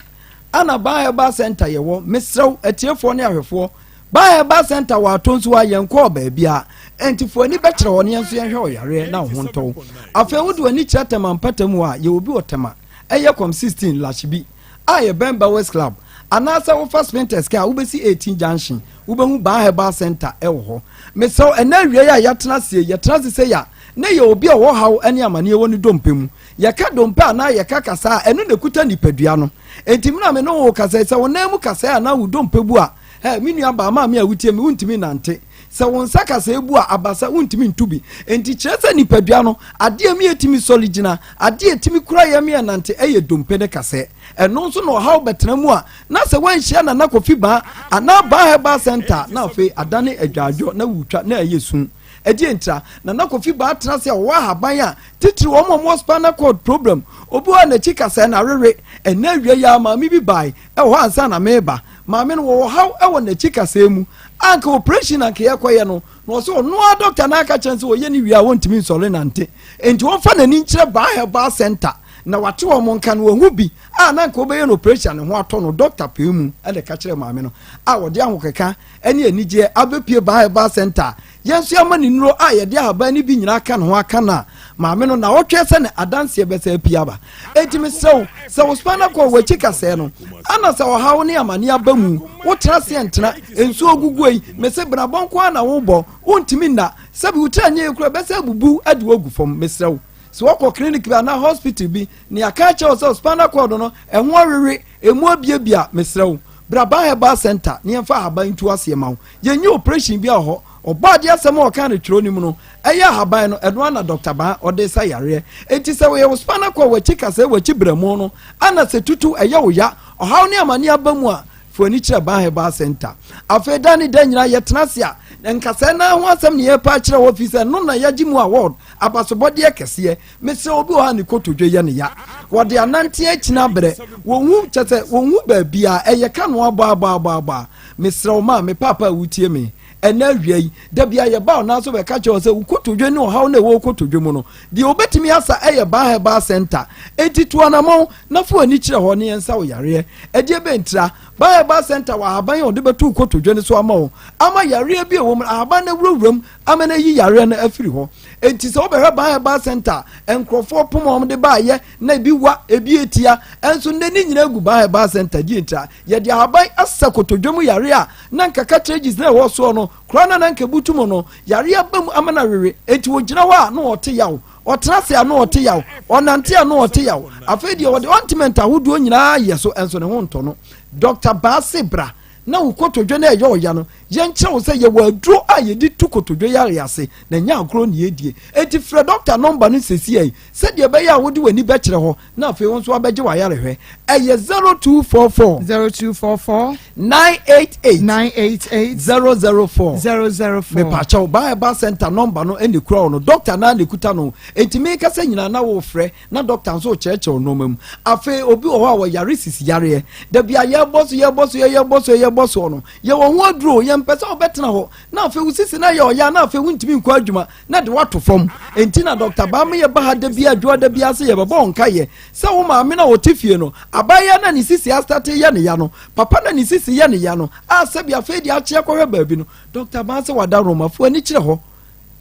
ana Baa Herbal Center yɛwɔ. Mesrɛ wo atiefoɔ ne ahwɛfoɔ, Baa Herbal Center wɔ Atonsu a yɛnkɔɔ baabiara. Enti fa w'ani bɛkyerɛ hɔ na yɛn nso yɛnhwɛ wo yareɛ na wo ho ntɔ wo. Afei wode w'ani kyerɛ Tema mpɔtam hɔ a, yɛwɔ bi wɔ Tema, ɛyɛ Kɔm 16, Lashibi. a ɛbɛn Bowers Club anaasɛ wofa Spintex car a wobɛsi 18 Junction, wobɛhu Baa Herbal Centre wɔ hɔ. Mesrɛ wo, ɛnnɛ awia yi a yɛatena ase yi, yɛtena ase sei a, na yɛ obi a ɔwɔ haw ne amaneɛ wɔ ne dompe mu. Yɛka dompe anaa yɛka kasaa a, ɛno na ɛkuta nipadua no. Enti mmerɛ a me ne wo rekasa yi, sɛ wo nan mu kasae anaa wo dompe bu a, hɛ, me nua baa, maame a wotie me, wontumi nnante. Sɛ wo nsa kasae bu a, abasa, wontumi ntu bi. Enti kyerɛ sɛ nipadua no, adeɛ a ɛma yɛtumi sɔre gyina, adeɛ a ɛtumi kura yɛn ma yɛnante yɛ dompe ne kasɛɛ. Ɛno nso na ɔhaw bɛtena mu a, na sɛ woanhyia Nana Kofi Baa anaa Baa Herbal Centre a, na afei adane adwaadwo na wotwa na ɛyɛ su. Ɛdeɛn ntira? Nana Kofi Baa tena ase a ɔwɔ ahaban a, titiriw wɔn a wɔwɔ spinal cord problem, obi wɔ hɔ a n'akyi kasɛɛ no awewe. Ɛnnɛ awia yi ara maame bi bae wɔ hɔ ansa na mereba. Maame no wɔwɔ haw wɔ n'akyi kasɛɛ mu a anka operation na anka yɛkɔyɛ no, na ɔsɛ ɔno ara dɔkta no aka kyerɛ no sɛ ɔyɛ ne wie a wɔntumi nsɔre nante, enti wɔmfa n'ani nkyerɛ Baa Herbal Center na wate wɔn nka no wahu bi a na anka wɔbɛyɛ no operation a ne ho atɔ no. Dɔkta pɛɛ mu na ɛka kyerɛɛ maame no a ɔde ahokeka ne anigyeɛ abɛpue Baa Herbal Center a yɛn nso yɛama no nnuro a yɛde ahaban no bi nyinaa ka ne ho aka no a maame no naawɔtwe sɛ ne adanseɛ bɛsɛ apue aba. Enti mesrɛ wo sɛ wo spinal cord w'akyi kasɛɛ no ana sɛ ɔhaw ne amaneɛ aba mu wotena aseɛ ntena nsuo guguo yi mese benabɔ nko ara na wobɔ wontumi nna sɛbi wo tiri anyɛ yie koraa ɛbɛsɛ abubu de wo agu fam. Mesrɛ wo sɛ wɔkɔ clinic bi anaa hospital bi ne aka akyerɛ wo sɛ spinal cord no ɛho awewe emu abiabia mesrɛ wo bra Ban Herbal Center ne yɛmfa ahaban ntu aseɛ ma wo. Yɛnyɛ operation biara wɔ hɔ. Ɔbɔadeɛ asɛm a ɔkaa no twerɛ no mu no, ɛyɛ ahaban no, ɛno ara na Dɔkta Baa ɔde sa yareɛ. Enti sɛ wɔyɛ wo spinal cord, w'akyi kasɛɛ, w'akyi berɛmo no, ana sɛ tutu, ɛyɛ wo ya, ɔhaw ne amaneɛ aba mu a, fa w'ani kyerɛ Baa Herbal Centre. Afei da ne da nyinaa yɛtena ase a, nkasɛɛ no ara ho asɛm na yɛrepɛ akyerɛ hɔ, firi sɛ ɛno na yɛagye mu award, abasobɔdeɛ kɛseɛ. Mesrɛ obi wɔ hɔ a ne kotodwe yɛ ne ya, wɔde anante akyini abrɛ, wɔnhu, kyɛ sɛ wɔnhu baabiara, ɛyɛ ka no abɔ abɔ abɔ abɔ a. Mesrɛ wo maame, paapa a wotie me ɛnɛ awia yi, da bia yɛba wo nan so bɛka kyerɛ wo sɛ wo kotodwe ne ɔhaw no ɛwɔ wo kotodwe mu no, deɛ wobɛtumi asa ɛyɛ Baa Herbal Center. Enti tu anamɔn na fa w'ani kyerɛ hɔ ne yɛnsa wo yareɛ. Ɛdeɛ bɛn ntira? Baa Herbal Center wɔ ahaban a wɔde bɛto wo kotodwe no so ama wo, ama yareɛ bi a ɛwɔ mu no, ahaban no awurawura mu ama no ayi yareɛ no afiri hɔ. Enti sɛ wobɛhwɛ Baa Herbal Center a, nkurɔfoɔ pom a wɔde baayɛ na ebi wa, ebi etia, ɛnso nnɛ ne nyinaa gu Baa Herbal Center. Deɛ ntira? Yɛde ahaban asa kotodwe mu yare a na anka cartridges na ɛwɔ soɔ no koraa na na anka ebutu mu no yare aba mu ama no awewe. Enti ɔgyina hɔ a na ɔte yaw, ɔtena ase a na ɔte yaw, ɔnante a na ɔte yaw. Afei deɛ wɔde ointment ahodoɔ nyinaa yɛ so nso ne ho ntɔ no. Dɔkta Baa se bra na wo kotodwe no a ɛyɛ ɔya no yɛnkyerɛ wo sɛ yɛwɔ aduro a yɛde tu kotodwe yare ase na ɛnyɛ agorɔ na yɛdie. Enti frɛ dɔkta nɔmba no sesiei sɛdeɛ ɛbɛyɛ a wode w'ani bɛkyerɛ hɔ na afei wo nso abɛgye w'ayarehwɛ. Ɛyɛ 0244. 0244. 988. 988. 004. 004. Mepakyɛw, Baa Herbal Center nɔmba no na ekura wo no, dɔkta no ara na ekuta no. Enti merekasa nyinaa na worefrɛ na dɔkta nso rekyerɛkyerɛ wo nneɛma mu. Afei obi wɔ hɔ a ɔyare sisi yareɛ. Da bi a yɛrebɔ so, yɛrebɔ so, yɛrebɔ so, yɛrebɔ. yɛabobɔ soɔ no, yɛwɔ ho aduro. Yɛmpɛ sɛ wobɛtena hɔ na afei wo sisi no ayɛ ɔya na afei wontumi nkɔ adwuma na de woato fam. Enti na Dɔkta Baa ma yɛba ha da biara, Dwoa da biara sɛ yɛbɛbɔ wo nkaeɛ sɛ wo maame no a ɔte fie no, abaayewa no a ne sisi astate yɛ ne ya no, papa no a ne sisi yɛ ne ya no, a sɛbi afei deɛ akye akɔhwɛ baabi no, Dɔkta Baa sɛ wada Roma, fa w'ani kyerɛ hɔ.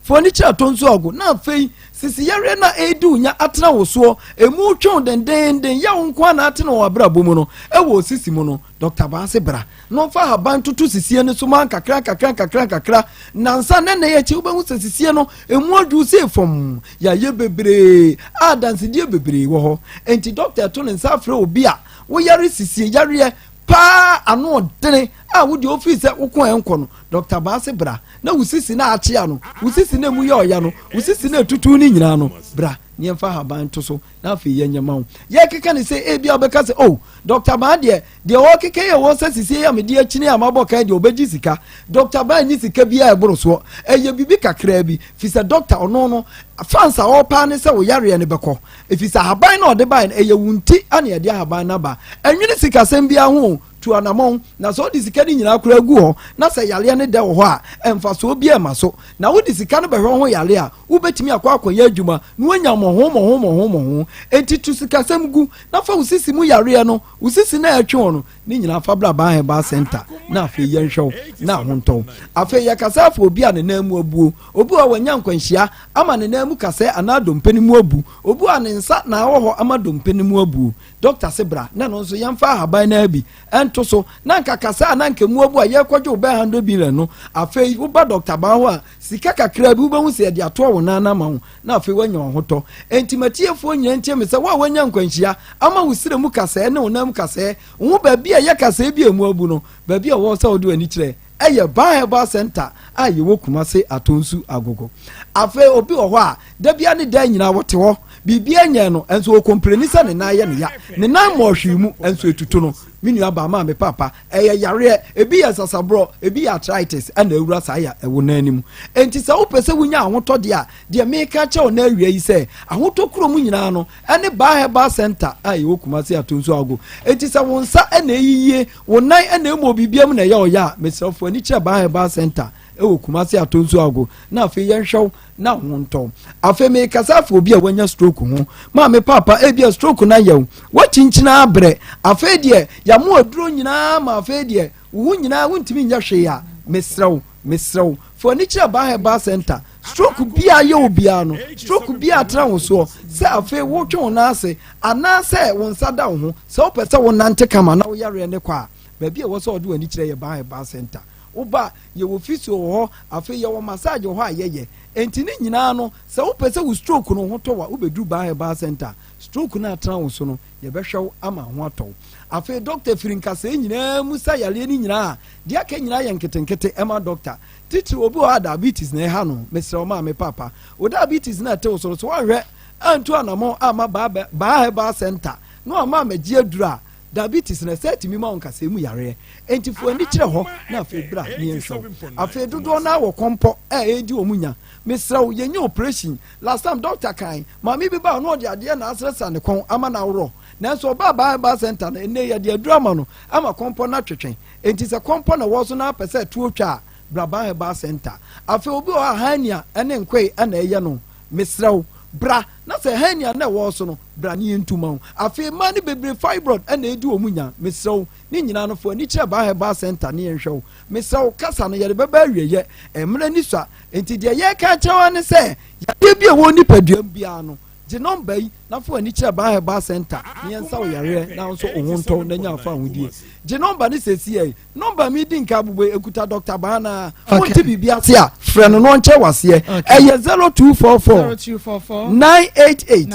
Fa w'ani kyerɛ atɔ nsuo ago, na afei sisi yareɛ no a ɛredi wo nya atena wo soɔ, ɛmu retwe wo dendeenden, yaw nko ara na atena wɔ w'abrabɔ mu no, ɛwɔ wo sisi mu no, Dɔkta Baa se bra na ɔmfa ahaban ntoto sisie no so ma nkakra nkakra nkakra nkakra. Nnansa ne nnan akyi wobɛhu sɛ sisie no ɛmu adwo sei fam. Yɛayɛ bebree a adansedie bebree wɔ hɔ. Enti dɔkta ɛto ne nsa afrɛ obi a woyare sisie yareɛ paa ano ɔdene a wo deɛ ofiri sɛ woko a ɛnkɔ no, Dɔkta Baa se bra na wo sisi no a akyea no, wo sisi no a emu yɛ ɔya no, wo sisi no a ɛtutu no nyinaa no, bra na yɛmfa ahaban nto so na afei yɛnyɛ ma wo. Yɛrekeka no sei, ebia wobɛka sɛ, Oh, Dɔkta Baa deɛ, deɛ ɔrekeka yi a ɛwɔ sɛ sisi yi a mede akyini a mabɔ kan deɛ ɔbɛgye sika. Dɔkta Baa nyi sika biara a ɛboro soɔ. Ɛyɛ biribi kakraa bi, firi sɛ dɔkta ɔno no, fans a ɔrepɛ ara ne sɛ wo yareɛ no bɛkɔ. Ɛfiri sɛ ahaban no a ɔde baeɛ no, ɛyɛ wo nti na yɛde ahaban no aba. Ɛnwene sikasɛm biara ho o, Tu anammɔn, na sɛ wode sika no nyinaa koraa gu hɔ na sɛ yareɛ no dɛ wɔ hɔ a, mfasoɔ biara mma so. Na wode sika no bɛhwɛ wo ho yare a, wobɛtumi akɔ akɔyɛ adwuma na woanya mmɔho mmɔho mmɔho mmɔho. Enti tu sikasɛm gu na fa wo sisi mu yareɛ no, wo sisi no a ɛretwe wo no, ne nyinaa fa bra Ban Herbal Centre na afei yɛnhwɛ wo na ho ntɔ wo. Afei yɛkasa afa obi a ne nan mu abuo, obi wɔ hɔ a wanya nkwanhyia ama ne nan mu kasɛɛ anaa dompe no mu abu, obi wɔ hɔ a ne nsa na awɔ hɔ ama dompe no mu abuo. Dɔkta se bra na ɛno nso yɛmfa ahaban no ara bi nto so na anka kasa a na anka emu abu a yɛrekɔgye wo bɛyɛ hundred billion no, afei woba Dɔkta Baa hɔ a, sika kakraa bi wobɛhu sɛ yɛde atoa wo nan no ama wo na afei woanya w'ahotɔ. Enti m'atiefoɔ nyinaa ntie me sɛ wo a woanya nkwanhyia ama wo srɛ mu kasɛɛ ne wo nan mu kasɛɛ, wo ho baabi a ɛyɛ kasɛɛ bi a emu abu no, baabi a ɛwɔ sɛ wode w'ani kyerɛ Ɛyɛ Baa Herbal Centre a yɛwɔ Kumase Atonsu Agogo. Afei obi wɔ hɔ a, da biara ne da nyinaa ɔte hɔ, biribiara nyɛɛ no, nso ɔkompleni sɛ ne nan yɛ no ya. Ne nan mmɔɔ hwee mu, nso ɛtutu no. Me nua baa, maame, paapa, ɛyɛ yareɛ. Ebi yɛ nsasaborɔ, ebi yɛ arthritis na awura saa ya wo nan no mu. Enti sɛ wopɛ sɛ wonya ahotɔ deɛ a, deɛ meka akyerɛ wo nnɛ awia yi sɛ, ahotɔ kurom nyinaa no, ɛne Baa Herbal Centre a yɛwɔ Kumasi Atonsu Agogo. Enti sɛ wo nsa na ɛyiyie, Wo nan na emu obi biam na ɛyɛ ɔya a, mesrɛ wo fa w'ani kyerɛ Baa Herbal Center wɔ Kumasi Atonsu Ago na afei yɛnhwɛ wo na wo ho ntɔ wo. Afei merekasa afa obi a wanya stroke ho. Maame paapa, ebia stroke no ayɛ wo, woakyinkyini abrɛ, afei deɛ yɛama wo aduro nyinaa ma afei deɛ wo ho nyinaa wontumi nyɛ hwee a, mesrɛ wo, mesrɛ wo, fa w'ani kyerɛ Baa Herbal Center. Stroke biara yɛ wo biara no, stroke biara tena wo soɔ sɛ afei wotwe wo nan ase anaasɛ wo nsa da wo ho, sɛ wopɛ sɛ wonante kama na wo yareɛ no kɔ a, baabi a ɛwɔ sɛ wode w'ani kyerɛ yɛ Baa Herbal Center. Woba a, yɛwɔ physio wɔ hɔ, afei yɛwɔ massage wɔ hɔ a yɛyɛ. Enti ne nyinaa no, sɛ wopɛ sɛ wo stroke no ho tɔ wo a, wobɛduru Baa Herbal Center a, stroke no a atena wo so no, yɛbɛhwɛ wo ama ho atɔ wo. Afei dɔkta firi nkasɛɛ nyinaa mu sa yareɛ no nyinaa a, deɛ aka nyinaa yɛ nketenkete ma dɔkta. Titiriw obi wɔ hɔ a diabetes na ɛha no, mesrɛ wo maame, paapa, wo diabetes no a ɛte wo so no, so woanhwɛ antu anammɔn amma Baa Herbal Center na wamma ammɛgye aduru a, diabetes no ɛsɛ tumi ma wo nkasɛɛ mu yareɛ. Enti fa w'ani kyerɛ hɔ na afei bra na yɛnhwɛ wo. Afei dodoɔ no ara wɔ kɔmpɔ a ɛredi wɔn nya. Mesrɛ wo, yɛnyɛ operation. Last time doctor kae, maame bi baa hɔ na ɔde adeɛ na asrasra ne kɔn ama no aworɔ. Nanso ɔbaa Baa Herbal Center no, ɛnnɛ yi yɛde aduru ama no ama kɔmpɔ no atwetwe. Enti sɛ kɔmpɔ na ɛwɔ so na apɛ sɛ ɛtoɔ twa a, bra Ban Herbal Center. Afei obi wɔ hɔ a hernia ne nkoe na ɛyɛ no, mesrɛ wo, bra na sɛ hernia na ɛwɔ so no, bra ne yɛntu ma wo. Afei mmaa no bebree fibroid na ɛdi wɔn nya, mesrɛ wo, ne nyinaa no fa w'ani kyerɛ Ban Herbal Center ne yɛnhwɛ wo. Mesrɛ wo, kasa no yɛde bɛba awieɛ, mmerɛ ni sua, enti deɛ yɛreka akyerɛ wo ara ne sɛ, yadeɛ bi a ɛwɔ wo nipaduam biara no, Gye nɔmba yi na fa w'ani kyerɛ Ban Herbal Centre na yɛnsa wo yareɛ na wo nso wo ho ntɔ wo na nya afahodie. Gye nɔmba no seesei. Nɔmba a meredi nka abobɔ yi, ɛkuta Dɔkta Ban no ara. Wonte biribi ase a, frɛ no na ɔnkyerɛ wo aseɛ. Ɛyɛ 0244 988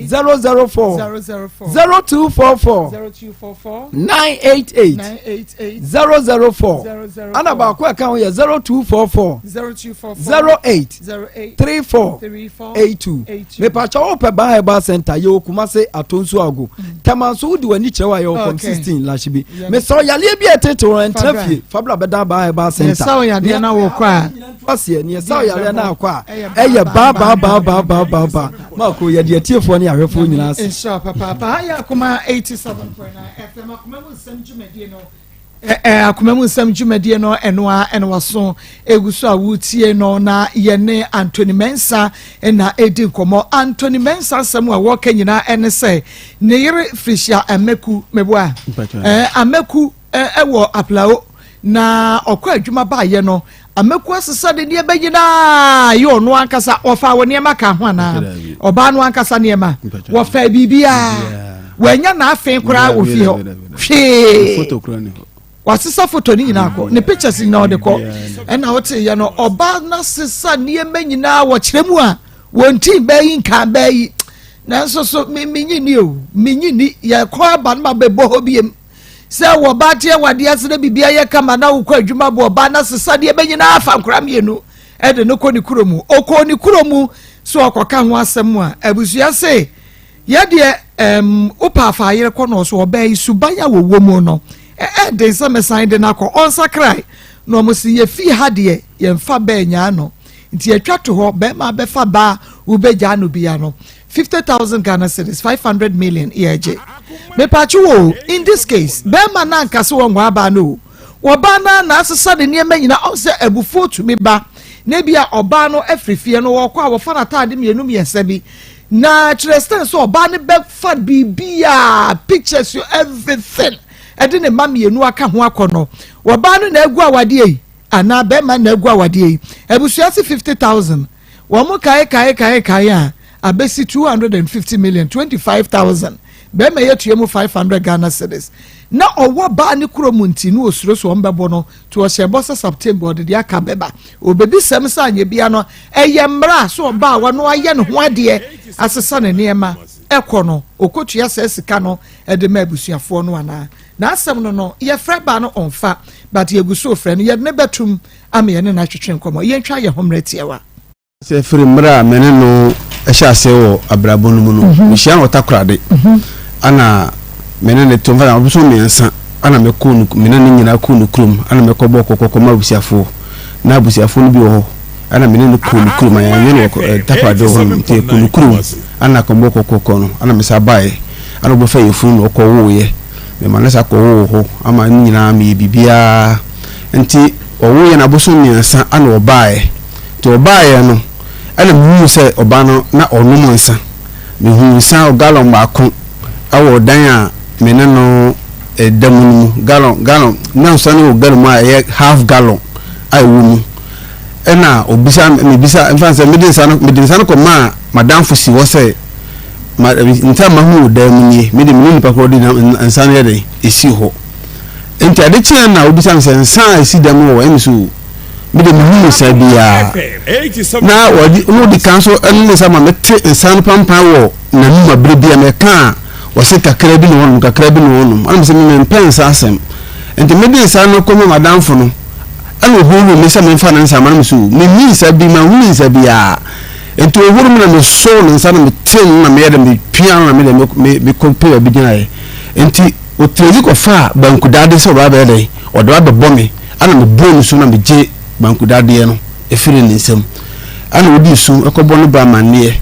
004, 0244 988 004. Ana baako a ɛka ho yɛ 0244 08 34 82 mepakyɛ wo pɛ ban herbal center yɛwɔ kumase atonso ago tɛma nso wode w'ani kyerɛ wo a yɛwɔ fam 16 lahye bi mesɛ ɔyaleɛ bi a ɛtete wo ɛntena fie fabra bɛdan ban herbal center yɛsa ɔyadeɛ na wokɔ a aseɛ ne yɛsa ɔyareɛ na akɔ a ɛyɛ baa baa baa baa baa baa baa maako yɛde atiefoɔ ne ahwɛfoɔ nyinaa ase nhyira papaapa ha yɛ akoma 87.9 fm akoma mu nsɛm dwumadie no. Ɛ Akoma mu nsɛm dwumadie no ɛno ara ɛna waso egu so a wotie no na yɛne Anthony Mensah na ɛdi nkɔmmɔ. Anthony Mensah asɛm a wɔka nyinaa ɛne sɛ ne yere Felicia Ameku meboa ɛɛ Ameku ɛwɔ Aplao na ɔkɔ adwuma baayɛ no Ameku asesa ne nneɛma nyinaa yɛ ɔno ankasa wɔfa wɔ nneɛma ka ho anaa ɔbaa no ankasa nneɛma wɔfa biribiara wɔanya n'afe koraa wɔ fie hɔ hwee wasesa foto no nyinaa kɔ ne pictures nyinaa ɔde kɔ ɛna ɔte yɛ no ɔbaa no asesa nneɛma nyinaa wɔkyerɛ mu a wɔn ti bɛɛ yi nka bɛɛ yi nanso so menyi ni o menyi ni yɛkɔ aba no ma bɛbɔ hɔ biem sɛ wɔba teɛ wadeɛ ase na biribi ayɛ kama na wokɔ adwuma bɔ ɔbaa no asesa nneɛma nyinaa afa nkora mmienu ɛde no kɔ ne kuro mu ɔkɔɔ ne kuro mu so ɔkɔka ho asɛm a abusua se Yɛ deɛ ɛɛm wo pɛ afa ayere kɔ na ɔso ɔbaa yi suban a wɔwɔ mu no ɛɛ den sɛ mɛsan de no akɔ ɔnsakrae na ɔmo se yɛ fie ha deɛ yɛnfa bɛɛ nyaa no nti yɛtwa to hɔ bɛɛma abɛfa baa wobɛgyaa no bia no 50,000 Ghana cedis 500 million yɛgye mepakye wo in this case bɛɛma no anka se wɔnwaa baa no o Ɔbaa no ara na asesa ne nneɛma nyinaa. Ɔhu sɛ abufuo tumi ba, na ebia ɔbaa no afiri fie no, ɔrekɔ a wɔfa n'ataade mmienu mmiɛnsa bi. Na kyerɛ sɛ sɛ ɔbaa no bɛfa biribiara, pictures, everything, ɛde ne mma mmienu aka ho akɔ no, ɔbaa no na agu awadeɛ yi anaa bɛrima na agu awadeɛ yi. Abusua se 50,000. Wɔn kae kae kae kae a abɛsi 250 million, 25,000. Bɛrima yi atua mu 500 Ghana cedis. Na ɔwɔ baa ne kuro mu nti na ɔsuro sɛ wɔbɛbɔ no nti ɔhyɛɛ bɔ sɛ September ɔde deɛ aka bɛba. Ɔbɛbisa mu sɛ anyɛ bia no ɛyɛ mmara sɛ ɔbaa a ɔno ayɛ ne ho adeɛ asesa ne nneɛma ɛkɔ no ɔkɔtua saa sika no de ma abusuafoɔ no anaa. N'asɛm no no yɛfrɛ baa no ɔmfa but yɛgu so refrɛ no yɛde no bɛtom ama yɛne no atwetwe nkɔmmɔ. Yɛntwa yɛn ho mmerɛ tiawa. Sɛ firi mmerɛ a me ne no hyɛ aseɛ wɔ abrabɔ no mu no, mhm. mehyia no wɔ Takoradi mhm. ana me ne ne to mfa na ɔbɛso mmiɛnsa ana mekɔ no me ne ne nyinaa kɔ no kurom ana mekɔ bɔ kɔkɔkɔ ma abusuafoɔ na abusuafoɔ no bi wɔ hɔ ana me ne no kɔ no kurom ayɛ no wɔ eh, Takoradi hɔ no nti kɔ no kurom ana kɔbɔ kɔkɔkɔ no ana mesa baeɛ ana ɔbɛfa yɛ funu na ɔkɔ woeɛ mema no sa kɔ woo hɔ ama ne nyinaa meyɛ biribiara nti ɔwoeɛ no abosom mmiɛnsa ana ɔbaeɛ Nti ɔbaeɛ no, ɛna mehuu sɛ ɔbaa no na ɔnom nsa. Mehuu nsa gallon baako wɔ dan a me ne no da mu no mu. Gallon, gallon, na nsa no wɔ gallon mu a ɛyɛ half gallon a ɛwɔ mu. Ɛna obisa, mebisa, mfa sɛ mede nsa no, mede nsa no kɔmaa madamfo si hɔ sɛ, ma, nsa a mahu wɔ dan mu nie, mede me ne nipa korɔ de nsa no yɛ dɛn, ɛsi hɔ. Nti ade kyeɛ na obisa me sɛ nsa a ɛsi dan mu wɔ, ɛmi so me de mehu nsa biara na wɔde na ɔdi kan so ɛne ne nsa ma mete nsa no pampan wɔ n'anum abere bi a mɛka a wɔse kakra bi na wɔnom kakra bi na wɔnom ɛna mesɛ mempɛ nsa asɛm nti mede nsa no kɔma madamfo no ɛna ɔhuru me sɛ memfa ne nsa ma no mesɛ menni nsa bi mahunu nsa biara nti ɔhuru me na mesoo ne nsa na metee no na meyɛ dɛ mepia no na mede mekɔ pɛ baabi gyinaeɛ nti ɔtirezi kɔfaa bankudaade sɛ ɔbaa bɛyɛ dɛn ɔde abɛbɔ me Ɛna mebɔɔ ne su na megye banku dadeɛ no firii ne nsam. Ɛna ɔdii su kɔbɔ ne bra amanneɛ.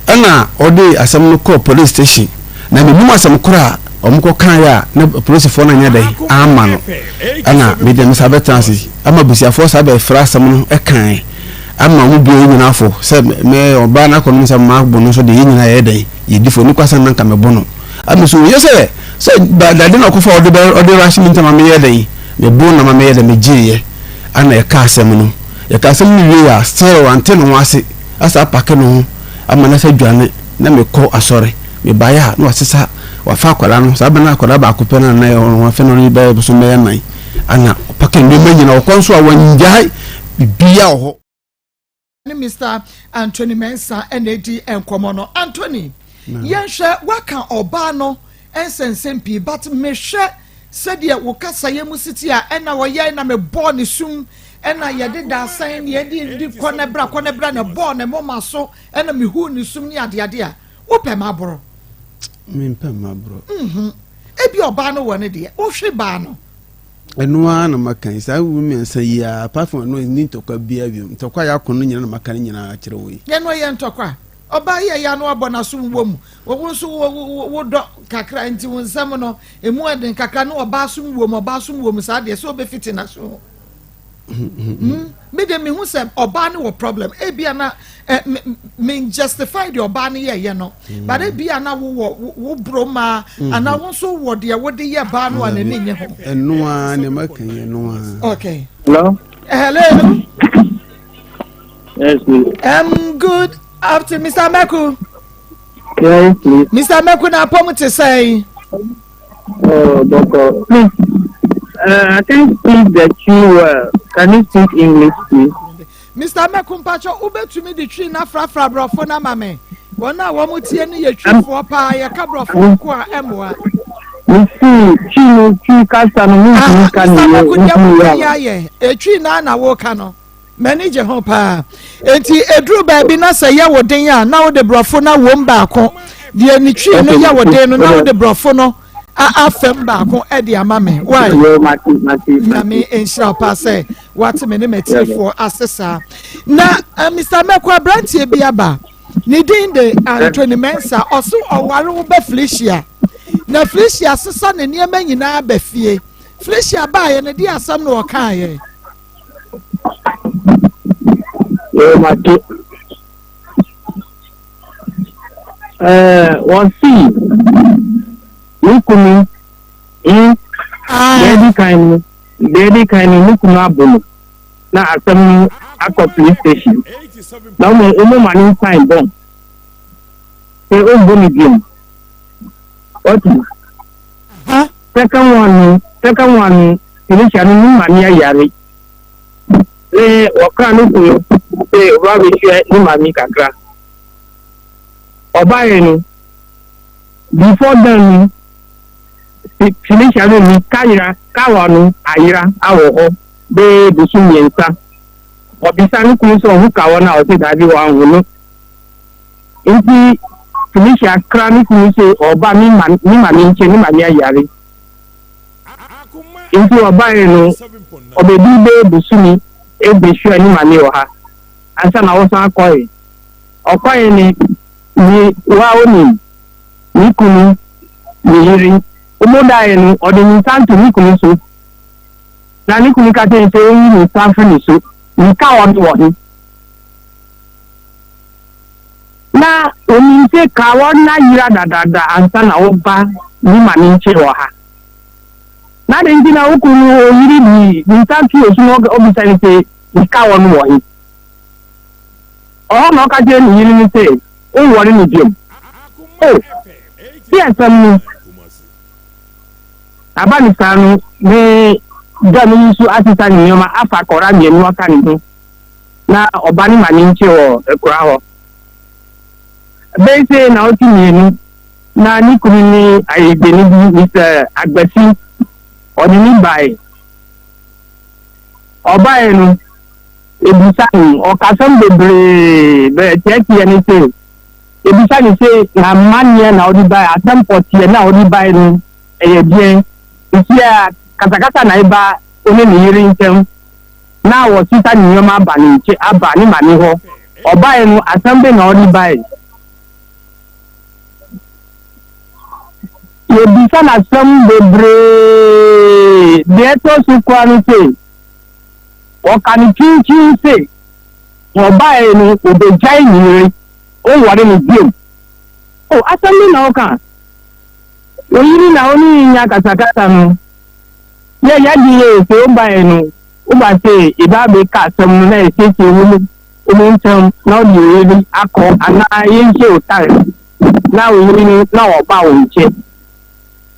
Ɛna ɔde asɛm no kɔɔ police station. Na mennim asɛm korɔ a wɔkɔkaeɛ a na polisifoɔ no anyɛ dɛn amma no. Ɛna me deɛ me saa bɛtena ase ama abusuafoɔ saa bɛfrɛ asɛm no kaeɛ ama wɔn bue yɛn nyinaa fo sɛ me ɔbaa no akɔnom sɛ mabo no nso deɛ yɛn nyinaa yɛyɛ dɛn yɛdi fo. Nnipa sɛ na nka mebo no. Ɛna so yɛ sɛ sɛ dade na ɔkɔfa ɔde bɛ ɔde rush me ntam a meyɛ dɛn Me bo na ma meyɛ dɛ megyeeɛ ana yɛka asɛm no yɛka asɛm no wie a still wante ne ho ase asa apake ne ho ama no asa dwane na mekɔ asɔre mebaeɛ a na wasesa wafa akwadaa no saa bɛ no akwadaa baako pɛ no na ɛwɔ afei na ɔne bɛyɛ bosom bɛyɛ nan ana ɔpake nneɛma nyina ɔkɔ nso a wangyae biribiara wɔ hɔ. ne Mister Anthony Mensah na edi nkɔmɔ no. Anthony, yɛnhwɛ waka ɔbaa no nsɛnsɛm pii but mehwɛ sɛdeɛ wo kasayɛ mu siti a ɛna ɔyɛ na mebɔɔ ne sum ɛna yɛde daasɛn ne yɛde di kɔ ne bra kɔ ne bra na ɛbɔɔ ne moma so ɛna mehuu ne sum ne adeade a wopɛ m'aborɔ. Mempɛ m'aborɔ. Mhm. Ebi ɔbaa no wɔ ne deɛ wohwe baa no. Ɛno ara na maka yi, saa wuo mmiɛnsa yi ara, apart from ɛno, ɛnni ntɔkwa biara bio. Ntɔkwa a yɛako no nyinaa na maka no nyinaa akyerɛ wo yi. Ɛno yɛ ntɔkwa. Ɔbaa yi a ɛyɛ a na wabɔ n'aso wɔ mu. Wo nso wodɔ kakra nti wo nsɛm no emu ɛden kakra na ɔbaa som wɔ mu, ɔbaa som wɔ mu saa deɛ sɛ ɔbɛfiti n'aso ho. Hmm, me de mehu sɛ ɔbaa no wɔ problem. Ebia na eh, me, me justify deɛ ɔbaa no yɛyɛ no. Mm. But ebia na wowɔ wo bro maa mm-hmm. anaa wo nso wɔ deɛ wode yɛ baa no a n'ani nye ho. Ɛno ara nneɛma kan yɛ ɛno ara. Okay. Hello. Hello. Yes, please. Good afternoon, Mr. Meku. Yes, please. Mr. Meku, na apɔm te sɛn? Oh, doctor, please. I can't speak the Twi well. Can you speak English, please? Mr. Meku mpacho, wobɛtumi de twi na frafra borɔfo na ma me. Wɔn a wɔn tie no yɛ twifoɔ paa, yɛka borɔfo nko a ɛmmoa. Mesi twi no twi kasa no mentumi ka ne Mr. yɛ Meku deɛ ntumi woka yɛ. yɛ ayɛ, etwi na na woka no. M'ani gye ho paa. Enti eduru baabi na sɛ yɛ wo den a, na wode borɔfo no awom baako. Deɛ ne twi no yɛ wo den no, na wode borɔfo no afam baako de ama me. Why? Nyame nhyira wo paa sɛ wate me ne m'atiefoɔ ase saa. Na uh, Mr. Mɛko aberanteɛ bi aba. Ne din de Anthony Mensah. Ɔso ɔware wo ba Felicia. Na Felicia sesa ne nneɛma nyinaa ba fie. Felicia baeɛ no, de asɛm na ɔkaeɛ. Yoo mate. Ɛɛ wɔsi ne kunu hmm deɛ edi kan no deɛ edi kan no ne kunu abo no na asɛm no akɔ police station na wɔn wɔn ma ne nsan bɔn sɛ ɔmbɔ ne biom ɔti second one no second one no. Felicia no ne maame ayare, ne wɔkaa no kunu sɛ ɔba abɛhwɛ ne maame kakra. Ɔbaeɛ no, before then no, Felicia no ni kayera, kawa no ayera awɔ hɔ bɛyɛ bosom mmiɛnsa. Ɔbisa ne kunu sɛ ɔho kawa no a ɔsɛ daabi wanho no. Nti Felicia kra ne kunu sɛ ɔba ne maame nkyɛn, ne maame ayare. Nti ɔbaeɛ no, ɔbɛdii bɛyɛ bosome bɛhyiaa ne maame wɔ ha ansa na ɔsan kɔe. Ɔkɔeɛ no, ne wa ɔnim, ne kunu, ne yere, wɔdaeɛ no, ɔde ne nsa ato ne kunu so. Na ne kunu ka kyerɛɛ no sɛ ɔnyi ne nsa mfiri ne so, ne kawa no wɔ he? Na onim se kawa no ayera dadaada ansa na woba ne maame nkyen wɔ ha. Na aden nti na wo kunu no oyere de ne nsa to osu na obisa no se ne kawa no wɔ he? Ɔhɔ na ɔka kyerɛ ne yere no se onware no biom. O, se asem no aba no saa no, ne da no yi nso asesa ne nneɛma afa akɔra mmienu aka ne ho. na ɔba ne maame nkyɛn wɔ akura hɔ. Bɛyɛ sɛ naawɔtwe mmienu na ne kunu ne ayigbeni bi, Mister Agbasi, ɔde ne bae. Ɔbae no, ebisa no, ɔkasɛm bebree bɛ teɛteɛ ne sɛ, ebisa ne sɛ n'amanneɛ na ɔde bae, asɛm pɔteɛ na ɔde bae no ɛyɛ deɛn? Nti a kasakasa na ɛba ɔne ne yere ntam. na wɔsesa ne nneɛma aba ne nkyɛn aba ne maame hɔ. Ɔbaeɛ no, asɛm bɛn na ɔde baeɛ? Yɛbisa no asɛm bebree. Deɛ ɛtɔ so koraa no sɛ, ɔka no kyinkyin sɛ, ɔbaeɛ no, ɔbɛgyae ne yere, ɔnware no bio. O, asɛm bɛn na ɔka? Wo yere na wo ne no nya akasakasa no, Yɛ yadwen yɛ sɛ wo baɛ no wo ba sɛ eba abɛ ka asɛm no na yɛ siesie wo ne omo ntɛm na ɔde wo yere akɔ anaa yɛ nhyɛ wo tare na wo yere no na ɔba wo nkyɛ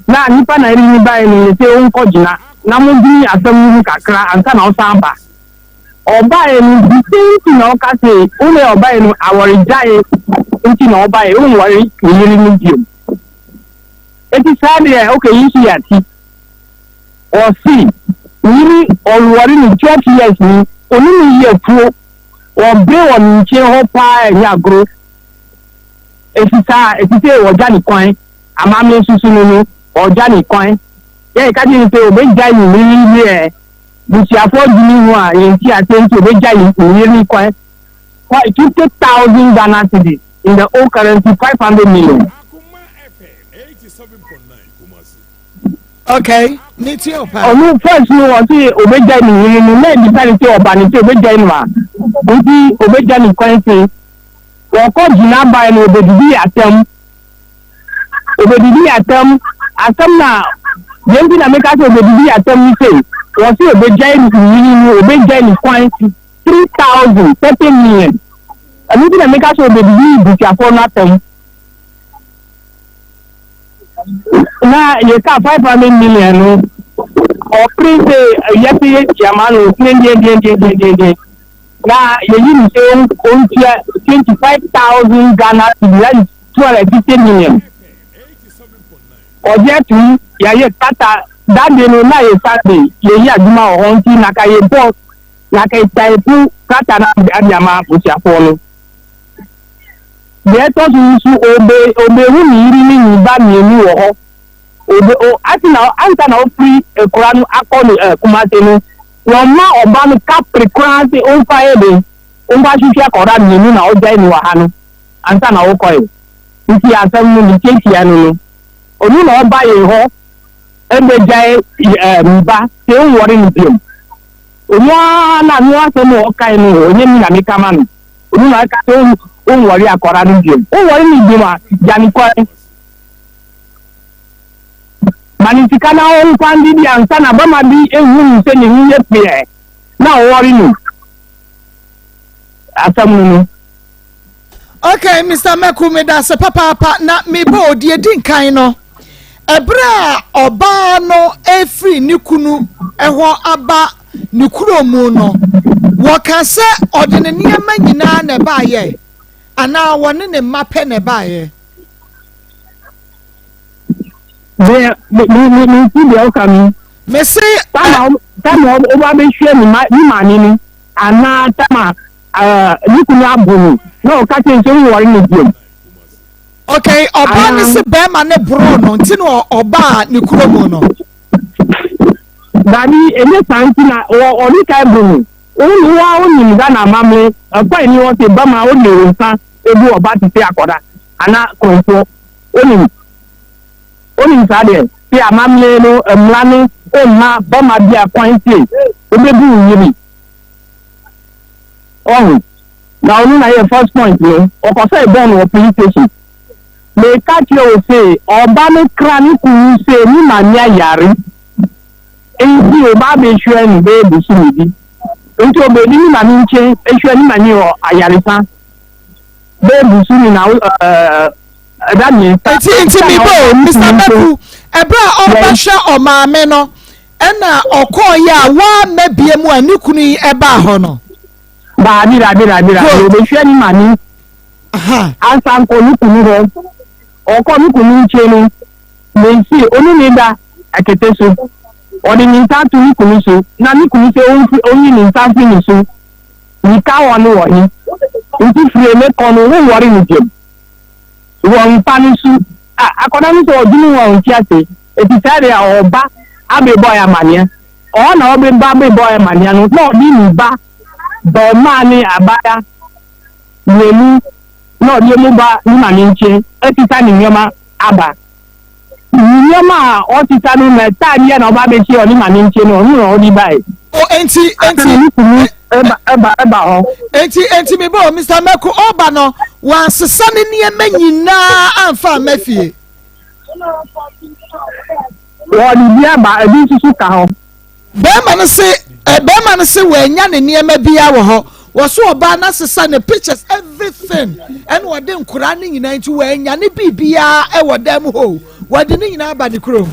na nipa na yere no baɛ no yɛ sɛ wo nkɔ gyina na mo dwene asɛm no ho kakra ansa na ɔsan ba ɔbaɛ no the same thing na ɔka sɛ wo ne ɔbaɛ no awɔre gyae nti na ɔbaɛ wo nwɔre wo yere no biom eti saa deɛ okay yi nso yɛ ati. Ɔse nyini ɔware no 12 years ni ɔne no yi afuo ɔbre wɔ ne nkyen hɔ paa ɛnyɛ agoro ɛsi saa ɛsi sɛ ɔgya ne kwan amame nso so no no ɔgya ne kwan yɛ ɛka kyerɛ no sɛ ɔbɛgya ne yere ne ɛ busuafoɔ dwene ho a yɛnti aseɛ nti ɔbɛgya ne yere kwan 50,000 Ghana cedis. in the old currency 500 million. Okay, ne tie o paa. Ɔno first no ɔse obegyae ne yere no na ebisa ne sɛ ɔba ne sɛ obegyae no a nti obegya ne kwan se wɔkɔ gyinabae no obedidi atɛm obedidi atɛm asɛm na deɛ nti na meka sɛ obedidi atɛm ne sɛ wɔse obegyae ne yere no obegyae ne kwan 3000 30 million ɛno nti na meka sɛ obedidi busuafoɔ no atɛm. Na yɛka 500 million no, ɔpere sɛ yɛte yɛtua ma no deɛndeɛndeɛndeɛndeɛndeɛn. Na yɛyi no sɛ ɔntua 25,000 Ghana cedis, that is 250 million. Ɔgye atum, yɛayɛ kata, that day no na yɛ Sunday, yɛyi adwuma wɔ hɔ nti na ka yɛbɔ, na ka yɛtaipu kata no ade ama abusuafoɔ no. Deɛ ɛtɔ so nso, obe, obehu ne yere ne ne ba mmienu wɔ hɔ. Obe, o, ase na, ansa na ɔfiri akura no akɔ no ɛ, Kumase no, wɔmma ɔba no kapre koraa se ɔmfa yɛ den, ɔmfa hwehwɛ akɔda mmienu na ɔgyae no wɔ ha no, ansa na ɔkɔe. Nti asɛm no, ne tiatia no no, ɔno na ɔba yɛn hɔ ɛbɛgyae ɛ, me ba, se ɔnwɔre no biom. Ɔno ara na ano asɛm a ɔkae no, ɔnyɛ me na meka ma no. Obi na ɔka sɛ wonwɔre akɔra no biom. Wonwɔre no biom a, gya no kwan. Ma no sika na ɔmfa ndidi ansa na bɛma bi ehu no sɛ ne ho yɛ peɛ na ɔwɔre no. Asɛm no no. Okay, Mr. Meku, medase papaapa na mebɔ odi edi nkan no. Ɛberɛ a ɔbaa no refiri ne kunu hɔ aba ne kuro mu no, wɔka sɛ ɔde ne nneɛma nyinaa na ɛbaeɛ anaa wɔne ne mma pɛ na ɛbaeɛ? Deɛ me me me me nti deɛ ɔka no. Mese. Tama tama ɔba abɛhwɛ ne ma ne maame no anaa tama ɛɛ ne kunu abo no na ɔka kyerɛ sɛ ɔnwɔre no biom. Okay, ɔbaa ne se bɛrima ne boroo no nti na ɔbaa ne kuro mu no. Dabi, ɛnyɛ saa nti na ɔne ka bu no. Wo a wonim Ghana amammerɛ, ɛkwan ni hɔ se bɛma wode wo nsa egu ɔba te se akɔda anaa korɔmfoɔ. Wonim? Wonim saa deɛ? Se amammerɛ no, mmara no mma bɛma bia kwan se wobɛbu wo yere. Wahu? Na ɔno na yɛ first point no, ɔkɔsɛe bɔn no wɔ police station. Meka kyerɛ wo se, ɔba no kra ne kunu se ne maame ayare, nti oba abehwɛ no bɛyɛ bosome bi. Nti obedi ne maame nkyen ehwɛ ne maame wɔ ayaresa bɛyɛ bosome na ɛda mmiɛnsa. Nti nti me bo, Mister Mɛku, ɛberɛ a ɔrebɛhwɛ ɔmaame no, ɛna ɔkɔɔeɛ a wamma bie mu a ne kunu yi ɛbaa hɔ no. Daabi, daabi, daabi, daabi. Obehwɛ ne maame. Ansa nkɔ ne kunu hɔ. Ɔkɔ ne kunu nkyɛn no, mesi ɔne ne da akete so. Ɔde ne nsa ato ne kunu so, na ne kunu sɛ ɔnyi ne nsa mfiri ne so. Nika hɔ no wɔ he? Nti firi ne kɔ no, wonwɔre no biom. Wɔ mpa no so. Akwadaa no sɛ ɔdwene ho a ɔnte ase. Eti saa deɛ ɔba abebɔ yɛ amaneɛ. Ɔhɔ na ɔbeba bebɔ yɛ amaneɛ no, na ɔde ne ba bɛɛmaa ne abaya mmienu na ɔde emu ba ne maame nkyɛn asesa ne nneɛma aba. Ne nneɛma a ɔsesa no na taadeɛ na ɔba abɛhyɛ ɔne maame nkyɛn no, ɔno na ɔde bae. O enti enti. Afei ne kunu ɛba ɛba ɛba hɔ. Enti enti me bɔ Mr. Mako ɔba no wansesa ne nneɛma nyinaa amfa amma fie. Wɔde bi aba, ebi nso so ka hɔ. Bɛrima no se ɛ bɛrima no se wanya ne nneɛma biara wɔ hɔ. Wɔso ɔbaa no asesa ne pictures everything ɛna ɔde nkoraa no nyinaa nti wanya ne biribiara ɛwɔ dan mu hɔ o. Wɔde ne nyinaa aba ne kurom.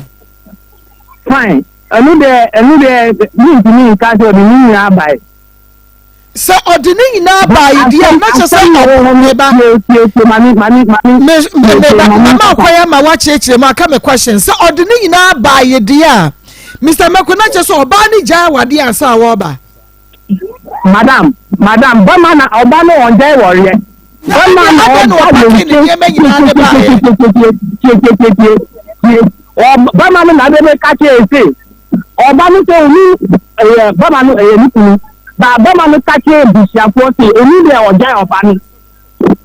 Fine. Ɛno deɛ ɛno deɛ mentumi nka sɛ ɔde ne nyinaa bae. Sɛ ɔde ne nyinaa baeɛ deɛ a, na kyerɛ sɛ ɔpo me ba. Me me ba mama kwan ama wakyerɛkyerɛ mu aka me question sɛ ɔde ne nyinaa baeɛ deɛ a Mr. Mako na kyerɛ sɛ ɔbaa ne gyae awadeɛ ansa a wɔreba. Madam, madam, bɛma na ɔba no ɔngyae wɔreɛ. Bɛma na ɔba yɛ nkyɛn tietietie tie. Bɛma no na abɛbɛ ka kyerɛ se ɔba no sɛ ɔnu ɛyɛ bɛma no ɛyɛ ne kunu. Ba bɛma no ka kyerɛ busuafoɔ se ɔnu deɛ ɔgyae ɔba no.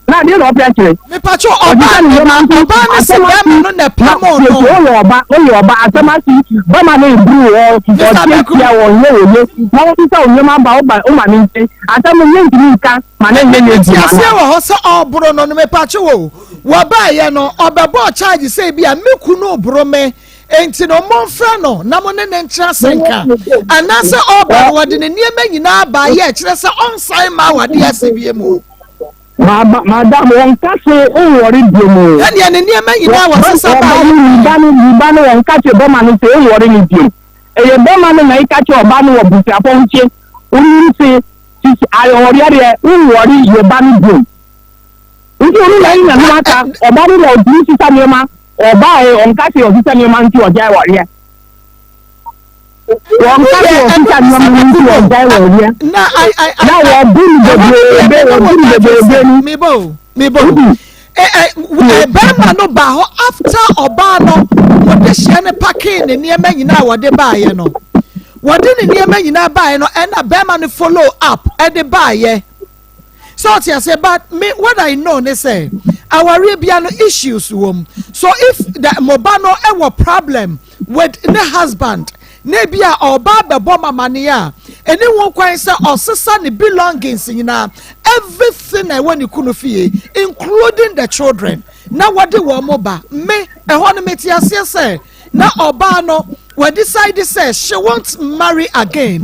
Na adeɛ na ɔpɛ akyerɛ. Mepatwo ɔbaa ɔbaa no se bɛrima no na ɛpamoo no. Woyɛ ɔba woyɛ ɔba asɛm ase bɛrima no eburu wɔ ɔtie tia wɔ nyɛ wɔ ye na wɔsesa wo nneɛma ba woba woma ne nkyɛn asɛm no yɛntumi nka ma ne nyɛ nyɛ adwuma. Aseɛ wɔ hɔ sɛ ɔboro no no mepatwo wo wɔbaeɛ no ɔbɛbɔɔ charge sɛ bi a me kunu boro me Enti no, momfrɛ no na mo ne no ntra ase nka. Anaasɛ ɔreba no, wɔde ne nneɛma nyinaa baeɛ a ɛkyerɛ sɛ ɔnsan mma awadeɛ ase bio mu. Madam, wɔnka se wonwɔre bio mu. Ɛnneɛ ne nneɛma nyinaa wɔsesa baeɛ. Ne ba no, ne ba no, wɔnka kyerɛ bɛma no se wonwɔre no bio. Ɛyɛ bɛma no na eka kyerɛ ɔba no wɔ busuafo nkye, wonim se sisi ayɔnwɔreɛ deɛ wonwɔre yɛ ba no bio. Nti ɔno na anya no aka, ɔba no na ɔtumi sesa nneɛma, ɔbaa ɛ, ɔnka sɛ ɔsesa nneɛma nti ɔgyae wareɛ. Wɔnka sɛ ɔsesa nneɛma no nti ɔgyae wareɛ. Na wɔbu no bebrebe, wɔbu no bebrebe no. Mebo, mebo. Bɛrima no baa hɔ after ɔbaa no wɔde hyɛ no pakee ne nneɛma nyinaa wɔde baeɛ no. Wɔde ne nneɛma nyinaa baeɛ no ɛna bɛrima no follow up ɛde baeɛ. Sɛ ɔte aseɛ but me what I know ne sɛ awareɛ bia no issues wɔ mu so if the mo ba no ɛwɔ problem with ne husband na ebi a ɔba abɛbɔ mamaneɛ a ɛni ho kwan sɛ ɔsesa ne belongings nyinaa everything na ɛwɔ ne kunu fie including the children na wɔde wɔn mo ba me ɛhɔ no mete aseɛ sɛ Na ɔbaa no wa decide sɛ she won't marry again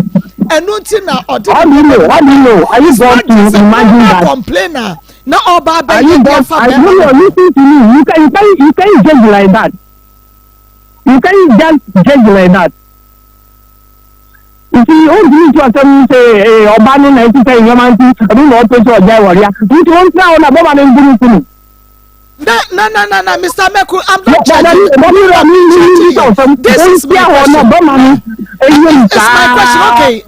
ɛno nti na ɔde How do you know? How do you know? Are you It's born not to just a imagine normal that? complainer na ɔbaa Are you bɛyɛ de born? afa Are, bɛrima no, no no, ho. listen to me. You can judge like that. You can just judge like that. Nti ontumi ntu asɛm yi sɛ ee ɔbaa no na ɛte sɛ nneɛma nti ɛno na ɔpɛ sɛ ɔgyae wareɛ. Nti ɔntena hɔ na bɛma no mbu no kunu. Na na na na na Mr. Meku, I'm not judging. I'm not judging you. This is my question. It's my question. Okay.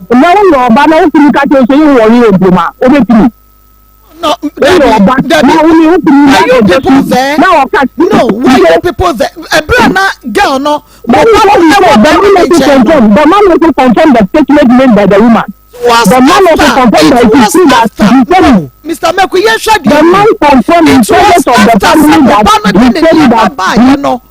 No, Debbie, Debbie, were you people there? No, were you people there? Ebra na girl no, mo ba no ewo ba no ne nkyɛn no. The man also confirmed the statement made by the woman. Was The man also after, confirmed that it it is was true that after, he said no, Mr. Meku, yɛn hwɛ The deɛ man confirmed in It was presence of the after sɛ family mo that ba no de he ne said nneɛma that baayɛ no,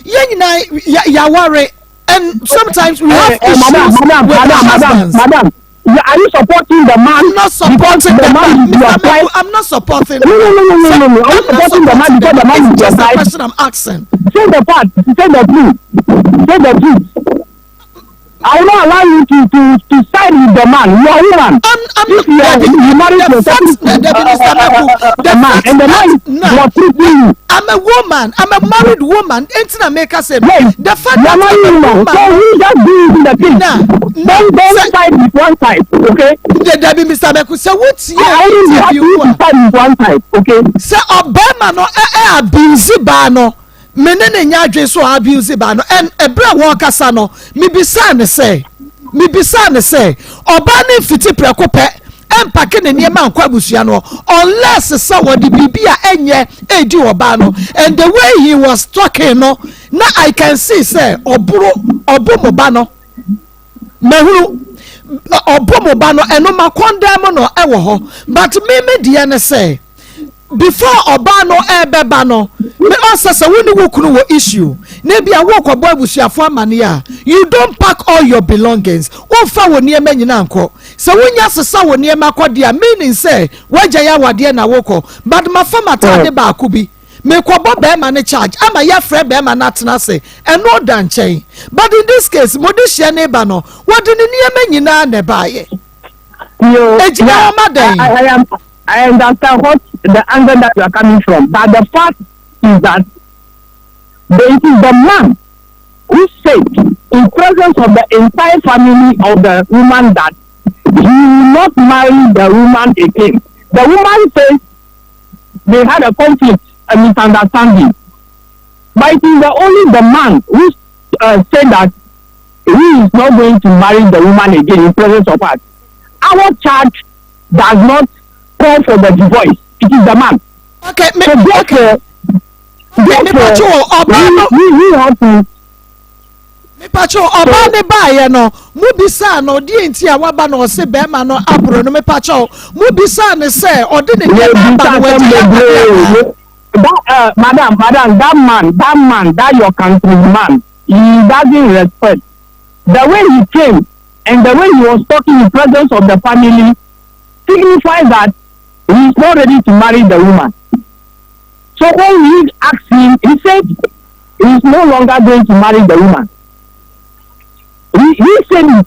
yɛn nyinaa yɛ yɛaware and sometimes we have Eh, eh, madam, issues madam, with our madam, madam, husbands. madam, you, are you supporting the man? I'm not because supporting the the man man, is your Mr. Meku. wife? I'm not supporting No, the no, man. no, no, no, Sir, no, no. Are you I'm not supporting the man supporting because the the man. man It's is your just a wife? question I'm asking. Say the fact. Say the truth. Say the truth. I will not allow you to side with the man. You are a woman. I'm If you are, Debbie, you marry the to a fact, certain Debbie, Mr. Meku, the man, fact and the man that now, was treating you. I'm a woman. I'm a married woman. Ain't I make us say Yes, the fact you are that married I'm a woman. woman. So we just do it in the thing. Nah, nah, Don't sir, side with one side, okay? Debbie, Mr. Meku, say what's your I only have interview? to side with one side, okay? Sɛ ɔbɛrima no ɛ ɛ abuse baa no me ne ne nya adwene so abuse baa no ɛn ɛbrɛ a wɔrekasa no mebisaa ne sɛ mebisaa ne sɛ ɔbaa ne mfiti prɛko pɛ ɛmpake ne nneɛma nkɔ abusua no unless sɛ wɔde biribi a ɛnyɛ edi ɔbaa no and the way he was talking no na I can see sɛ ɔboro ɔbo mo ba no mahunu ɔbo mo ba no ɛno ma kɔndɛm no ɛwɔ hɔ but me me deɛ ne sɛ before ɔbaa no ɛbɛba no me ɔsɛ sɛ wo ne wo kunu wɔ issue na ebi a wokɔbɔ abusuafo amaneɛ a you don't pack all your belongings womfa wo nneɛma nyinaa nkɔ sɛ wonya sesa wo nneɛma kɔ deɛ a meaning sɛ woagya yɛ awadeɛ na wokɔ but mafa m'ataade baako bi mekɔbɔ bɛrima ne charge ama yɛafrɛ bɛrima no atena ase ɛno da nkyɛn but in this case mode hyia ne ba no wɔde ne nneɛma nyinaa na ɛbaayɛ egyina hɔ ma dɛn. I understand what the angle that you are coming from, but the fact is that it is the man who said in presence of the entire family of the woman that he will not marry the woman again. The woman says they had a conflict, a misunderstanding. But it is the only the man who said that he is not going to marry the woman again in presence of us. Our church does not call for the divorce. It is the man. Okay, me, so therefore, okay. therefore, me, we have to. Mepakyɛw, ɔbaa no baeɛ no, mo bisaa no deɛ nti a waba na ɔse bɛɛma no aboro no, mepakyɛw, mo bisaa no sɛ ɔde ne nneɛma aba no wagyae awadeɛ anaa? That, uh, madam, madam, that man, that man, that your country man, he doesn't respect. The way he came and the way he was talking in presence of the family signifies that he is not ready to marry the woman. So when we asked him, he said he is no longer going to marry the woman. He, he said it.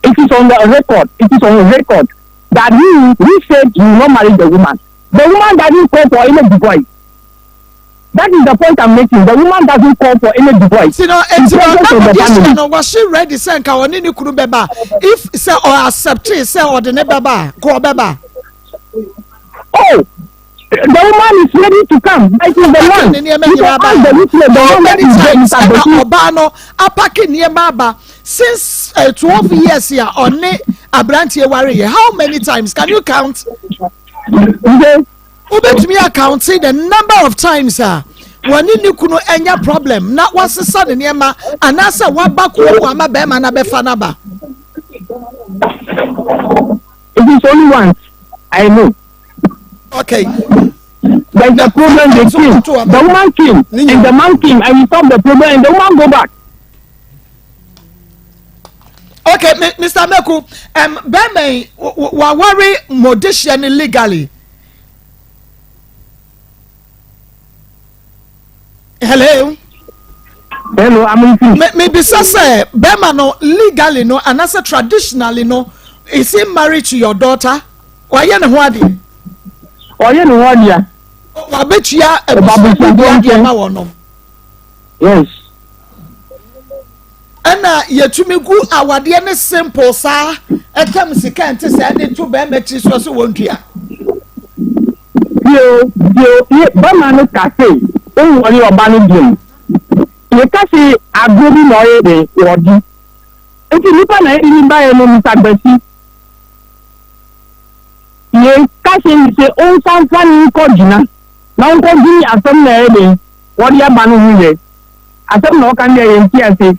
It is on the record. It is on record that he, he said he will not marry the woman. The woman doesn't call for any divorce. That is the point I'm making. The woman doesn't call for any divorce. Nti no, nti no, na ɔde hyɛ no, was she ready sɛ nka ɔne ne kunu bɛba? If sɛ ɔ accept sɛ ɔde ne bɛba a, kɔ ɔbɛba. Oh, the woman is ready to come. It is the man. You can ask the witness. The How many times ɛna ɔbaa no apaki nneɛma aba since uh, 12 years a ɔne aberanteɛ ware yɛ? How many times can you count? Wobɛtumi akaunte the number of times a wɔne ne kunu anya problem na wasesa ne nneɛma anaasɛ waba kurom ama bɛrima no abɛfa no aba? It is only once I know. Okay. There is a problem. They came. The woman came and the man came and he solved the problem and the woman go back. Okay, Mr. Meku, um, bɛrima yi waware Modihyɛ no legally. Hello. Hello, I'm listening. Me me bisa sɛ bɛrima no legally no anaasɛ traditionally no is he married to your daughter? Wayɛ ne ho adeɛ. Ɔyɛ ne ho adeɛ. Wabetua abusua bi adeɛ ma wɔn no. Yes. Ɛna yɛtumi gu awadeɛ ne simple saa ɛtam sika nte sɛ ɛde to bɛrima tiri soɔ sɛ wɔntua. Bio, bio, ye, bɛrima no ka se ɔnwɔre ɔba no biom. Yɛka se agorɔ bi na ɔyɛ de wɔdi. Nti nipa na yɛde ne baeɛ no Mister Gbasi. Yɛka se yi se ɔnsan fa no nkɔ gyina na ɔnkɔ dwene asɛm na ɛyɛ den wɔde aba no ho yɛ. Asɛm na ɔka no deɛ yɛnte ase.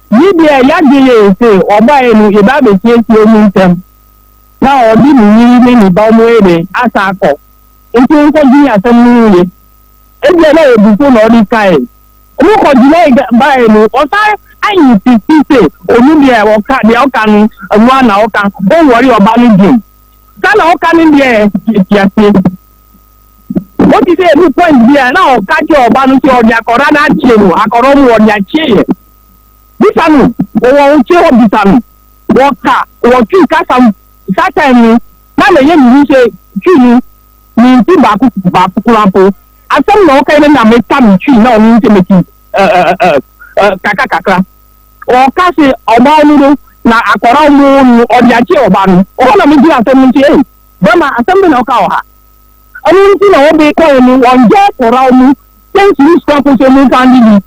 Yi deɛ yɛadwen yɛ se ɔbaeɛ no yɛbɛ abɛsiesie ɔmu ntɛm na ɔde ne yere ne ne ba ɔmo yɛ dɛn asan akɔ. Nti wonkɔ dwen asɛm no ho ye. Ebia na abufuo na ɔde kae. Ɔmo kɔ gyinae baeɛ no ɔsan insiste se ɔno deɛ ɔka deɛ ɔka no ɛno ara na ɔka ɔnwɔre ɔba no biom. Saa na ɔka no deɛ yɛte aseɛ. Oti sɛ edu point bi a na ɔka kyerɛ ɔba no sɛ ɔde akɔra no akyɛ no, akɔrɔ mu ɔde akyɛ yɛ. Bisa no, ɔwɔ wo nkyɛn hɔ bisa no. Wɔka wɔ Twi kasa mu. Saa time no, na mɛyɛ me hu sɛ Twi no mente baako baako koraa mpo. Asɛm na ɔka no na meka me Twi na ɔno nso mete kakra kakra. Ɔka se ɔbaa no no na akɔra mu no ɔde akyɛ ɔba no. Ɔhɔ na megyina asɛm no nti, ei, bɛma asɛm bɛ na ɔka wɔ ha. Ɛno nti na wɔde kɔɛ no wɔngyɛ kɔraw mu sɛ nsumi sika mpo sɛ ɔmo nfa nye bi.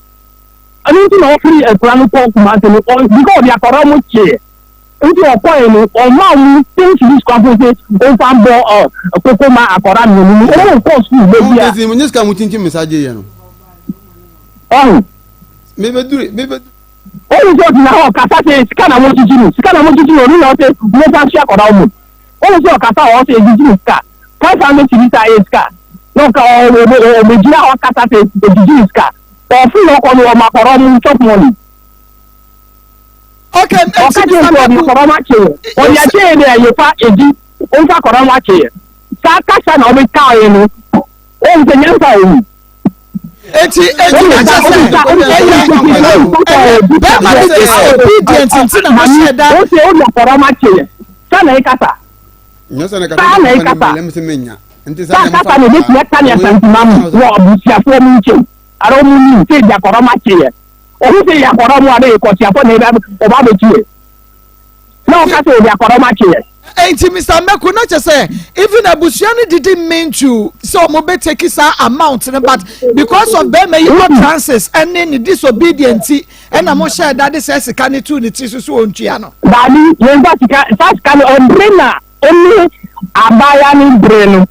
Ɛno nti na ɔfiri akura no kɔ Kumasi no because ɔde akɔraw mu kyeɛ nti ɔkɔɛ no ɔmma ɔmo sɛ nsumi sika mpo sɛ ɔmfa mbɔ ɔ koko ma akɔra mmienu no ɔmo nkɔ sukuu baabi a. Nti nye sika mo kyinkyim nsa gye yɛ no. Ɔho. Mebɛduru mebɛduru. Ɔhu sɛ ɔgyina hɔ ɔkasa sɛ sika na mo kyikyi no sika na mo kyikyi no ɔno na ɔsɛ mo fa nhyɛ akɔraw mu. Wohu sɛ ɔkasa a ɔsɛ gyigyi ne sika. 500 cedis a ɛyɛ sika na ɔka ɔbɛgyina hɔ akasa sɛ ɔgyigyi ne sika. Ɔfiri hɔ kɔ no ɔma kɔrɔ mu chop money. Okay, Ɔka kyerɛ sɛ ɔde kɔrɔ mu akyɛ yɛ. Ɔde akyɛ yɛ deɛ yɛfa ɛdi ɔmfa kɔrɔ mu akyɛ yɛ. Saa kasa na ɔbɛka yɛ no ɔhu sɛ nyansa wɔ mu. Eti eti na kyɛ sɛ ɛyɛ ɛyɛ bɛrima no disobedient nti na wɔhyɛ da. Wose wode akɔrɔ ma kye yɛ saa na ɛkasa. Saa na ɛkasa. Saa kasa na ebetumi aka ne Asanteman mu wɔ abusuafoɔ mu nkyɛn ara wɔn nim sɛ yɛde akɔrɔ ma kye yɛ. Ɔhu sɛ yɛ akɔrɔ mu a na yɛ kɔsiafoɔ na ɔba abɛkyi yɛ. Na ɔka sɛ yɛde akɔrɔ ma kye yɛ. Enti Mister Meko na kyɛ sɛ even abusua no didn't mean to sɛ ɔmo bɛ take saa amount no but because of bɛrima yi utterances ɛne ne disobedient ti ɛna mo hyɛ da de sɛ sika no tuu ne ti so so ontua no. Daabi yɛn fa sika saa sika no ɔbere na ɔne abaayewa no bere no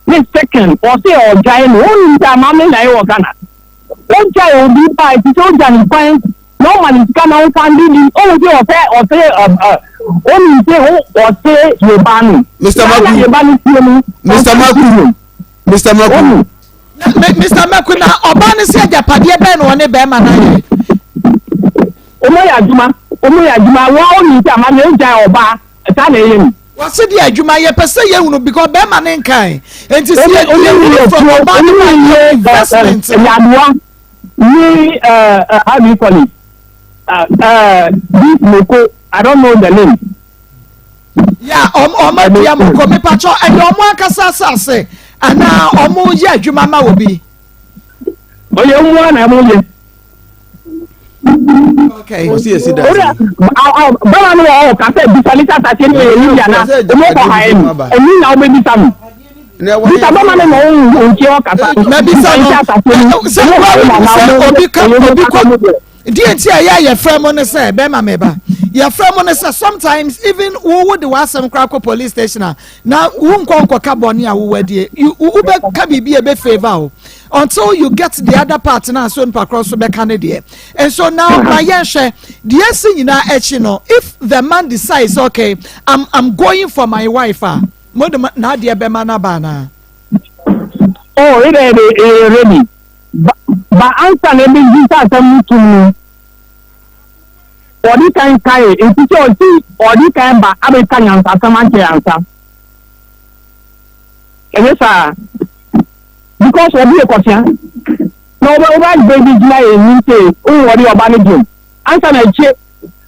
ne second ɔsɛ ɔgyae no ɔnim sɛ amame na ɛwɔ Ghana ɔgyae obi baa ɛte sɛ ɔgya ne kwan. Na ɔma ne sika na ɔmfa ndidi. Ohu sɛ ɔsɛ ɔsɛ ɔ ɔ onim sɛ o ɔse yɛ ba no. Mr. Na Maku. yɛ ba no fie no. Mr. Maku. Mr. Maku. Ohu. Mr. Maku na ɔbaa no sɛ agyapadeɛ bɛn na ɔne bɛrima no ayɛ. Ɔmo yɛ adwuma ɔmo yɛ adwuma wɔn onim sɛ ama na egyae ɔbaa saa na ɛyɛ no. Wɔse deɛ adwuma yɛpɛ sɛ yɛhunu because bɛrima no nkae nti sɛ Ɔmo ɔmo yɛhunu yɛ from tuo ɔbaa no ɔmo ma yɛ yɛ investment no. yadoa ne ɛɛ how do you call it this moko I don't know the name. Ya ɔmo ɔmo adua moko mepakyɛ ɛyɛ ɔmo ankasa asase anaa ɔmo yɛ adwuma ma obi. Ɔyɛ ɔmo ara na ɔmo yɛ. Okay. Ɔsi esi da. Ori bɛma no wɔ hɔ ka sɛ bisa ne sɛ asase no yɛ ne ana ɔmo kɔ ha ɛnu ɛnu na ɔmo bisa no. Bisa bɛma no na ɔmo nkyɛn ɔkasa. Na bisa no sɛ sɛ obi ka obi kɔ deɛ nti a ɛyɛ a yɛfrɛ mo ne sɛ bɛma me ba yɛfrɛ mo ne sɛ sometimes even wo wo de w'asɛm koraa kɔ police station a na wo nkɔ nkɔka bɔne a wowɔ adie wobɛka biribi a ɛbɛ favour wo until you get the other part na so nipa korɔ so bɛka ne deɛ. And so now ma yɛnhwɛ deɛ asi nyinaa akyi no, if the man decides okay I'm, I'm going for my wife a mo de n'adeɛ bɛma no aba anaa? Oh, it is ready. Ba, ba ansa na ebegye sɛ asɛm no tom no, ɔde kan kae, enti sɛ ɔsi ɔde kan ba abɛka nyansasɛm akyerɛ ansa. Ɛnyɛ saa. Because ɔbi yɛ kɔtea. Na ɔbɛ ɔbɛ agbɛ bi gyina yɛ enyim sɛ ɔwɔ ɔde ɔba no bio. Ansa na akyire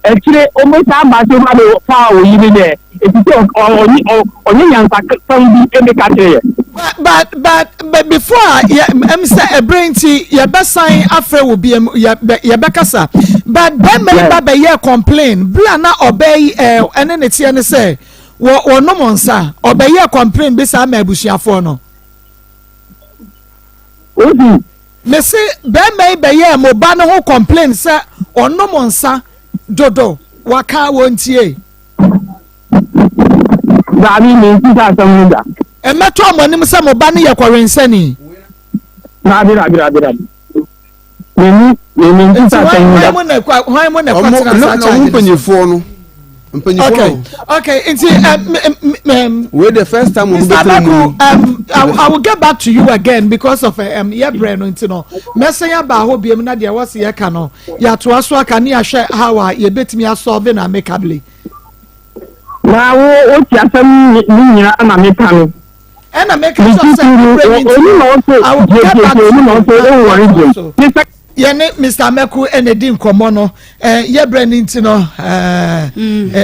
akyire ɔbɛsa aba sɛ ɔba bɛ fa oyi ne dɛ eti sɛ ɔnye ɔnye nyansasɛm bi ɛbɛka kyerɛ yɛ. But but but before a yɛ ɛm sɛ ɛbrɛ nti yɛbɛsan afrɛ wo biam yɛ yɛbɛkasa but bɛrima yi ba bɛyɛ complain bere a na ɔbaa yi ɛɛ ɛne ne teɛ ne sɛ wɔ wɔnom nsa ɔbɛyɛ complain bi saa ma abusuafoɔ no. Osi. Mese bɛrima yi bɛyɛɛ mo ba no ho complain sɛ ɔnom nsa dodo waka wɔntie. Daabi, mensi saa asɛm no da. Ɛmmɛtɔɔ mo anim sɛ mo ba no yɛ kɔwensani. Daabi, daabi, daabi, daabi. Menni, menni nsi saa asɛm no da. Hwan mu na ɛkɔ, hwan mu na ɛkɔtena saa charge no so? Mpanyinfoɔ no. Mpanyinfoɔ Okay, no. okay, nti Wei the first time wɔn Mr. bɛtena mu. Abaku, I will get back to you again because of yɛ brɛ no nti no. Mɛsɛn aba hɔ biem na deɛ wɔsi yɛ ka no, yɛatoa so aka ne yɛahwɛ how a yɛbɛtumi asɔlve no amicably. Na wo wo ti asɛm ne nyinaa na meka no. Ɛna meka sɛ sɛ brɛ no nti no, I will get back to you. Yɛne Mr. Mɛku ɛna di nkɔmmɔ no, yɛ brɛ no nti no,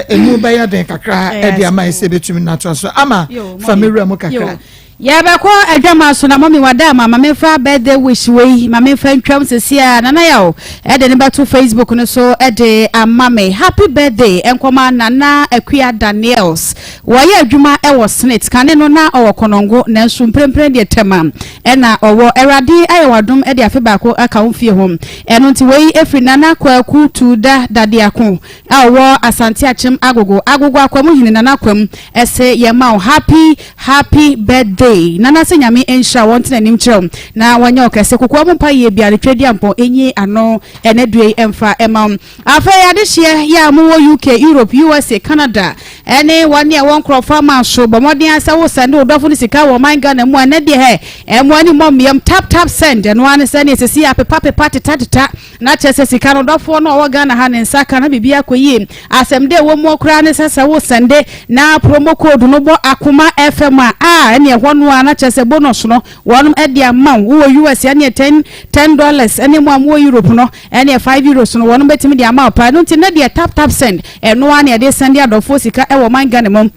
ɛmu bɛyɛ den kakra ɛde ama yɛ sɛ ɛbɛtumi natoa so ama fa me wura mu kakra. Yɛbɛkɔ adwama so na mɔmi wada ama ma memfa birthday wish wei ma memfa ntwam sisi a Nana Yaw ɛde ne bɛto Facebook no so ɛde ama me. Happy birthday nkɔma Nana Akua Daniels. Wɔyɛ adwuma ɛwɔ Senate kane no na ɔwɔ Kɔnɔngo nanso mprempren deɛ Tema ɛna ɔwɔ. Awurade ayɛ wadom ɛde afe baako aka wo mfie ho. Ɛno nti wei ɛfiri Nana Kwaku Tuda Dadeako a ɔwɔ Asante Akyem Agogo, Agogo Akwamu Hene Nana Kwam ɛse yɛma wo happy happy birthday Nana sɛ Nyame nhyira wo ɔntena anim kyerɛ wo na wanyɛ wo kɛse kokoa mu mpaeɛ biara ne Tweduampɔn ɛnyi ano ɛnɛ due yi ɛmfa ɛma wo. Afei adehyeɛ yɛ a mowɔ UK, Europe, USA, Canada ɛne wɔne ɛwɔ nkorɔfoɔ aman so bɔ mmɔden ara sɛ wo sɛnde wo dɔfo no sika wɔ ɔman Ghana mu a ɛnɛ deɛ hɛ ɛmo ani mmɔ mmeam tap tap send ɛno ara ne sɛdeɛ sɛsi apepa pepa teta teta Na kyerɛ sɛ sika no dɔfoɔ no a ɔwɔ Ghana ha ne nsa ka na biribi akɔ yie. Asɛm dɛ ɛwɔ muo koraa ne sɛ sɛ wo sɛnde na promo code no bɔ Akoma FM a a ɛne ɛhɔ no ara na kyerɛ sɛ bonus no wɔnom de ama wo. Wowɔ US ɛneɛ ten ten dollars ɛne mo a mowɔ Europe no ɛneɛ €5 no wɔnom bɛtumi de ama wo paa. Ɛno nti nnɛ deɛ tap tap send ɛno ara na yɛde sɛnde adɔfoɔ sika ɛwɔ ɔman Ghana mu.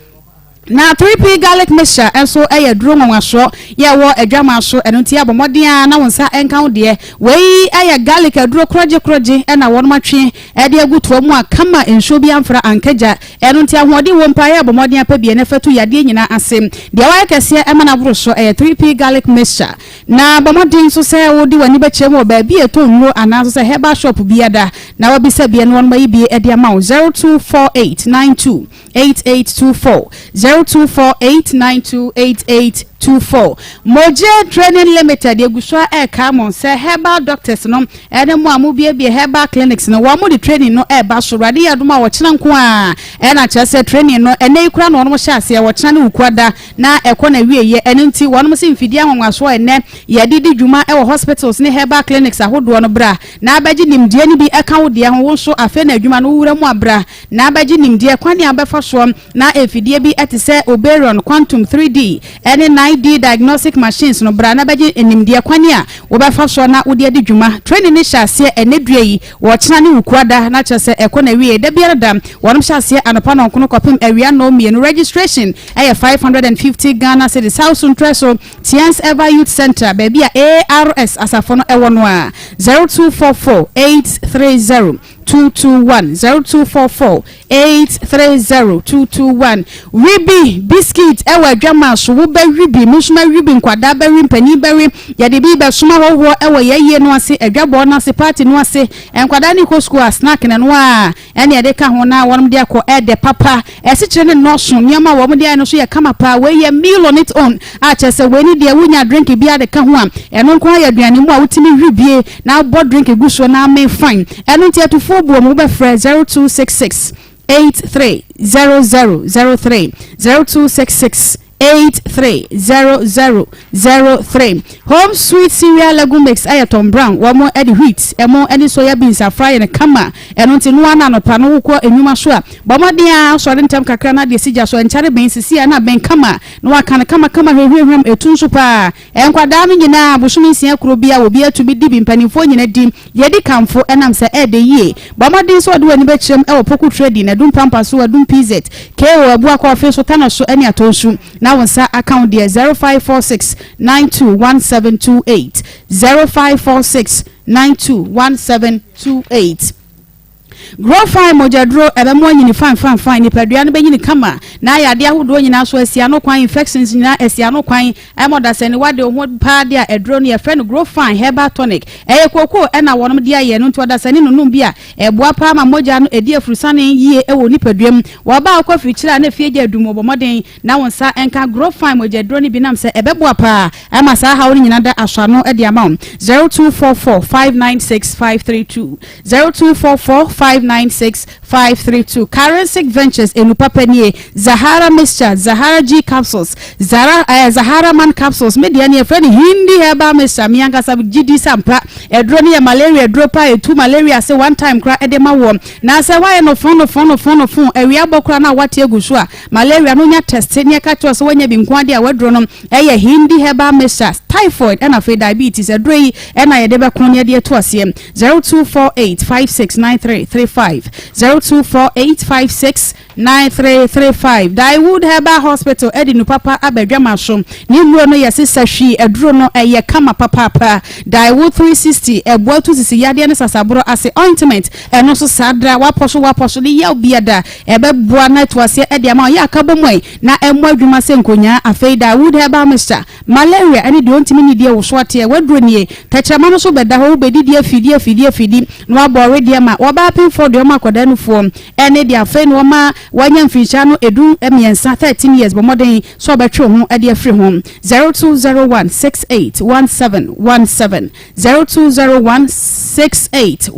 Na 3P Garlic Mixture nso yɛ aduro nwanwasoɔ yɛ ɛwɔ adwaman so, ɛno nti abɔ mmɔden ara na wo nsa nka wo deɛ. Wei yɛ garlic aduro korɔgye korɔgye na wɔnom atwe de agu toa mu a kama nsuo bi amfra anka gya. Ɛno nti ahoɔden wom paa yɛ abɔ mmɔden apɛ bi na fa tu yadeɛ nyinaa ase. Deɛ wayɛ kɛseɛ ma no aboro so yɛ 3P Garlic Mixture. Na bɔ mmɔden nso sɛ wode w'ani bɛkyerɛ mu wɔ baabi a yɛtɔn nnuro anaa nso sɛ herbal shop biada na wabisa bi na wɔnom ayi bi de ama wo. 024892 8824. 0248928824. Mogye Training Limited yɛgu so a ɛrekae mo sɛ herbal doctors no ɛne mo a mobiebie herbal clinics no wɔn de training no ɛreba so. Awurade yɛ adom a wɔkyena nko a ɛna kyerɛ sɛ training no ɛnɛ yi koraa na wɔn hyɛ aseɛ, wɔkyena ne Wukuada na ɛkɔ na wieɛ. Ɛno nti wɔn sɛ mfidie anwanwasoɔ ɛnɛ yɛde di dwuma ɛwɔ hospitals ne herbal clinics ahodoɔ no, bra na abɛgye nimdeɛ no bi ɛka wo deɛ ho. Wo nso afei na adwuma no wowura mu abra na abɛgye nimdeɛ kwan a bɛfa soɔ na mfidie bi ɛte sɛ Oberion Quantum 3D ɛne 9D diagnostic machines no, bra na bɛgye nimdeɛ kwan a wobɛfa soɔ na wode adi dwuma. Training no hyɛ aseɛ ɛnɛ dua yi, wɔkyena ne Wukuada na kyerɛ sɛ ɛkɔ na wie. Da biara da wɔnom hyɛ aseɛ anɔpa 9 kɔpem awia 2:00. Registration ɛyɛ 550 Ghana cedis. House ntrɛ so Tiens Ever Youth Center, baabi a ARS asafo no ɛwɔ no a, 0244 830 221, 0244 830 221. Wibi biscuit ɛwɔ adwama so, wobɛwi bi musoma wi bi, nkwadaa bɛwi, mpanyin bɛwi, yɛde bi bɛsoma hɔhoɔ ɛwɔ yɛyie no ase, adwabɔ no ase, party no ase. Nkwadaa ne kɔ sukuu a, snack na no a ɛne yɛde ka ho na wɔn de akɔ. Ɛdɛ papa, ɛsikyerɛ ne nɔɔso nneɛma a wɔn de ayɛ no so yɛ kama paa. Wei yɛ meal on its own a kyerɛ sɛ wei ni deɛ wonya drink bi ade ka ho a, ɛno nko ayɛ aduane mu a wotumi wi bie na abɔ drink gu so na ame fine. Ɛno nti atufoɔ buo mu, wobɛfrɛ 0266 830003, 0266 830003. Home Sweet Cereal Legume Mix ɛyɛ Tom Brown, wɔn ɛde wheat, ɛmo ɛne soya beans afra yɛ no kama. Ɛno nti noa na anɔpa no wokɔ enwuma so a, bɔ mmɔden a sɔre ntɛm kakra na deɛ si gya so nkyɛre bɛn sisi a na bɛn kama na waka no kama kama hwehwehwɛm etu nso paa. Nkwadaa no nyinaa bosome 6 kuro bi a obi atumi di bi, mpanimfoɔ nyinaa di yɛdi kamfo ɛnam sɛ ɛɛde yie. Bɔ mmɔden sɛ ɔde w'ani bɛkyerɛm ɛwɔ Poku Trading na Adum Pampa so, Adum PZ ko Abu akɔ ɔfe so tana so ɛne atɔ nsu na wo nsa aka wo deɛ. 0546 921728, 0546 921728. Growfine mogyaduro ɛbɛmo anyini fine fine fine, nipadua no bɛnyini kama na ayɛ adeɛ ahodoɔ nyinaa so asi ano kwan, infections nyinaa asi ano kwan. Ɛmɔ dasani wade wo ho paa de a, ɛduro no yɛfrɛ no Growfine herbal tonic. Ɛyɛ kookoo ɛna wɔnom de ayɛ no, nti ɔdasani no nom bi a, ɛboa paa ma mogya no ɛdi afurusane yie ɛwɔ nipadua mu. Wɔba akɔ afikyire a na efie gya adum, wɔbɔ mmɔden na wɔn nsa nka Growfine mogyaduro no bi nam sɛ ɛbɛboa paa ɛma saa haw no nyinaa da aso ano de ama wo. 0244 596 532, 0244 596 532. Karensic Ventures enu papa nie, Zahara mixture, Zahara G capsules, Zara, Zahara man capsules. Me deɛ ne yɛfrɛ no Hindi herbal mixture. Me ankasa gidi sampa ɛduro no yɛ malaria duro pa, etu malaria se one time kora ɛde ma wɔ na sɛ wayɛ no fon no fon no fon no fon awia bɔ kora na wate agu so a, malaria no nya test ne ɛka kyerɛ sɛ wanya bi nko adeɛ a waduro no ɛyɛ Hindi herbal mixture. Typhoid ɛna afei diabetes ɛduro yi ɛna yɛde bɛko ne yɛde ato aseɛ. 0248 569335, 0248 569335. Daewood Herbal Hospital ɛde nu papa abɛdwama so. Ne nnuro no yɛ sesa hwii, aduro no ɛyɛ kama papaapa. Daewood 360 ɛboa tu sisi yadeɛ ne sasaborɔ ase. Ointment ɛno nso saa dra wapɔ so wapɔ so ne yaw biada ɛbɛboa na ɛto aseɛ ɛde ama ɔyɛ aka bɔ mu ɛ na ɛmmɔ adwuma sɛ nkonyaa. Afei Daewood Herbal Mixture, malaria ɛne deɛ ɔntumi ne deɛ woso ateɛ, waduro nie. Tɛkyerɛma no so bɛda hɔ, wobɛdidi afidi afidi afidi na wabɔ ɔwedeɛ ma wɔbaa pemfoɔ deɛ ɔma akwadaa nufoɔ ɛne deɛ afei na wɔma wanya mfirinhyia no 13, 13 years. Bɔ mmɔden sɛ ɔbɛtwe ho ɛde afiri ho. 0201 68 1717, 0201 68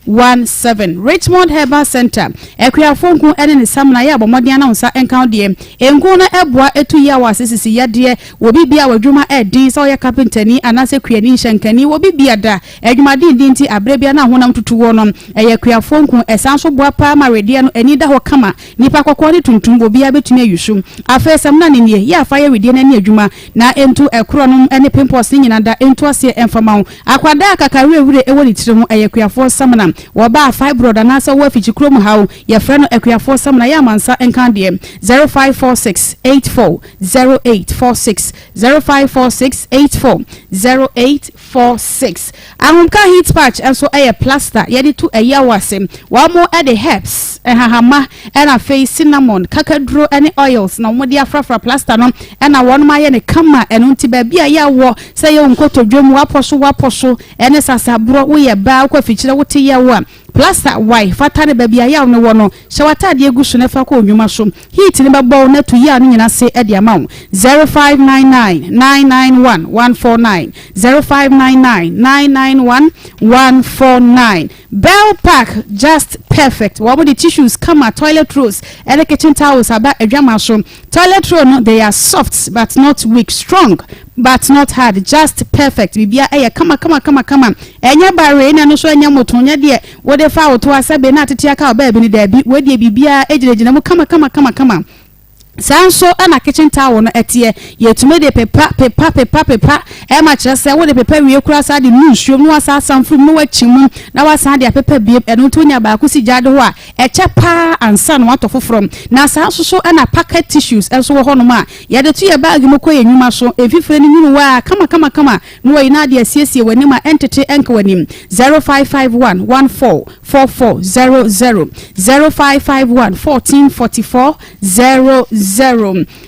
1717. Richmond Herbal Center, akuafoɔ nku ɛne ne samina yɛ abɔmmɔden ana nsa nka wo deɛ. Nku no ɛboa ɛtu yi a wɔ ase sisi yadeɛ wɔ bi bia w'adwuma ɛden sɛ ɔyɛ kapentani anaasɛ kuani nhyɛnkani wɔ bi bia da adwumaden di nti aberɛ bia na ahonam tutu wɔ no, ɛyɛ akuafoɔ nku. Ɛsan so boa paa ma wedeɛ no ani da hɔ kama. Nipa kɔkɔɔ ne tuntum obiara bɛtumi ayi so. Afei samina ne nie yɛ afa yɛ wedeɛ no ani adwuma na ɛntu ɛkorɔ nom ne pimples ne nyinaa da ɛntu aseɛ ɛmfama wo. Akwadaa kaka werɛwerɛ ɛwɔ ne tiri ho, ɛyɛ akuafoɔ samina. Wɔbaa fibroid anaasɛ wɔ afikyi kurom haw, yɛfrɛ no akuafoɔ samina. Yɛ amansa nka deɛ. 0546 84 0846, 0546 84 0846. Ahomka heat patch nso ɛyɛ plaster yɛde to ɛyɛ wɔ ase. Wɔn mo ɛde herbs, ɛhahama, ɛna afei cinnamon, kakaduro ɛne oils na wɔn de afrafra plaster no ɛna wɔn ayɛ ne kama. Ɛno nti baabi a yɛawɔ sɛ yɛ nkotodwe mu, wapɔ so wapɔ so ɛne sasaborɔ, woyɛ baa wokɔ afikyerɛ wote yɛ wo a. Plaster wae fa tare baabi a yaw no wɔ no. Hyɛ w'ataadeɛ gu so na fa kɔ wo nnwuma so. Heat no bɛbɔ wo na atu yaw no nyina ase de ama wo. 0599 991 149 0599 991 149 Bell Park just perfect. Wɔn de tissues kama, toilet rolls ɛne kitchen towels aba adwama so. Toilet roll no they are soft but not weak, strong but not hard, just perfect. Biribiara ɛyɛ kama kama kama kama. Ɛnyɛ baree na ɛno nso ɛnyɛ moto, nyɛ deɛ wode fa wo to asɛbe na atete aka wo baabi no, daabi. Wei deɛ biribiara gyinagyina mu kama kama kama kama. Saa nso na kitchen towel no ɛteɛ. Yɛtumi de pepa pepa pepa pepa ɛma kyerɛ sɛ wode pepa wie koraa saa de nu nsuom na wasan asan firi mu na wakyi mu na wasan de apepa biem. Ɛno nti wonya baako si gyaade hɔ a ɛkyɛ paa ansa na watɔ foforɔ. Na saa nso so na pocket tissues nso wɔ hɔnom a yɛde to yɛn bag mu kɔ yɛn nnwuma so. Mfifire no nwunu wo ara kamakamakama na wayi na ade asiesie w'anim a ɛntete ɛnka w'anim. 0551 14 44 00 0551 14 44 00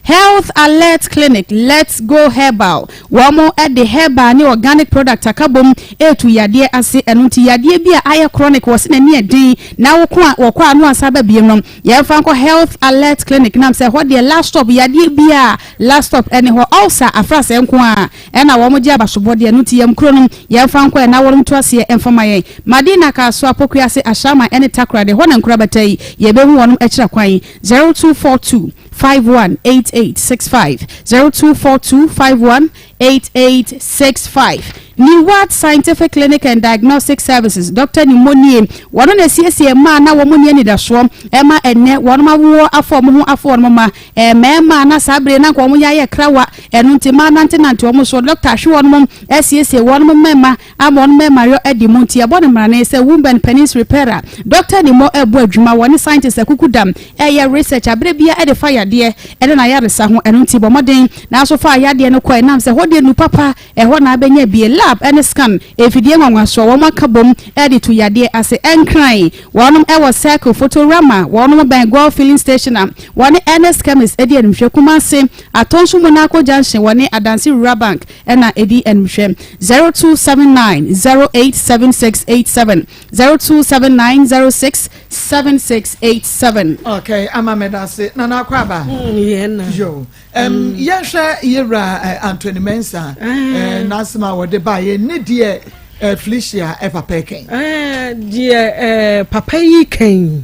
Health Alert Clinic, Let's Go Herbal, Wɔn de herbal ne organic product aka bom retu yadeɛ ase. Ɛno nti yadeɛ bi a ayɛ chronic wɔ se n'ani yɛ den na woko a wɔkɔ a no asan ba biem no, yɛmfa nkɔ Health Alert Clinic nam sɛ ɛhɔ deɛ last stop yadeɛ biara last stop ɛne hɔ. Ulcer afrasɛɛ nko ara ɛna wɔn gye abasobɔdeɛ. Ɛno nti yɛn kuro no yɛmfa nkɔ ɛ na wɔn nto aseɛ mfa ma yɛn. Madina, Kasoa, Pokuase, Ashaiman ɛne Takoradi hɔ na nkorabata yi yɛbɛhu wɔn akyira kwan. 0242 518865 0242 518865 Neward Scientific Clinic and Diagnostic Services Dɔkta Nimmo nie. Wɔno na ɛsiesie mmaa na wɔn nni anidasoɔ ɛma ɛnnɛ wɔnom awoɔ afa wɔn ho afa wɔn mma mmarima a na saa bere na nka wɔn yɛ ayɛ krawa ɛno nti mmaa nantenante wɔn so. Dɔkta ahwe wɔnom asiesie wɔnom mmarima ama wɔn mmarima yɔ adi mu nti yɛbɔ no mmarane sɛ Womb and Penis Repairer. Dɔkta Nimmo ɛrebɔ adwuma wɔne scientist akuku dam ɛreyɛ research aberɛ biara ɛde fa yadeɛ ɛne n'ayaresa ho ɛno nti bɔ mmɔden nanso fa yadeɛ no kɔ ɛnam sɛ hɔ deɛ nu papa ɛhɔ na abɛnya bie lab ɛne scan mfidie nwanwasoɔ wɔn aka bom ɛde tu yadeɛ ase ɛnkran wɔnom ɛwɔ circle photorama wɔnom bɛn goil filling station a wɔne Ernest Chemist ɛdi animhwɛ Kumasi Atonso Monaco Junction wɔne Adansi Rural Bank ɛna ɛdi animhwɛ 0279 087687 0279 067687. Okay, ama me da se nana akɔ aba. Mm, na. Yo. Um, mm. Yɛhwɛ yɛwura uh, Anthony Mensah uh, n'asɛm a wɔde ba yɛ ne deɛ uh, Felicia uh, papa kɛn. Uh, deɛ uh, papa yi kɛn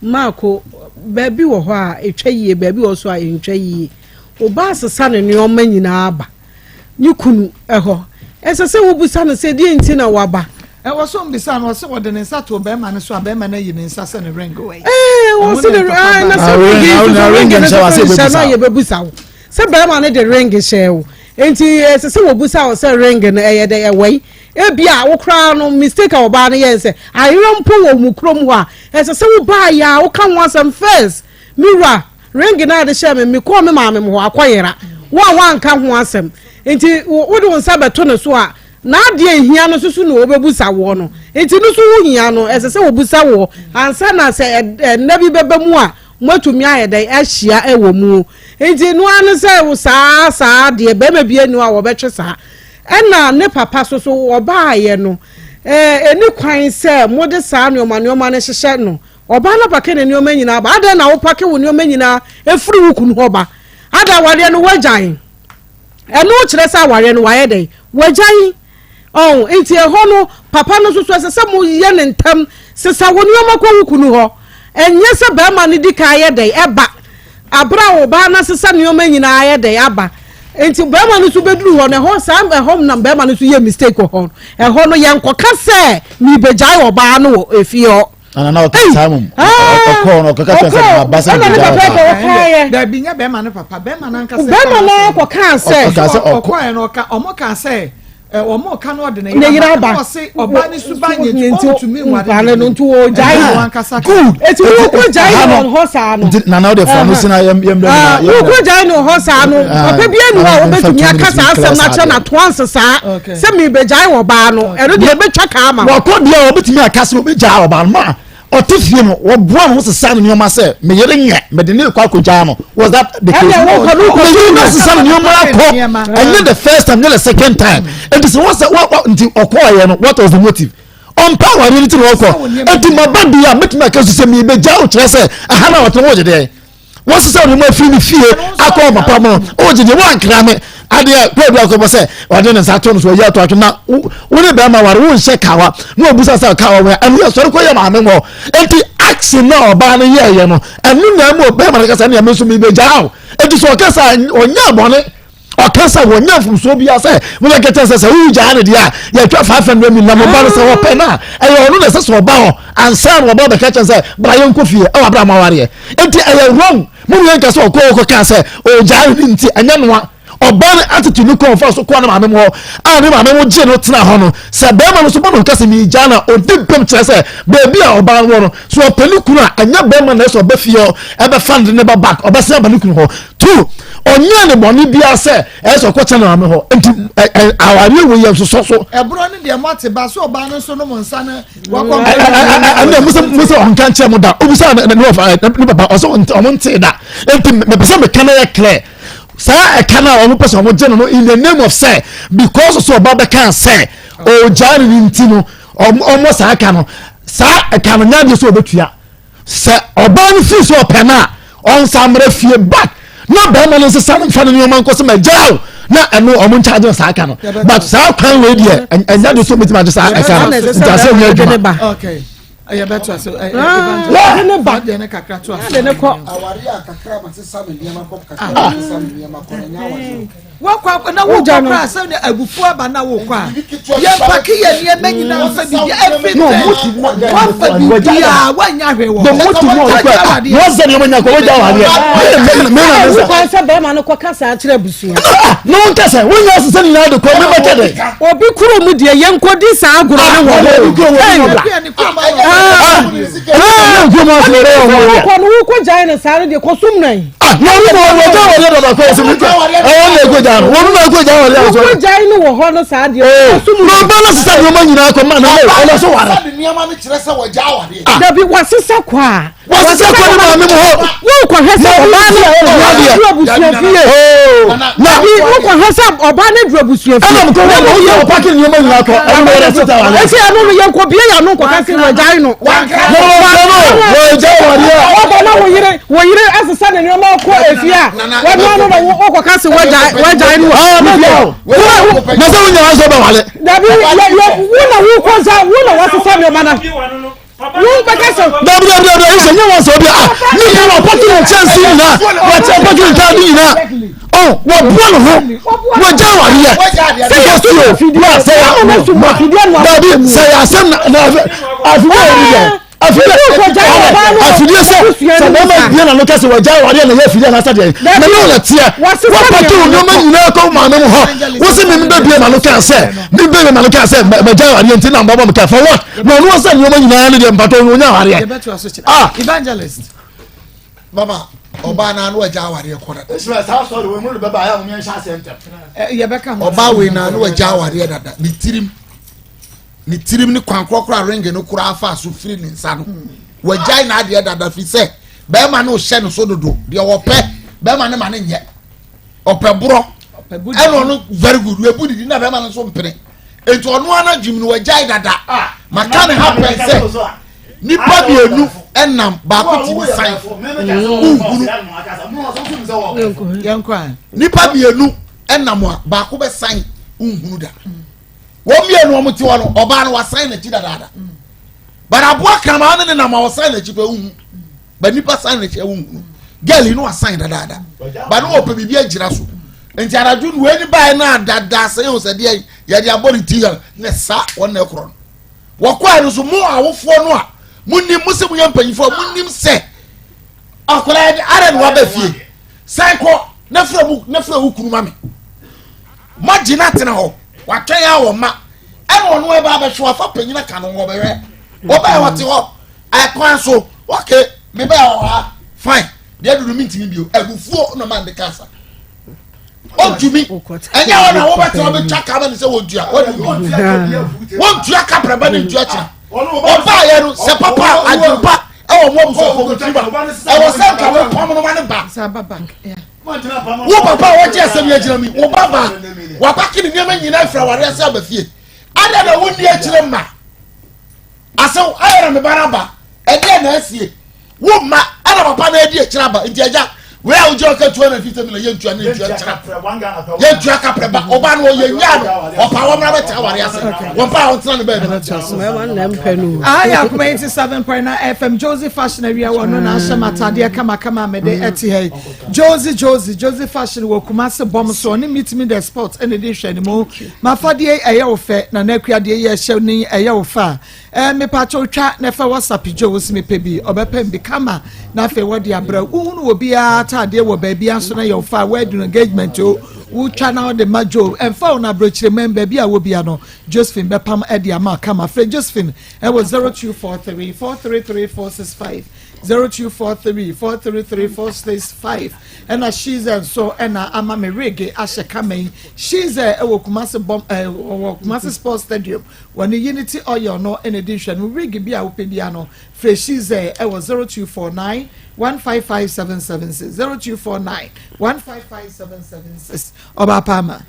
maako baabi wɔ hɔ a ɛtwa yie baabi wɔ so a ɛntwa yie ɔbaa sesa ne nneɛma nyinaa ba ne kunu hɔ. Ɛsɛ sɛ wobisa no sɛ, Deɛn nti na woaba? Ɛwɔ so mbisa no, ɔse wɔde ne nsa too bɛrima no so a bɛrima no ayi ne nsa sɛ ne ring wɔ yi. Ɛɛ, wɔse ne ah, na sɛ ring yi nso so ring no nso so nhyɛ no a yɛbɛbusa wo sɛ bɛrima no de ring hyɛɛ wo. Nti ɛsɛ sɛ wɔbusa wo sɛ ring no ɛyɛ dɛ ɛwɔ yi. Ebi a wo koraa no mistake a ɔbaa no yɛn sɛ ayerɛ mpo wɔ mu kurom hɔ a ɛsɛ sɛ wobaa yɛ a woka ho asɛm first. Me wura, Ring no a de hyɛɛ me, mekɔɔ me maame hɔ akɔyera. Wo a woanka ho asɛm nti, wode wo nsa bɛto ne so a, n'adeɛ a ɛhia no nso so na ɔbɛbusa woɔ no. Nti no nso ho hia no, ɛsɛ sɛ wɔbusa woɔ ansa na sɛ nna bi bɛba mu a, moatumi ayɛ dɛn ahyia wɔ mu. Nti no ara ne sɛ saa saa deɛ barima bi ani hɔ a wɔbɛtwe saa. Ɛna ne papa so so wɔbaeɛ no, ɛni kwan sɛ mode saa nneɛma nneɛma no hyehyɛ no. Ɔbaa no apake ne nneɛma nyinaa aba. Adɛn na wopake wo nneɛma nyinaa firi wo kunu hɔ ba? Adɛn awareɛ no woagyae? Ɛno kyerɛ sɛ awareɛ no wayɛ dɛn? Wagyae. Ɔn, nti ɛhɔ no papa no nso so ɛsɛ sɛ moyɛ ne ntɛm sesa wo nneɛma kɔ wo kunu hɔ. Ɛnyɛ sɛ barima no di kan yɛ dɛn ɛba abere a ɔbaa no asesa nneɛma nyinaa ayɛ dɛn aba. Nti barima no nso bɛduru hɔ no ɛhɔ saa ɛhɔ nam barima no nso yɛ mistake wɔ hɔ. Ɛhɔ no yɛnkɔka sɛ mebɛgyae ɔbaa no wɔ efie hɔ. Ana na ɔka saa mom. Ɔkɔɔ no ɔkɔka kyerɛ sɛ ma ba sɛ ɛna ne papa kɔ ɔkaeɛ. Dabi nyɛ bɛrima no papa bɛrima no ankasa. Bɛrima no akɔkaa sɛ. Ɔkaa sɛ ɔkɔ. Ɔkɔɛ no ɔka ɔmo kaa sɛ ɔmo ka no ɔde ne yere aba. Ɔse ɔbaa ne suban nyɛ nti ɔntumi nware no nti wɔgyae no ankasa. Good. Eti wokɔ gyae no wɔ hɔ saa no. Nti nana wode fa no sina yɛm yɛm bɛ na. Wokɔ gyae no wɔ hɔ saa no papa bi anu a wobɛtumi aka saa asɛm no akyerɛ no atoa nse saa sɛ mebɛgyae ɔbaa no ɛno deɛ ɛbɛtwa kaa ma. Wɔkɔ deɛ wɔbɛtumi aka sɛ wɔbɛgyaa ɔbaa no ma ɔte fie no wɔboa ne ho sesa ne nneɛma sɛ me yere nyɛ mede ne rekɔ akɔgyaa no was that the case ɛnna wɔkɔ no kɔ me yere no sesa ne nneɛma akɔ ɛnyɛ the first time nyɛ the second time nti sɛ wɔsɛ wɔ nti ɔkɔɔyɛ no what was the motive? Ɔmpɛ awareɛ no ti na ɔkɔ. Eti ma ba deɛ a mɛtumi aka so sɛ mebɛgya wo kyerɛ sɛ aha na wɔtena wɔgye deɛ. Wɔsesa wɔn mu afiri ne fie akɔ papa mu no wɔgye deɛ wɔankra me adeɛ kɔɔdu akɔbɔ sɛ ɔde ne nsa ato no so ɔyi ato atwe na wo ne bɛrima ware wonhyɛ kawa na ɔbusa sɛ kawa wɔ ɛno yɛ sɔre kɔ yɛ maame wɔ enti action na ɔbaa no yɛɛyɛ no ɛno na ɛmu ɔbɛrima no kasa ne ɛme nso mebɛgyaa wo enti sɛ ɔkasa ɔnyɛ abɔne ɔka sɛ wɔnyɛ mfomsoɔ biara sɛ mobɛkɛkyɛ sɛ sɛ wogyaa no deɛ a yɛtwa 500 million na moba no sɛ wɔpɛ no a ɛyɛ ɔno na ɛsɛ sɛ ɔba hɔ ansa na ɔba bɛka kyɛn sɛ bra yɛnkɔ fie ɛwɔ abrɛ ma awareɛ enti ɛyɛ wrong mo ne yɛnka sɛ ɔkɔ ɔkɔ kaa sɛ ɔgyaa no nti ɛnyɛ noa ɔbaa no attitude no kɔn fa so kɔɔ ne maame mu hɔ a ne maame mu gye no tena hɔ no sɛ bɛrima no so bɔ no nka sɛ meegyaa no a ɔdi mpem kyerɛ sɛ baabi a ɔbaa no wɔ no so ɔpɛ ne kunu a ɛnyɛ bɛrima na ɛsɛ ɔbɛ fie hɔ ɛbɛfa no de ne ba back ɔbɛsen aba ne kunu hɔ two ɔnyɛ ne bɔne biara sɛ ɛyɛ sɛ ɔkɔkyɛ ne maame hɔ nti awareɛ wei yɛ nsosɔ so. Ɛborɔ no deɛ moate ba so ɔbaa no nso nom nsa no wakɔ. Ɛnna musa musa ɔnka nkyɛn mo da obisa ne ne ne papa ɔsɛ ɔmo ntee da nti mepɛ sɛ meka no yɛ clear saa ɛka no a ɔmo pɛ sɛ ɔmo gye no no in the name of sɛ because sɛ ɔba bɛka sɛ ɔgyaa ne ne nti no ɔmo saa ɛka no saa ɛka no nyadeɛ sɛ ɔbɛtua sɛ ɔbaa no firi sɛ ɔpɛ no a ɔnsa mmerɛ fie back na bɛrima no nsesa no mfa no nneɛma nkɔ sɛ magyaa o na ɛno ɔmo nkyagye no saa ka no but saa kwan wei deɛ ɛnya de so mɛtumi agye saa ɛka no nti asɛ nyɛ adwuma yɛbɛto ase ne ba deɛ ne kakra to ase de ne kɔ aware a kakra ma sesa me nneɛma kɔ kakra ma sesa me nneɛma kɔ na nyɛ aware Wakɔ akɔ na wokɔ koraa sɛ ne abufuo aba na wokɔ a yɛmpake yɛ nneɛma nyinaa mfa biribi everything wafa biribiaa woanya hwee wɔ wɔsɛ nneɛma nya kɔ wogya wadeɛ ɛwu kwan sɛ bɛrima no kɔka saa kyerɛ abusua na wonka sɛ wonya asesɛ nyinaa de kɔ mebɛkyɛ dɛ obi kuro mu deɛ yɛnkɔdi saa agorɔ no wɔ hɔ no wokɔ gyae no saa no deɛ kɔsom no Ah, na ɔno na ɔwɔ gya wɔde dada kɔ ɔsɛ mi ɛwɔ na eko gya no wɔn na eko gya wɔde asɔ. Ɔkɔ gya no wɔ hɔ no saa deɛ. Oo na ɔba na sisa nneɛma nyinaa kɔ ma na ɔno ɔno so ware. Dabi wasesa kɔ a. Wasesa kɔ ne maame mu hɔ. Wokɔ hwɛ sɛ ɔbaa no duru abusua fie. Dabi wokɔ hwɛ sɛ ɔbaa no duru abusua fie. Ɛna mekɔ wɔ na ɔyɛ ɔpaki nneɛma nyinaa kɔ ɛna ɔyɛ sisa ware. Esi ɛno no yɛn kɔ bie yɛn ano nkɔ kasi wɔ gya no. Wɔ gya ware. Ɔbɔ na wɔ yere. Wo yere asesa ne nneɛma kɔ efie a, wɔn ano na wokɔka se wagyae no wɔ ne fie. Na sɛ wonya asɔ bɛwale. Dabi yɛ yɛ wo na wokɔ sa wo na wasesa nneɛma na wo bɛka sɛ. Dabi dabi dabi ayi sɛ nyɛ wɔn sɛ obi a ne yɛ wɔ pɔtɔ ne nkyɛnse nyinaa wɔkyɛ pɔtɔ ne ntaade nyinaa ɔ wɔboa ne ho wɔgya awareɛ because o wa sɛ yɛ dabi sɛ yɛ asɛm na na afidie yɛ ni deɛ. Afidie sɛ sɛ bɛrima bie na no kɛsɛ wɔgya awareɛ na yɛ afidie anaasɛ deɛ na ne wɔyɛ teɛ wɔpake wo nneɛma nyinaa kɔ maame mu hɔ wo se meme bɛbie ma no kaa sɛ mebɛbie ma no kaa sɛ magya awareɛ nti na mbɔbɔ me kaa for what na ɔno sɛ nneɛma nyinaa ne deɛ mpatɔ ɔnya awareɛ ah evangelist mama ɔbaa naa no agya awareɛ kɔ dada ɔbaa wei naa no agya awareɛ dada ne tirim ne tirim ne kwan korɔkorɔ a ringe no koraa fa so firi ne nsa no wagyae n'adeɛ dada fi sɛ bɛrima no hyɛ no so dodo deɛ ɔpɛ bɛrima no ma no nyɛ ɔpɛ borɔ ɛna ɔno very good ebu didi na bɛrima no nso mpene nti ɔno ara dwim no wagyae dada ah, maka ne ha pɛn sɛ nipa mmienu ɛnam baako ti ne san nhunu nipa mmienu ɛnam a baako bɛ san nhunu da. Wɔn mmienu wɔn te hɔ no, ɔbaa no wasan n'akyi dadaada. But aboa kramaa ne ne nam a ɔsan n'akyi pɛ wohu. But nipa san n'akyi a wohu no. Girl yi no wasan dadaada. But no ɔpɛ biribi agyina so. Nti anadwo no wei ni baeɛ no adada sɛ yɛn sɛ deɛ yɛde abɔ ne ti yɛn ne sa wɔn na ɛkorɔ no. Wɔkɔɛ no so mo awofoɔ no a mo nim mo sɛ mo yɛ mpanyinfoɔ a mo nim sɛ akwadaa yɛ de ara na waba fie. San kɔ na fira mu na fira wo kunu ma me. Moagye no atena hɔ, watwɛn a wɔma ɛna ɔno ɛba abɛhwɛ wafa panyin aka no wɔbɛhwɛ wɔbɛyɛ wɔte hɔ ɛkwan so wɔke mebɛyɛ wɔ ha fine deɛ dunu mi ntumi bio abufuo na ɔma nde kasa ɔntumi ɛnyɛ hɔ na wɔbɛtena wɔbɛtwa kama ne sɛ wɔntua wɔntua kapraba ne ntua kyena ɔbaayɛ no sɛ papa adwempa ɛwɔ mo abusuafo mo tirim a ɛwɔ sɛ nka mo pam no ma ne ba Wo papa a wɔgye asɛm yi agyina mi, wo ba ba, wapake ne nneɛma nyinaa firi awareɛ ase aba fie. Adɛn na wonni akyire mma? Asew ayɛ na me ba no aba. Ɛdeɛ na asie. Wo mma ɛna papa na adi akyire aba. Nti agya wei a wogyina ɔka 250 million yɛntua ne ntua nkyerɛ. Yɛntua kaprɛ ba. Ɔba no ɔyɛ nyaa no. Ɔpa wɔn mmra bɛtena aware ase. Wɔn pa a wɔntena ne baabi. Aha yɛ Akoma 87.9 FM Josie Fashion awia wɔ no na ahyɛ m'atadeɛ kamakama a mede ɛte ha yi. Josie Josie Josie Fashion wɔ Kumasi bɔm so ɔne Meet Me The Spot ɛna ɛdi nhwɛanimu. M'afadeɛ yi ɛyɛ wo fɛ Nana Akua deɛ yi ɛhyɛ no yi ɛyɛ wo fɛ a ɛɛ mepaakyɛw twa na ɛfa WhatsApp Joe wo se mepɛ bi ɔbɛpɛm bi kama na afei wɔde abrɛ wo. Wohunu wɔ biara ataadeɛ wɔ baabi nso na ɛyɛ wo fɛ a wedding engagement o wotwa na wɔde ma Joe ɛmfa wo no aburokyire man baabi a wɔ bia no Josephine bɛpam ɛde ama kama. Frɛ Josephine ɛwɔ 0243 433 465 0243 433 465 ɛna Shiza nso ɛna ama me wig ahyɛ kama yi. Shiza ɛwɔ Kumasi bɔm ɛɛ wɔ Kumasi Sports Stadium wɔne Unity Oil no ɛna edi nhwɛ no wig bi a wopɛ bia no frɛ Shiza ɛwɔ 0249 155 776 0249 155 776 Ɔbaa pa ama.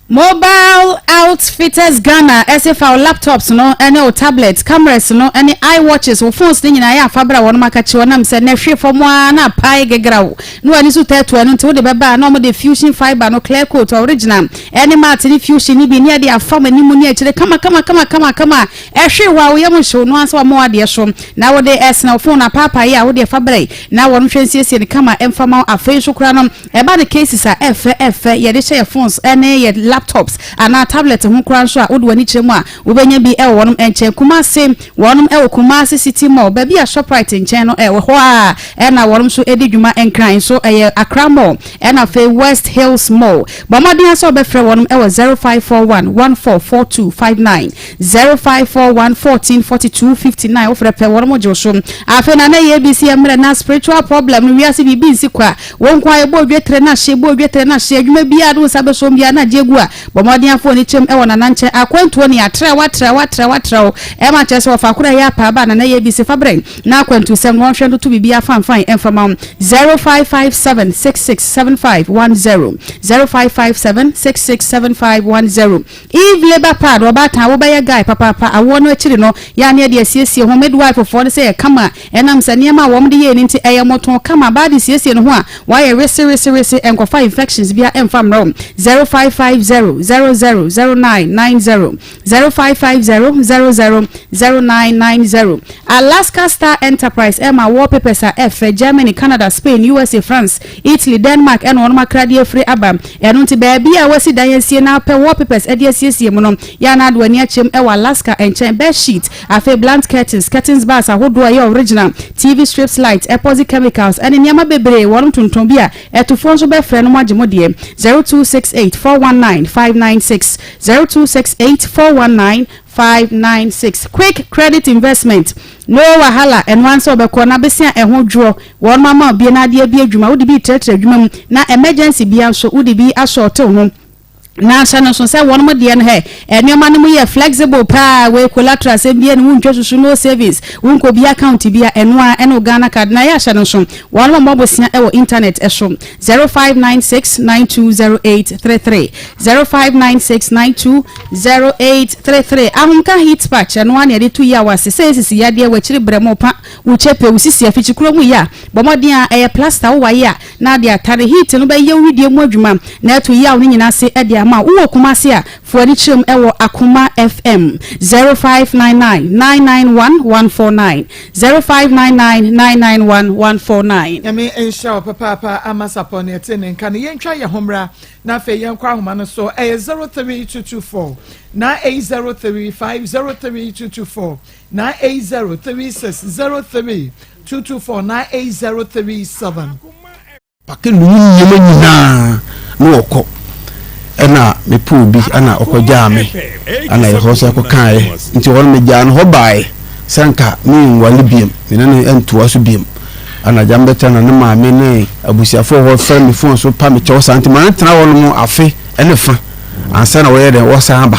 Mobile Outfitters Ghana se fa wo laptops no ne wo tablets, cameras no ne iWatches, wo phones no nyinaa yɛ afa bra wɔnom akakye wɔnam sɛ nɛ hwe fam ara na apae gegraw na w'ani so tɛɛtoa ɛno nti wode bɛba a na wɔde fusion fibre no clear coat original ne matte ne fusion no bi ne ɛde afam anim ne akyire kama kama kama kama kama ɛhwe hɔ a wo yam nhyew no ansa wɔama w'adeɛ so na wode ɛsena wo phone apaapae a wode fa bra yi na wɔnom hwɛ nsiesie no kama ɛmfa ma wo afei nso koraa no Ɛba no cases a ɛfɛ ɛfɛ yɛde hyɛ yɛ phones ne yɛ laptops anaa tablet ho koraa nso a wode w'ani kyerɛ mu a wobɛnya bi wɔ wɔnom nkyɛn. Kumasi, wɔnom wɔ Kumasi City Mall baabi a Shoprite nkyɛn no ɛwɔ hɔ a ɛna wɔnom nso di dwuma. Nkran nso ɛyɛ Accra Mall ɛna afei West Hills Mall. Bɔ mmɔden ara sɛ wobɛfrɛ wɔnom wɔ 0541 144259, 0541 14 42 59 wofrɛ pɛ wɔnom gye wo so. Afei na na ɛyɛ ABC mmerɛ na spiritual problem no wiase biribi nsi kwa. Wo nko ara yɛbɔ odwetere na hye, bɔ odwetere na hye, adwuma biara de wo nsa bɛsɔ mu biara na agye agu a, bɔ mmɔden afa w'ani kyɛm wɔ Nana nkyɛn. Akwantuo no yɛatrɛw, atrɛw, atrɛw, atrɛw, ɛma kyerɛ sɛ wɔfa koro a ɛyɛ apaaba a Nana yɛ bi se fa brɛ na akwantusɛm no wɔnhwɛ ntoto biribiara fanfan mfa ma wo. 0557 667510, 0557 667510. Eve labour pad, ɔbaatan a wobɛyɛ guy papaapa, awoɔ no akyiri no, yɛ a na yɛde asiesie ho, midwife foɔ no sɛ yɛ kama, ɛnam sɛ nneɛma a wɔn de yɛɛ no nti ɛyɛ mɔtɔn kama, baa de siesie ne ho a, wayɛ wese wese wese, ɛnkɔfa infections biara ɛmfa mmerɛ wo, 0550 00 09 90, 0550 00 09 90. Alaska Star Enterprise ɛma wallpapers a ɛfɛ, Germany, Canada, Spain, USA, France, Italy, Denmark ɛna wɔnom akradeɛ afiri aba. Ɛno nti baabi a woasi dan asie na wopɛ wallpapers de asiesie mu no, yɛ a na ade w'ani akyɛm wɔ Alaska nkyɛn, bed sheet, afei blunt curtains, curtains bars ahodoɔ a ɛyɛ original, TV strips light, epoxy chemicals ɛne nneɛma bebree wɔnom tontɔn bi a atufoɔ nso bɛfrɛ no moagye mo deɛ. 0268 419 596, 0268 419 596. Quick credit investment, no wahala, ɛno ara ne sɛ wobɛkɔ na bese a ɛho dwoɔ wɔnom ama wo bie na ade abie adwuma, wode bi retrɛtrɛ adwuma mu na emergency bia nso wode bi asɔɔte wo ho. Na hyɛ no nso sɛ wɔnom deɛ no hɛ, nneɛma no mu yɛ flexible paa, wei collateral asɛm bia ni, wontwa susu, no savings, wonkɔ bia account bia, ɛno ara ɛne wo Ghana card na yɛ ahyɛ no nso wɔnom mmɔ bosea ɛwɔ internet ɛso. 0596 920833, 0596 920833. Ahomka heat patch, ɛno ara na yɛde to yaw ase sɛ esisi yadeɛ, w'akyiri brɛ mo pa, wo kyɛ pɛ, wo sisi afikyikuro mu ya, bɔ mmɔden a ɛyɛ plaster wo waye a na ade atare, heat no bɛyɛ wo wedeɛ mu adwuma na ɛto yaw no nyinaa ase de ama wo. Wowɔ Kumasi a, fa w'ani kyerɛ mu wɔ Akoma FM, 0599 991 149, 0599 991 149. Nyame nhyira wo papaapa ama sapɔ ne ɛte ne nka no yɛntwa yɛ ho mmra na afei yɛnkɔ ahoma no so ɛyɛ 03224 9803 03224 9803 6 0224 98037. Pake no mu nneɛma nyinaa na ɔkɔ ɛna mepɛ obi ɛna ɔkɔgyaa me ɛna yɛhɔ sɛ ɛkɔkaeɛ nti hɔ no megyaa no hɔ baeɛ sɛ nka menwale biam me ne no ntoa so biam ɛna gya mbɛtena na ne maame ne abusuafoɔ hɔ frɛ me fon so pa me kyɛw saa nti ma no tena hɔ nom afe ɛne fa ansa na wɔyɛ dɛn wɔsan aba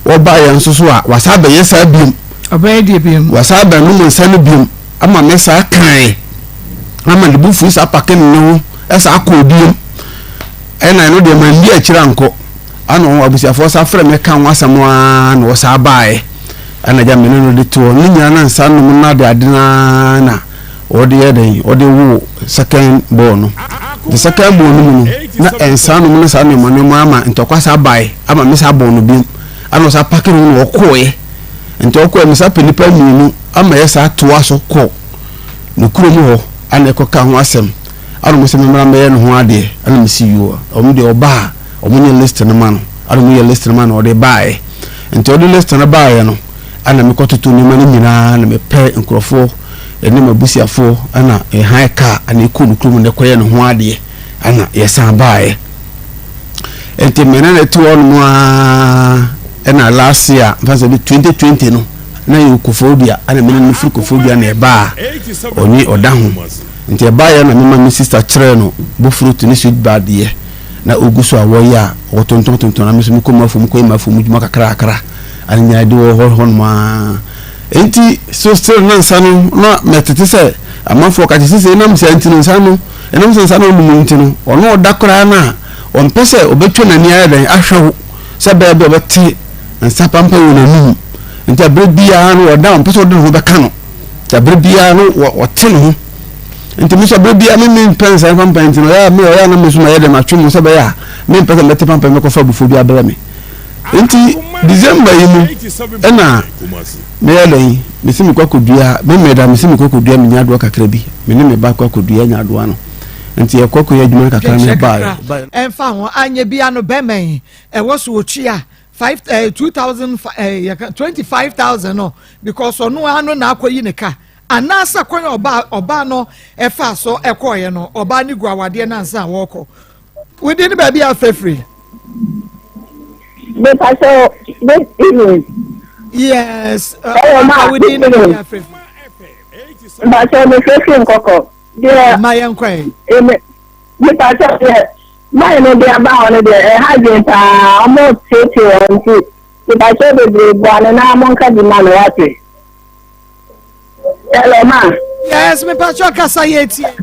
wɔba yɛn nso so a wɔasa abɛyɛ saa biam ɔbɛyɛ deɛ biam wɔasa abɛnom nsa no biam ama me saa kae ama ne bo fui saa pake ne ho ɛsaa kɔɔ biom ɛna ɛno deɛ mandi akyire ankɔ ana wɔn abusuafoɔ saa frɛ me ka ho asɛm aa na wɔsaa baeɛ. Ɛna agya me ne no de to hɔ. Ne nyinaa na nsa nom no ade ade no ara na wɔde yɛ dɛn wɔde wo second ball no. The second ball no mu no na nsa nom no saa nneɛma nneɛma ama ntɔkwa saa bae ama me saa bɔɔ no biom. Ɛna ɔsa pake no na ɔkɔɔɛ. Nti ɔkɔɔɛ me saa pɛ nipa mmienu ama yɛ saa toa so kɔ ne kurom hɔ ɛna ɛkɔka ho asɛm. Ɛna wɔn sɛ memmra mmɛyɛ ne ho adeɛ. Ɛna mesi yoo wɔn deɛ ɔbaa Ɔmo nyɛ list no ma no ɛna ɔmo yɛ list no ma no ɔde baeɛ nti ɔde list no baeɛ no ɛna mekɔ toto nneɛma no nyinaa na mepɛ nkorɔfoɔ ɛne m'abusuafoɔ ɛna yɛhan kaa ɛna yɛkɔɔ ne kurom na ɛkɔyɛ ne ho adeɛ ɛna yɛsan baeɛ nti mene ne te hɔ nom aa ɛna last year mfa sɛ bi 2020 no na yɛ Koforidua ɛna mene no firi Koforidua na ɛbaa ɔnye ɔda ho nti ɛbaeɛ na mema me sister kyerɛɛ no bofruit ne sweet bad yɛ na ogu so a wɔyɛ a wɔtontɔn tontɔn na me nso mekɔ m'afuom kɔyɛ m'afuom adwuma kakrakra ane nyinaa de wɔ hɔ hɔnom ara nti so still na nsa no na mɛtete sɛ amanfoɔ ka kyerɛ sɛ ɛnam saa nti no nsa no ɛnam sɛ nsa no ɔnom nti no ɔno ɔda koraa no a ɔmpɛ sɛ ɔbɛtwa n'ani ayɛ dɛn ahwɛ wo sɛ bɛyɛ bi ɔbɛte nsa pampa wɔ n'anum nti abere biara no ɔda ɔmpɛ sɛ ɔde ne ho bɛka no nti abere biara no ɔte ne ho nti me nso abere biara me mempɛ nsa pampan nti no ɔyɛ a me ɔyɛ a na me nso mayɛ dɛ matwe mu sɛ bɛyɛ a mempɛ sɛ mɛte pampan mɛkɔfa abufuo bi abrɛ me nti December yi mu ɛna meyɛ dɛn mesi mekɔ akɔdua me mmɛda mesi mekɔ akɔdua me nyadoa kakra bi me ne me ba kɔ akɔdua nyadoa no nti yɛkɔ kɔyɛ adwuma kakra no ɛbaeɛ ɛmfa ho anyɛ bia no bɛma yi ɛwɔ so wɔtua five eh, 2000 eh, 25000 no because ɔno ano na akɔyi ne ka Anaasɛ kwan a ɔbaa ɔbaa no faa so kɔeɛ no, ɔbaa no gu awadeɛ no ansa a wɔrekɔ. Wodi ne baabi a afɛ firi. Mepasɛ good evening. Yes. Ɛwɔ ma wodi ne baabi a afɛ firi. Mpasɛ mefɛ firi nkɔkɔ. Deɛ. Mma yɛn kɔ yi. Mepasɛ deɛ maa no de aba hɔ no deɛ ɛha dwen paa ɔmo tietie wɔn nti mepasɛ bebree boa no na mo nka bi ma no wate. Hello, ma. Yes, me pacho kasa ye tie.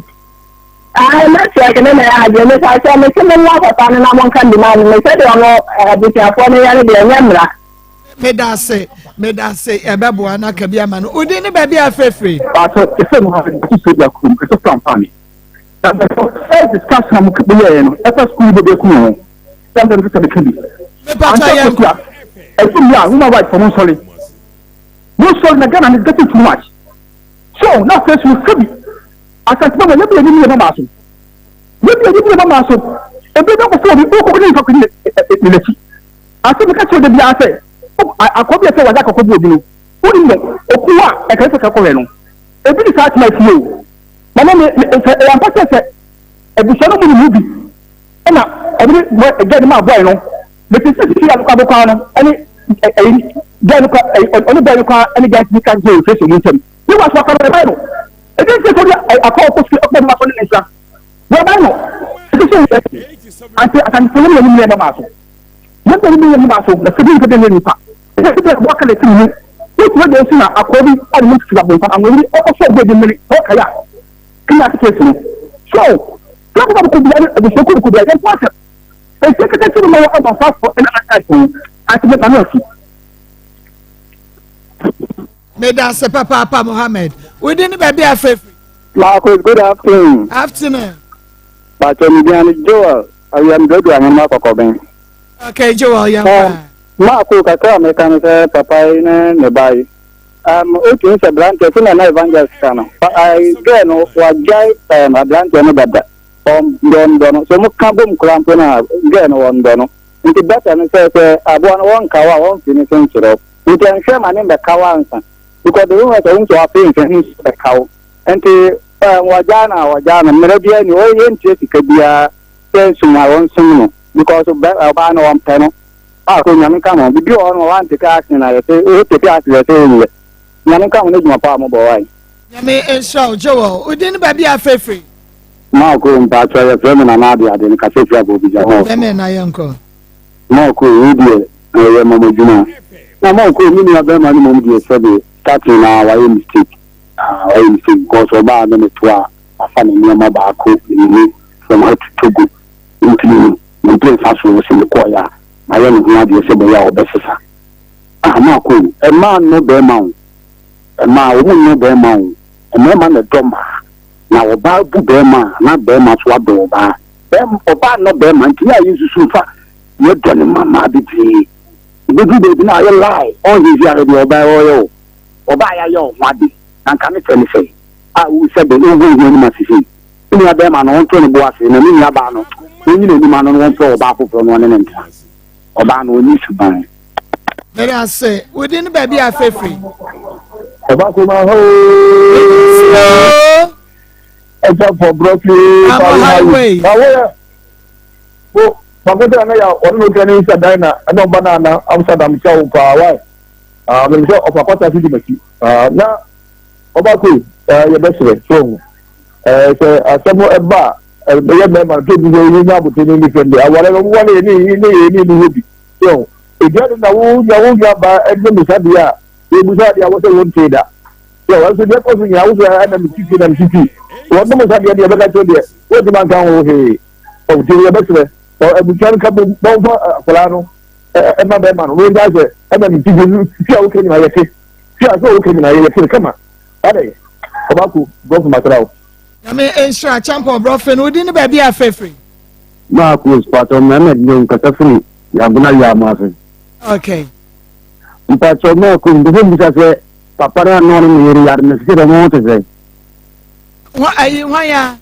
Ah, network ne na yɛ adwene me pacho me se me nwa papa no na mo nka bi ma no me sɛ deɛ ɔno abusuafoɔ no yɛ no deɛ ɛnyɛ mmara. Meda ase, meda ase, ɛbɛboa na ka bi ama no. Wodin ne baabi a afirafiri. Pacho, ɛsɛ mu ha ɛsɛ sɛ bi akurum, ɛsɛ fura mpa mi. Na the first discussion mo yɛɛ no, ɛfa sukuu bɛbi akunu ho. Sɛ mbɛ sɛ meka bi. Me pacho yɛ nkɔ. Ɛsɛ mu a human rights fɔ mo nsɔre. Mo sɔre na Ghana no is getting too much so na afei so sɛbi Asante mama yɛbi yɛni yɛ mama so yɛbi yɛni yɛ mama so ebi bɛ kɔfɔ obi o kɔkɔ ne nifa kɔni ne n'akyi asɛm ka kyerɛ de bi asɛ akɔ bi ɛsɛ wagya akɔkɔ bi obi no woni no oku a ɛkɛse sɛ kɔhwɛ no ebi ne saa tena fie o mama me sɛ ɛyɛ ampa sɛ sɛ abusua no mu ne mu bi ɛna ɔde ne gɛ ne ma aboa no Mete sɛ sisi a nokwa bokwa no ɛne ɛyi gɛɛ no kwa ɛyi ɔne bɛɛ no kwa ɛne gɛɛ no ka gye ofeesi ɔmo ntɛm. Ne wa so akwa no ɛbɛn no. Ebi nse sɛ ɔde akɔ ɔkɔ sukuu ɔkɔ ɔmo asɔ ne ne nsa. Wɔbɛn no. Ɛsɛ sɛ ɔyɛ ante asantefo yɛn yɛn yɛn mmaa so. Yɛn yɛn yɛn mmaa so na sɛbi nka yɛn nipa. Ɛsɛ sɛ bɛn wɔka na ɛsi ne mu. Wotumi de nso na akɔ bi a ne mu firi abɔntan anwɔnyini ɔkɔ so ɔbɛ bi mmiri ɔka ya. Kenya ase kesi no. So, sɛ ɔkɔ bɔ kɔ bia ne abusua kɔ kɔ bia yɛn ko asɛm. Esie kɛkɛ ti no ma wɔ ɔbɔ afafo ɛna aka so ase bɛ no afi. Meda ase papaapa Mohammed. Wodi ne baabi a afefi. Marcus, good afternoon. Afternoon. Pacho mi diani Joel, awia mi dodo ahema kɔkɔbɛn. Okay, Joel, yɛn kɔ. Marco, kakra a meka no sɛ papa yi ne ne ba yi. Um, otumi sɛ branteɛ sɛ na na evangelist ka no. Girl no, wagyae um, abranteɛ no dada. Ɔndɔ ndɔ no. Sɛ ɔmo ka bom koraa mpo no a, girl no wɔndɔ no. Nti better no sɛ sɛ aboa no wɔnka wo a wɔmfi ne so nkyerɛ wo. Nti ɛnhwɛ ma ne mbɛka wo ansa. Because the moment a wohu sɛ wafe nsa no nso bɛka wo. Nti eh, wɔgyaa no a wɔgyaa no. Mmara biara ni hɔ, yɛntua sika biara sɛ som a wɔnsom no. Because bɛ ɔbaa no wɔmpɛ no. Ah, ko Nyame nka ho. Bibi wɔ hɔ no wantake action a yɛsɛ, wo take action yɛsɛ wonyɛ. Nyame nka ho n'adwuma pa a mobɔ wae. Nyame nhyira wo Joel. Wo din ne baabi a afrɛfiri. Marko mpakyɛw yɛfrɛ me Nana Ade Ade me kasa firi Abɔbigya hɔ. Bɛmɛ na yɛnkɔ. Marko wei deɛ ɛyɛ mɔmɔ dwuma na Marko me nua bɛrima no mom deɛ sɛbe starting na wayɛ mistake ah wayɛ mistake because ɔbaa ne me to a wafa ne nneɛma baako mmienu from ha to Togo nti no me mpere nfa so sɛ mekɔɔyɛ a mayɛ ne ho adeɛ sɛ bɛyɛ a ɔbɛsesa. Amako, mmaa nnɔ bɛrima o, mmaa wɔn nnɔ bɛrima o, mmarima na ɛdɔ mmaa. Na ɔbaa bu bɛrima a, na bɛrima nso adɔ ɔbaa. Bɛrima, ɔbaa nnɔ bɛrima nti yɛ a yɛnsusu mfa yɛdɔ ne ma mmaa bebree. Ɛbɛduru baabi na ayɛ lie, ɔnhwehwɛ ahwɛ deɛ ɔbaa ɔyɛ o. Ɔbaa yɛayɛ wo ho ade, na nka ne fɛ ne sɛn a wo sɛ de wohu wo ho anim ase sei. Ne nua bɛrima no ɔnto ne bo ase na ne nua baa no ɔnyi n'anim ano na ɔmpɛ ɔbaa foforɔ na ɔne no ntena. Ɔbaa no ɔnni suban. Meda ase. Wo din ne baabi a afɛ firi? Ɔba koma hɔ ooo. Ɛsɛ fɔ brɔfi. Amo highway. Na woyɛ wo makota na ya ɔno na okura ne nsa dan na ɛna ɔba na ana Amsterdam kyɛ wo paa why? Ah, mɛ sɛ ɔfa kwata si di m'akyi. Ah, na ɔba ko eh yɛbɛsrɛ so ho. Eh sɛ asɛm ɛba a ɛyɛ mɛma no to bi sɛ yɛnya abote ne ne fɛn de aware no wale ne ne ne ne ne hɔ bi. So edua de na wo nya wo nua ba ɛne me sa deɛ a yɛbusa deɛ a wɔsɛ wɔn tee da. So ɛnso deɛ kɔ so nyinaa wo sɛ ɛna me titi na me titi. Wɔn nom sa deɛ deɛ bɛka kyerɛ deɛ wɔntumi anka ho hwee. Ɔte yɛbɛsrɛ abusua no ka bom na wɔmfa akwadaa no ɛma bɛrima no wɔn sɛ ɛna me titi fi a woka nyinaa yɛte fi a sɛ woka nyinaa yɛte no kama adɛ ɔbaako brɔfo masra wo. Nyame nhyira Champon brɔfo no wodi ne baabi a fɛfiri. Marcus Pastor Mohammed ne nkasa firi Yagona Wiamo ase. Okay. Mpatsɔ Marcus mpɛsɛ mbisa sɛ papa no a na ɔne ne yere yare no sisi dɛ ɔmo ho te sɛ. Hwan ayi hwan ya?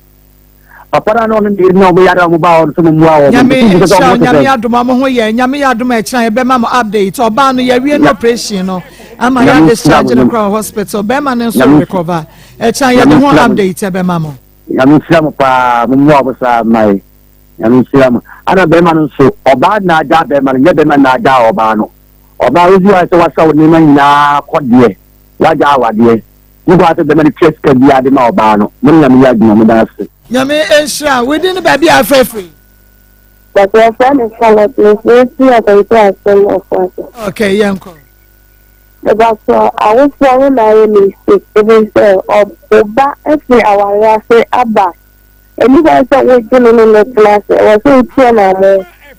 Papa no a na ɔne ne yere na ɔmo yare a ɔmo baa hɔ no sɛ mo mmoa wɔn. Nyame nhyira wo nyame adom ɔmo ho yɛ nyame yɛ adom a ɛkyena yɛbɛma mo update ɔbaa no yɛwie no operation no ama yɛ discharge no kora wɔ hospital bɛrima no nso recover ɛkyena yɛde ho update ɛbɛma mo. Nyame nhyira mo paa mo mmoa mo saa mmae nyame nhyira mo ana bɛrima no nso ɔbaa na agya bɛrima no nyɛ bɛrima na agya ɔbaa no ɔbaa wosi wa sɛ wasa wo nneɛma nyinaa kɔ deɛ wagya awadeɛ ne kɔ asɛ bɛrima no tua sika biara de ma ɔbaa no mo ne nyame yɛ adwuma mo da ase. Nyame nhyira wo din ne baabi a afrɛ firi. But wɔfrɛ me Charlotte mefrɛ firi Asante Asɛm Ɔfoase. Okay yɛnkɔ. Mepakyɛw awofoɔ no na ayɛ mistake ɛfiri sɛ wo ba afiri awareɛ ase aba ɛni kwan sɛ wogye no ne no tena ase ɛwɔ sɛ wotua no amo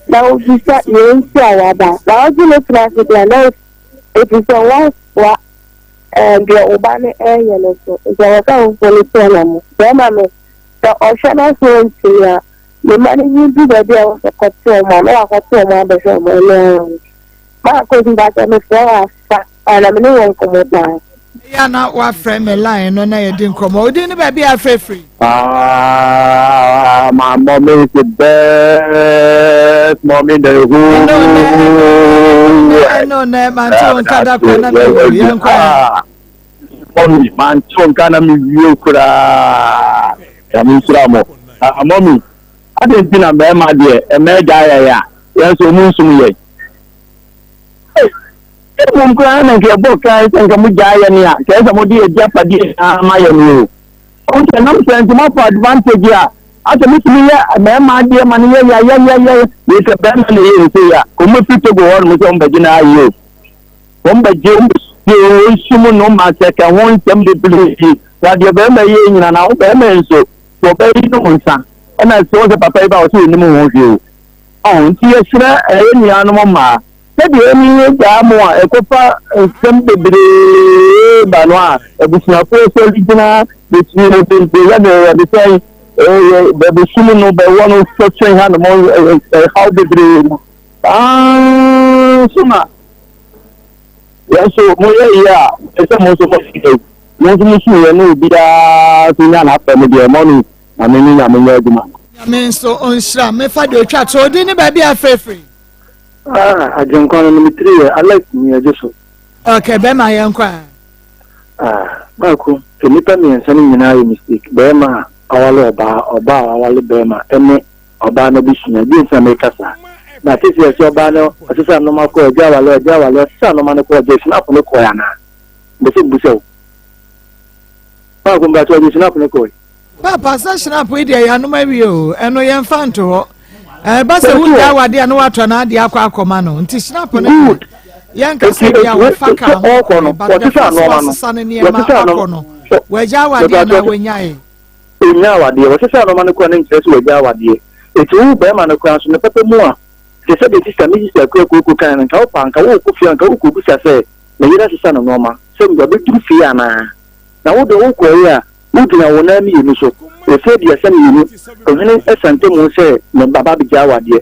na wobisa nea nti a waba na wogye no tena ase deɛ na ɛfiri sɛ woasoa ɛɛ deɛ wo ba no ɛreyɛ no so nti ɛwɔ sɛ awofoɔ no tua no amo bɛrima no sɛ ɔhwɛ no so ntumi a ne mma no nyi du baabi a wɔsɛ kɔte wɔn a na wakɔte wɔn abɛhwɛ wɔn ɛno ara Maa kosi mpakyɛ mefrɛ wo afa a na me ne wɔ nkɔmmɔ paa. Ɛyɛ a na wafrɛ me line no na yɛdi nkɔmmɔ. Wo din ne baabi a afrɛ firi? Ah, my mommy is the best mommy in the whole world. Ɛno nɛ mante wo nka da kora na mewu yɛnkɔ ɛ. Mommy, mante wo nka na mewie koraa. Nyame nhyira mo. Ah, mommy, adɛn nti na mmarima deɛ ɛmɛ agya yɛn a yɛn nso ɔmu nsum yɛn? Mmom koraa na nka yɛbɔ kan sɛ nka mogyaa yɛn a, nka ɛsɛ mode yɛn agyapadeɛ nyinaa ma yɛn o. Ɔhu sɛ nam sɛ nti moafa advantage a, asɛ motumi yɛ mmarima adeɛ ma no yɛ yayayayaya. Wei sɛ barima na ɛyɛ no sei a, wɔn bɛfiri Togo hɔ nom sɛ wɔn bɛgye no ayɛ o. Wɔn bɛgye, wɔn bɛsie o, wɔn no ma sɛ ka ho nsɛm bebree. Na deɛ barima yɛ nyina na wo barima nso, sɛ ɔbɛyi nom nsa, ɛna sɛ wɔn sɛ papa yi ba wɔ sɛ ɔnim ho hwee o. Ɔho nti yɛsrɛ yɛn nuanom mmaa, sɛdeɛ ɛni yɛ gyaa mo a ɛkɔfa nsɛm bebree ba no a, abusuafoɔ sɔre gyina bɛtumi no bebree yɛ no yɛde sɛn bɛbɛsum no bɛwɔ no sɔtwe ha nom ɛhaw bebree no saa nso na yɛn nso moyɛ yie a ɛsɛ mo nso mo mo nso mo sum yɛn ne obiara nso nya n'afɛ mo deɛ mɔmi Nyame ne Nyame nyɛ adwuma. Nyame nso ɔnhyira mefa deɛ ɔtwa to odin ne baabi a afirafiri. Ah, agyenkwa no no me tiri yɛ Alex ni ɛgye so. Okay, bɛrima yɛn kɔ a. Ah, baako, nnipa mmiɛnsa no nyinaa yɛ mistake. Bɛrima a awale ɔbaa, ɔbaa a wawale bɛrima ɛne ɔbaa no abusua. Deɛ nti na meka saa. Na sisi ɛsɛ ɔbaa no ɔsesa nneɛma kɔ ɛgye awale, ɛgye awale, ɔsesa nneɛma no kɔ ɔgye snap no kɔɛ anaa? Mbɛsɛ mbusa o. Baako mbakyɛ ɔgye snap no kɔɛ. Paapa sɛ hyinap yi deɛ yɛanom awie o, ɛno yɛmfa nto hɔ. Ɛba sɛ wongya awadeɛ a na woatɔ n'adeɛ akɔ akɔma no nti hyinap no deɛ yɛnka sɛ bia wɔfa ka ho but the first wasesa ne nneɛma akɔ no wagya awadeɛ na wanyae. Ɔnya awadeɛ wɔsesa nneɛma no kora no nkyerɛ sɛ wagya awadeɛ. Eti wo bɛrima no koraa nso ne papa mu a. Te sɛ deɛ sista me sista Akua Kooko kaeɛ no, nka wopɛ a nka worekɔ fie a nka wokɔbisa sɛ ne yere asesa ne nnoɔma, sɛ wabɛduru fie anaa? Na wo deɛ wokɔeɛ a wogyina wo nan mmienu so, mfeɛ 32, ohene Asante mu sɛ ne ba ba abɛgyaa wo adeɛ.